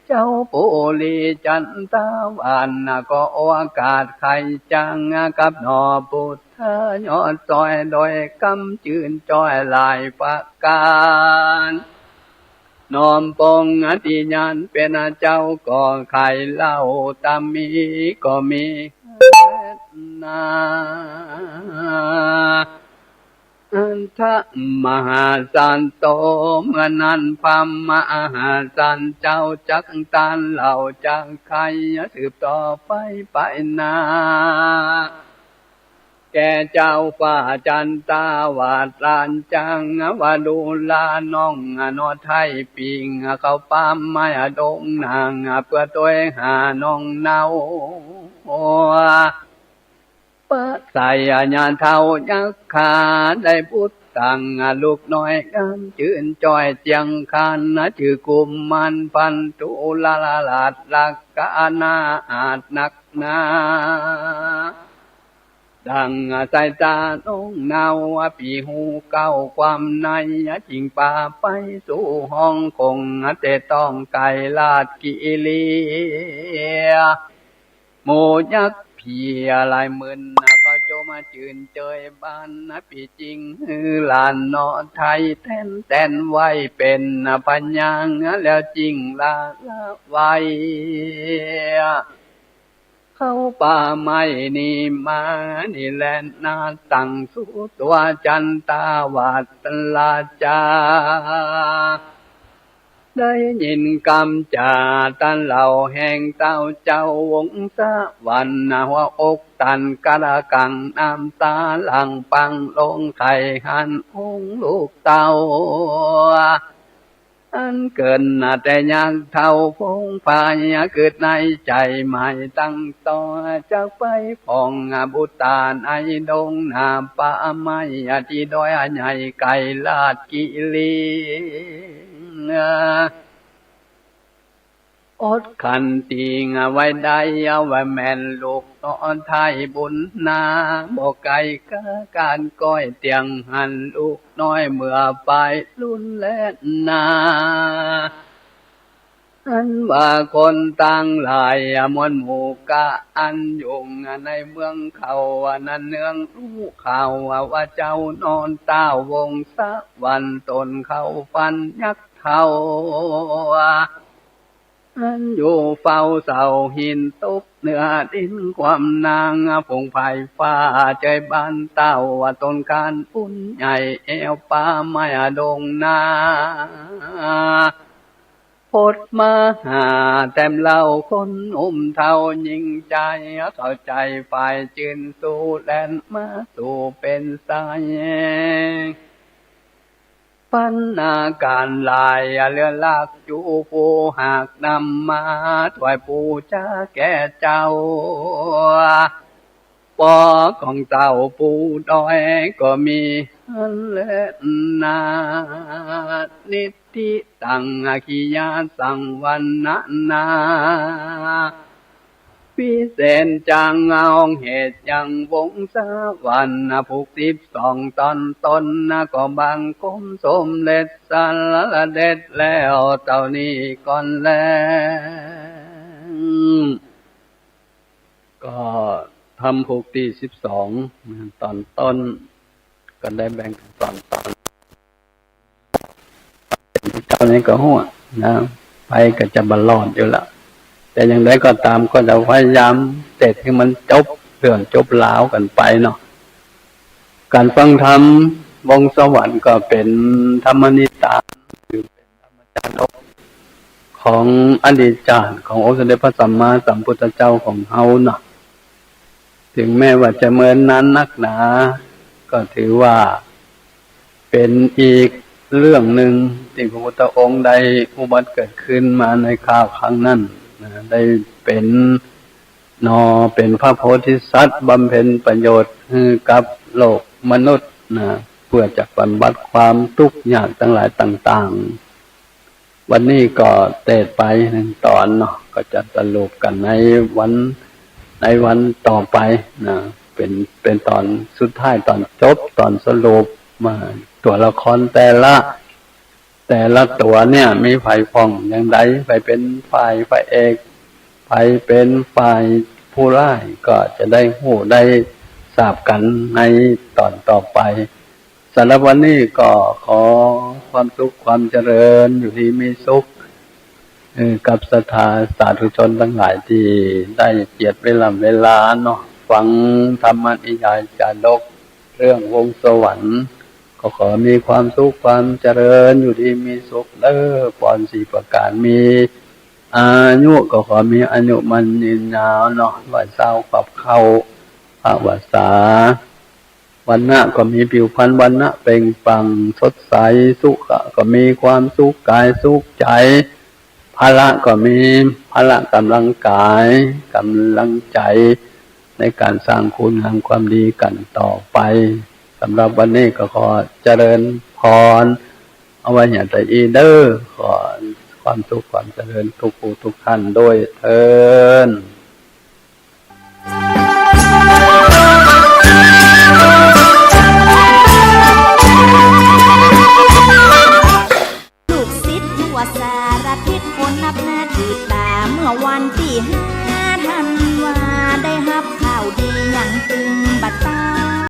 เจ้าปุรีจันตาวัตตินะ ก็โอกาสใค่จัง กับหน่อปุตตายอดซอย โดยกำจื้นจ้อยหลายประก๋าน น้อมปงอธิญาณเป๋นเจ้า ก็ใค่เล่าต๋ามีก็มีนา อัฏฐมหาสันโต เมื่อนั้นพราหมณ์มหาสันเจ้าจักต้านเล่าจักใค่ สืบต่อไปไปนา แก่เจ้าฟ้าจันตาวัตติหลานจัง ว่าดูราน้องเนาะไท้ปิง เข้าป่าไม้ดงนาง เปื้อตวยหาน้องเนา ปะไสยาเฒ่ายักขา ได้บุตรตังลูกน้อยงามจื้นจ้อยเจียงคัน จื้อกุมารพันธุราราช ลักขณาอาจนักหนา ดั่งสายต๋าน้องเนา ปี้ฮู้เก้าความใน จึงปาไปสู่ห้องคง แต่ต้องไกลราชกิรี หมู่ยักษ์เผียหลายหมื่น ก็จมจื้นเจยบาน ปี้จึงหื้อหลานเนาะไท้แต๋นแต๋นไว้ เป๋นพญาแล้วจึงละละไว้ เข้าป่าไม้นี้มา นี้แลนา ตั้งสู่ตั๋วจันตาวัตติราชา ได้ยินกำจ๋าต้านเล่าแห่งเต้าเจ้าวงศวรรค์ หัวอกตันกระกัง น้ำต๋าหลั่งปังลง ใค่หันองค์ลูกเต้า อันเกิ๋นแต่ยักษ์เฒ่าผงผาย กึ๊ดในใจ๋หมายตั้งต่อ จักไปผ่องบุตรต๋าในดงนาป่าไม้ ตี้ดอยใหญ่ไกลราชกิรี อดขันติไว้ได้ ว่าแม่นลูกเนาะไท้บุญนา บ่ไกลกาก๋านก้อยเตียงหั้น ลูกน้อยเมื่อปลายรุ่นแลนา อันว่าคนตังหลายมวลหมู่กาอันอยู่ในเมืองเขา นั้นเนืองฮู้ข่าว ว่าเจ้าเนาะต้าววงศวรรค์ ตนเข้าฝันยักษ์เฒ่า นั้นอยู่เฝ้าเสาหินตุ๊บ เนื้อดินความนาง ฝูงไพร่ฟ้าเจยบานเต้า ว่าต้นคานปูนใหญ่ แอ่วป่าไม้ดงนา พดมาหาแต้มเหล้าคนหนุ่มเฒ่ายิ่งใจ๋ เข้าใจ๋ฝ่ายจื้นสู้แล่นมาสู่เป๋นสาย ปัญหาก๋านหลายเหลือหลากอยู่ ผู้หากนำมาถวายปู๋จาแก่เจ้า ปอของเต้าปู่ดอยก็มีหั้นแลนา นิทธิตังอคิยาสังวรรณนา วิเศษจัง ห้องเหตุยังวงศวรรค์ ผูกสิบสองต๋อนต้น ก็บังคมสมเร็จสรรเสด็จแล้วเต้านี้ก่อนแล ก็ธรรมผูกตี้สิบสองต๋อนต้น ก็ได้แบ่งต๋อนต๋อน เต้านี้ก็หัวนะ ไปก็จะบ่รอดอยู่ละ แต่อย่างใดก็ต๋ามก็จะพยายามเทศน์หื้อมันจบเรื่องจบราวกั๋นไปเนาะ ก๋านฟังธรรมวงศวรรค์ก็เป๋นธรรมนิทาน คือเป๋นธรรมจาดกของอดีตชาติขององค์สมเด็จพระสัมมาสัมพุทธเจ้าของเฮาเนาะ ถึงแม้ว่าจะเมินนานนักหนา ก็ถือว่าเป๋นอีกเรื่องนึ่งตี้พระพุทธองค์ได้อุบัติเกิดขึ้นมาในคราวครั้งนั้นนะ ได้เป๋นหน่อ เป๋นพระโพธิสัตว์บำเพ็ญประโยชน์หื้อกับโลกมนุษย์นะ เปื้อจะบรรบัดความตุ๊กข์ยากตังหลายต่างๆ วันนี้ก็เทศน์ไปนึ่งต๋อนเนาะ ก็จะสรุปกั๋นในวัน ในวันต่อไปนะ เป๋น เป๋นต๋อนสุดท้าย ต๋อนจบ ต๋อนสรุปมา ตั๋วละครแต่ละ แต่ละตั๋วเนี่ยมีใผพ่องอย่างใด ใผเป๋นฝ่ายพระเอก ใผเป๋นฝ่ายผู้ร้าย ก็จะได้ฮู้ได้ทราบกั๋นในต๋อนต่อไป สำหรับวันนี้ก็ขอความสุขความเจริญ อยู่ดีมีสุข เอ่อ กับศรัทธาสาธุชนตังหลายตี้ได้เจียดเวลา เวลาเนาะ ฟังธรรมนิยายจาดกเรื่องวงศวรรค์ ก็ขอมีความสุขความเจริญ อยู่ดีมีสุขเด้อ ปอนสี่ประก๋าน มีอายุก็ขอมีอายุมั่นยืนยาวเนาะ ร้อยซาวขวบเข้า พรรษา วรรณะก็มีผิวพรรณวรรณะเปล่งปลั่งสดใส สุขะก็มีความสุขกายสุขใจ๋ พละก็มีพละก๋ำลังกาย ก๋ำลังใจ๋ ในก๋านสร้างคุณงามความดีกั๋นต่อไป สำหรับวันนี้ก็ขอเจริญพร เอาไว้เหียเต้าอี้เด้อ ขอความสุขความเจริญทุกผู้ทุกท่านโดยเทอญ ลูกศิษย์ทั่วสารทิศ คนนับหน้าติดต๋าม เมื่อวันตี้ห้าธันวา ได้ฮับข่าวดีหยังตึงบ่ต๋าม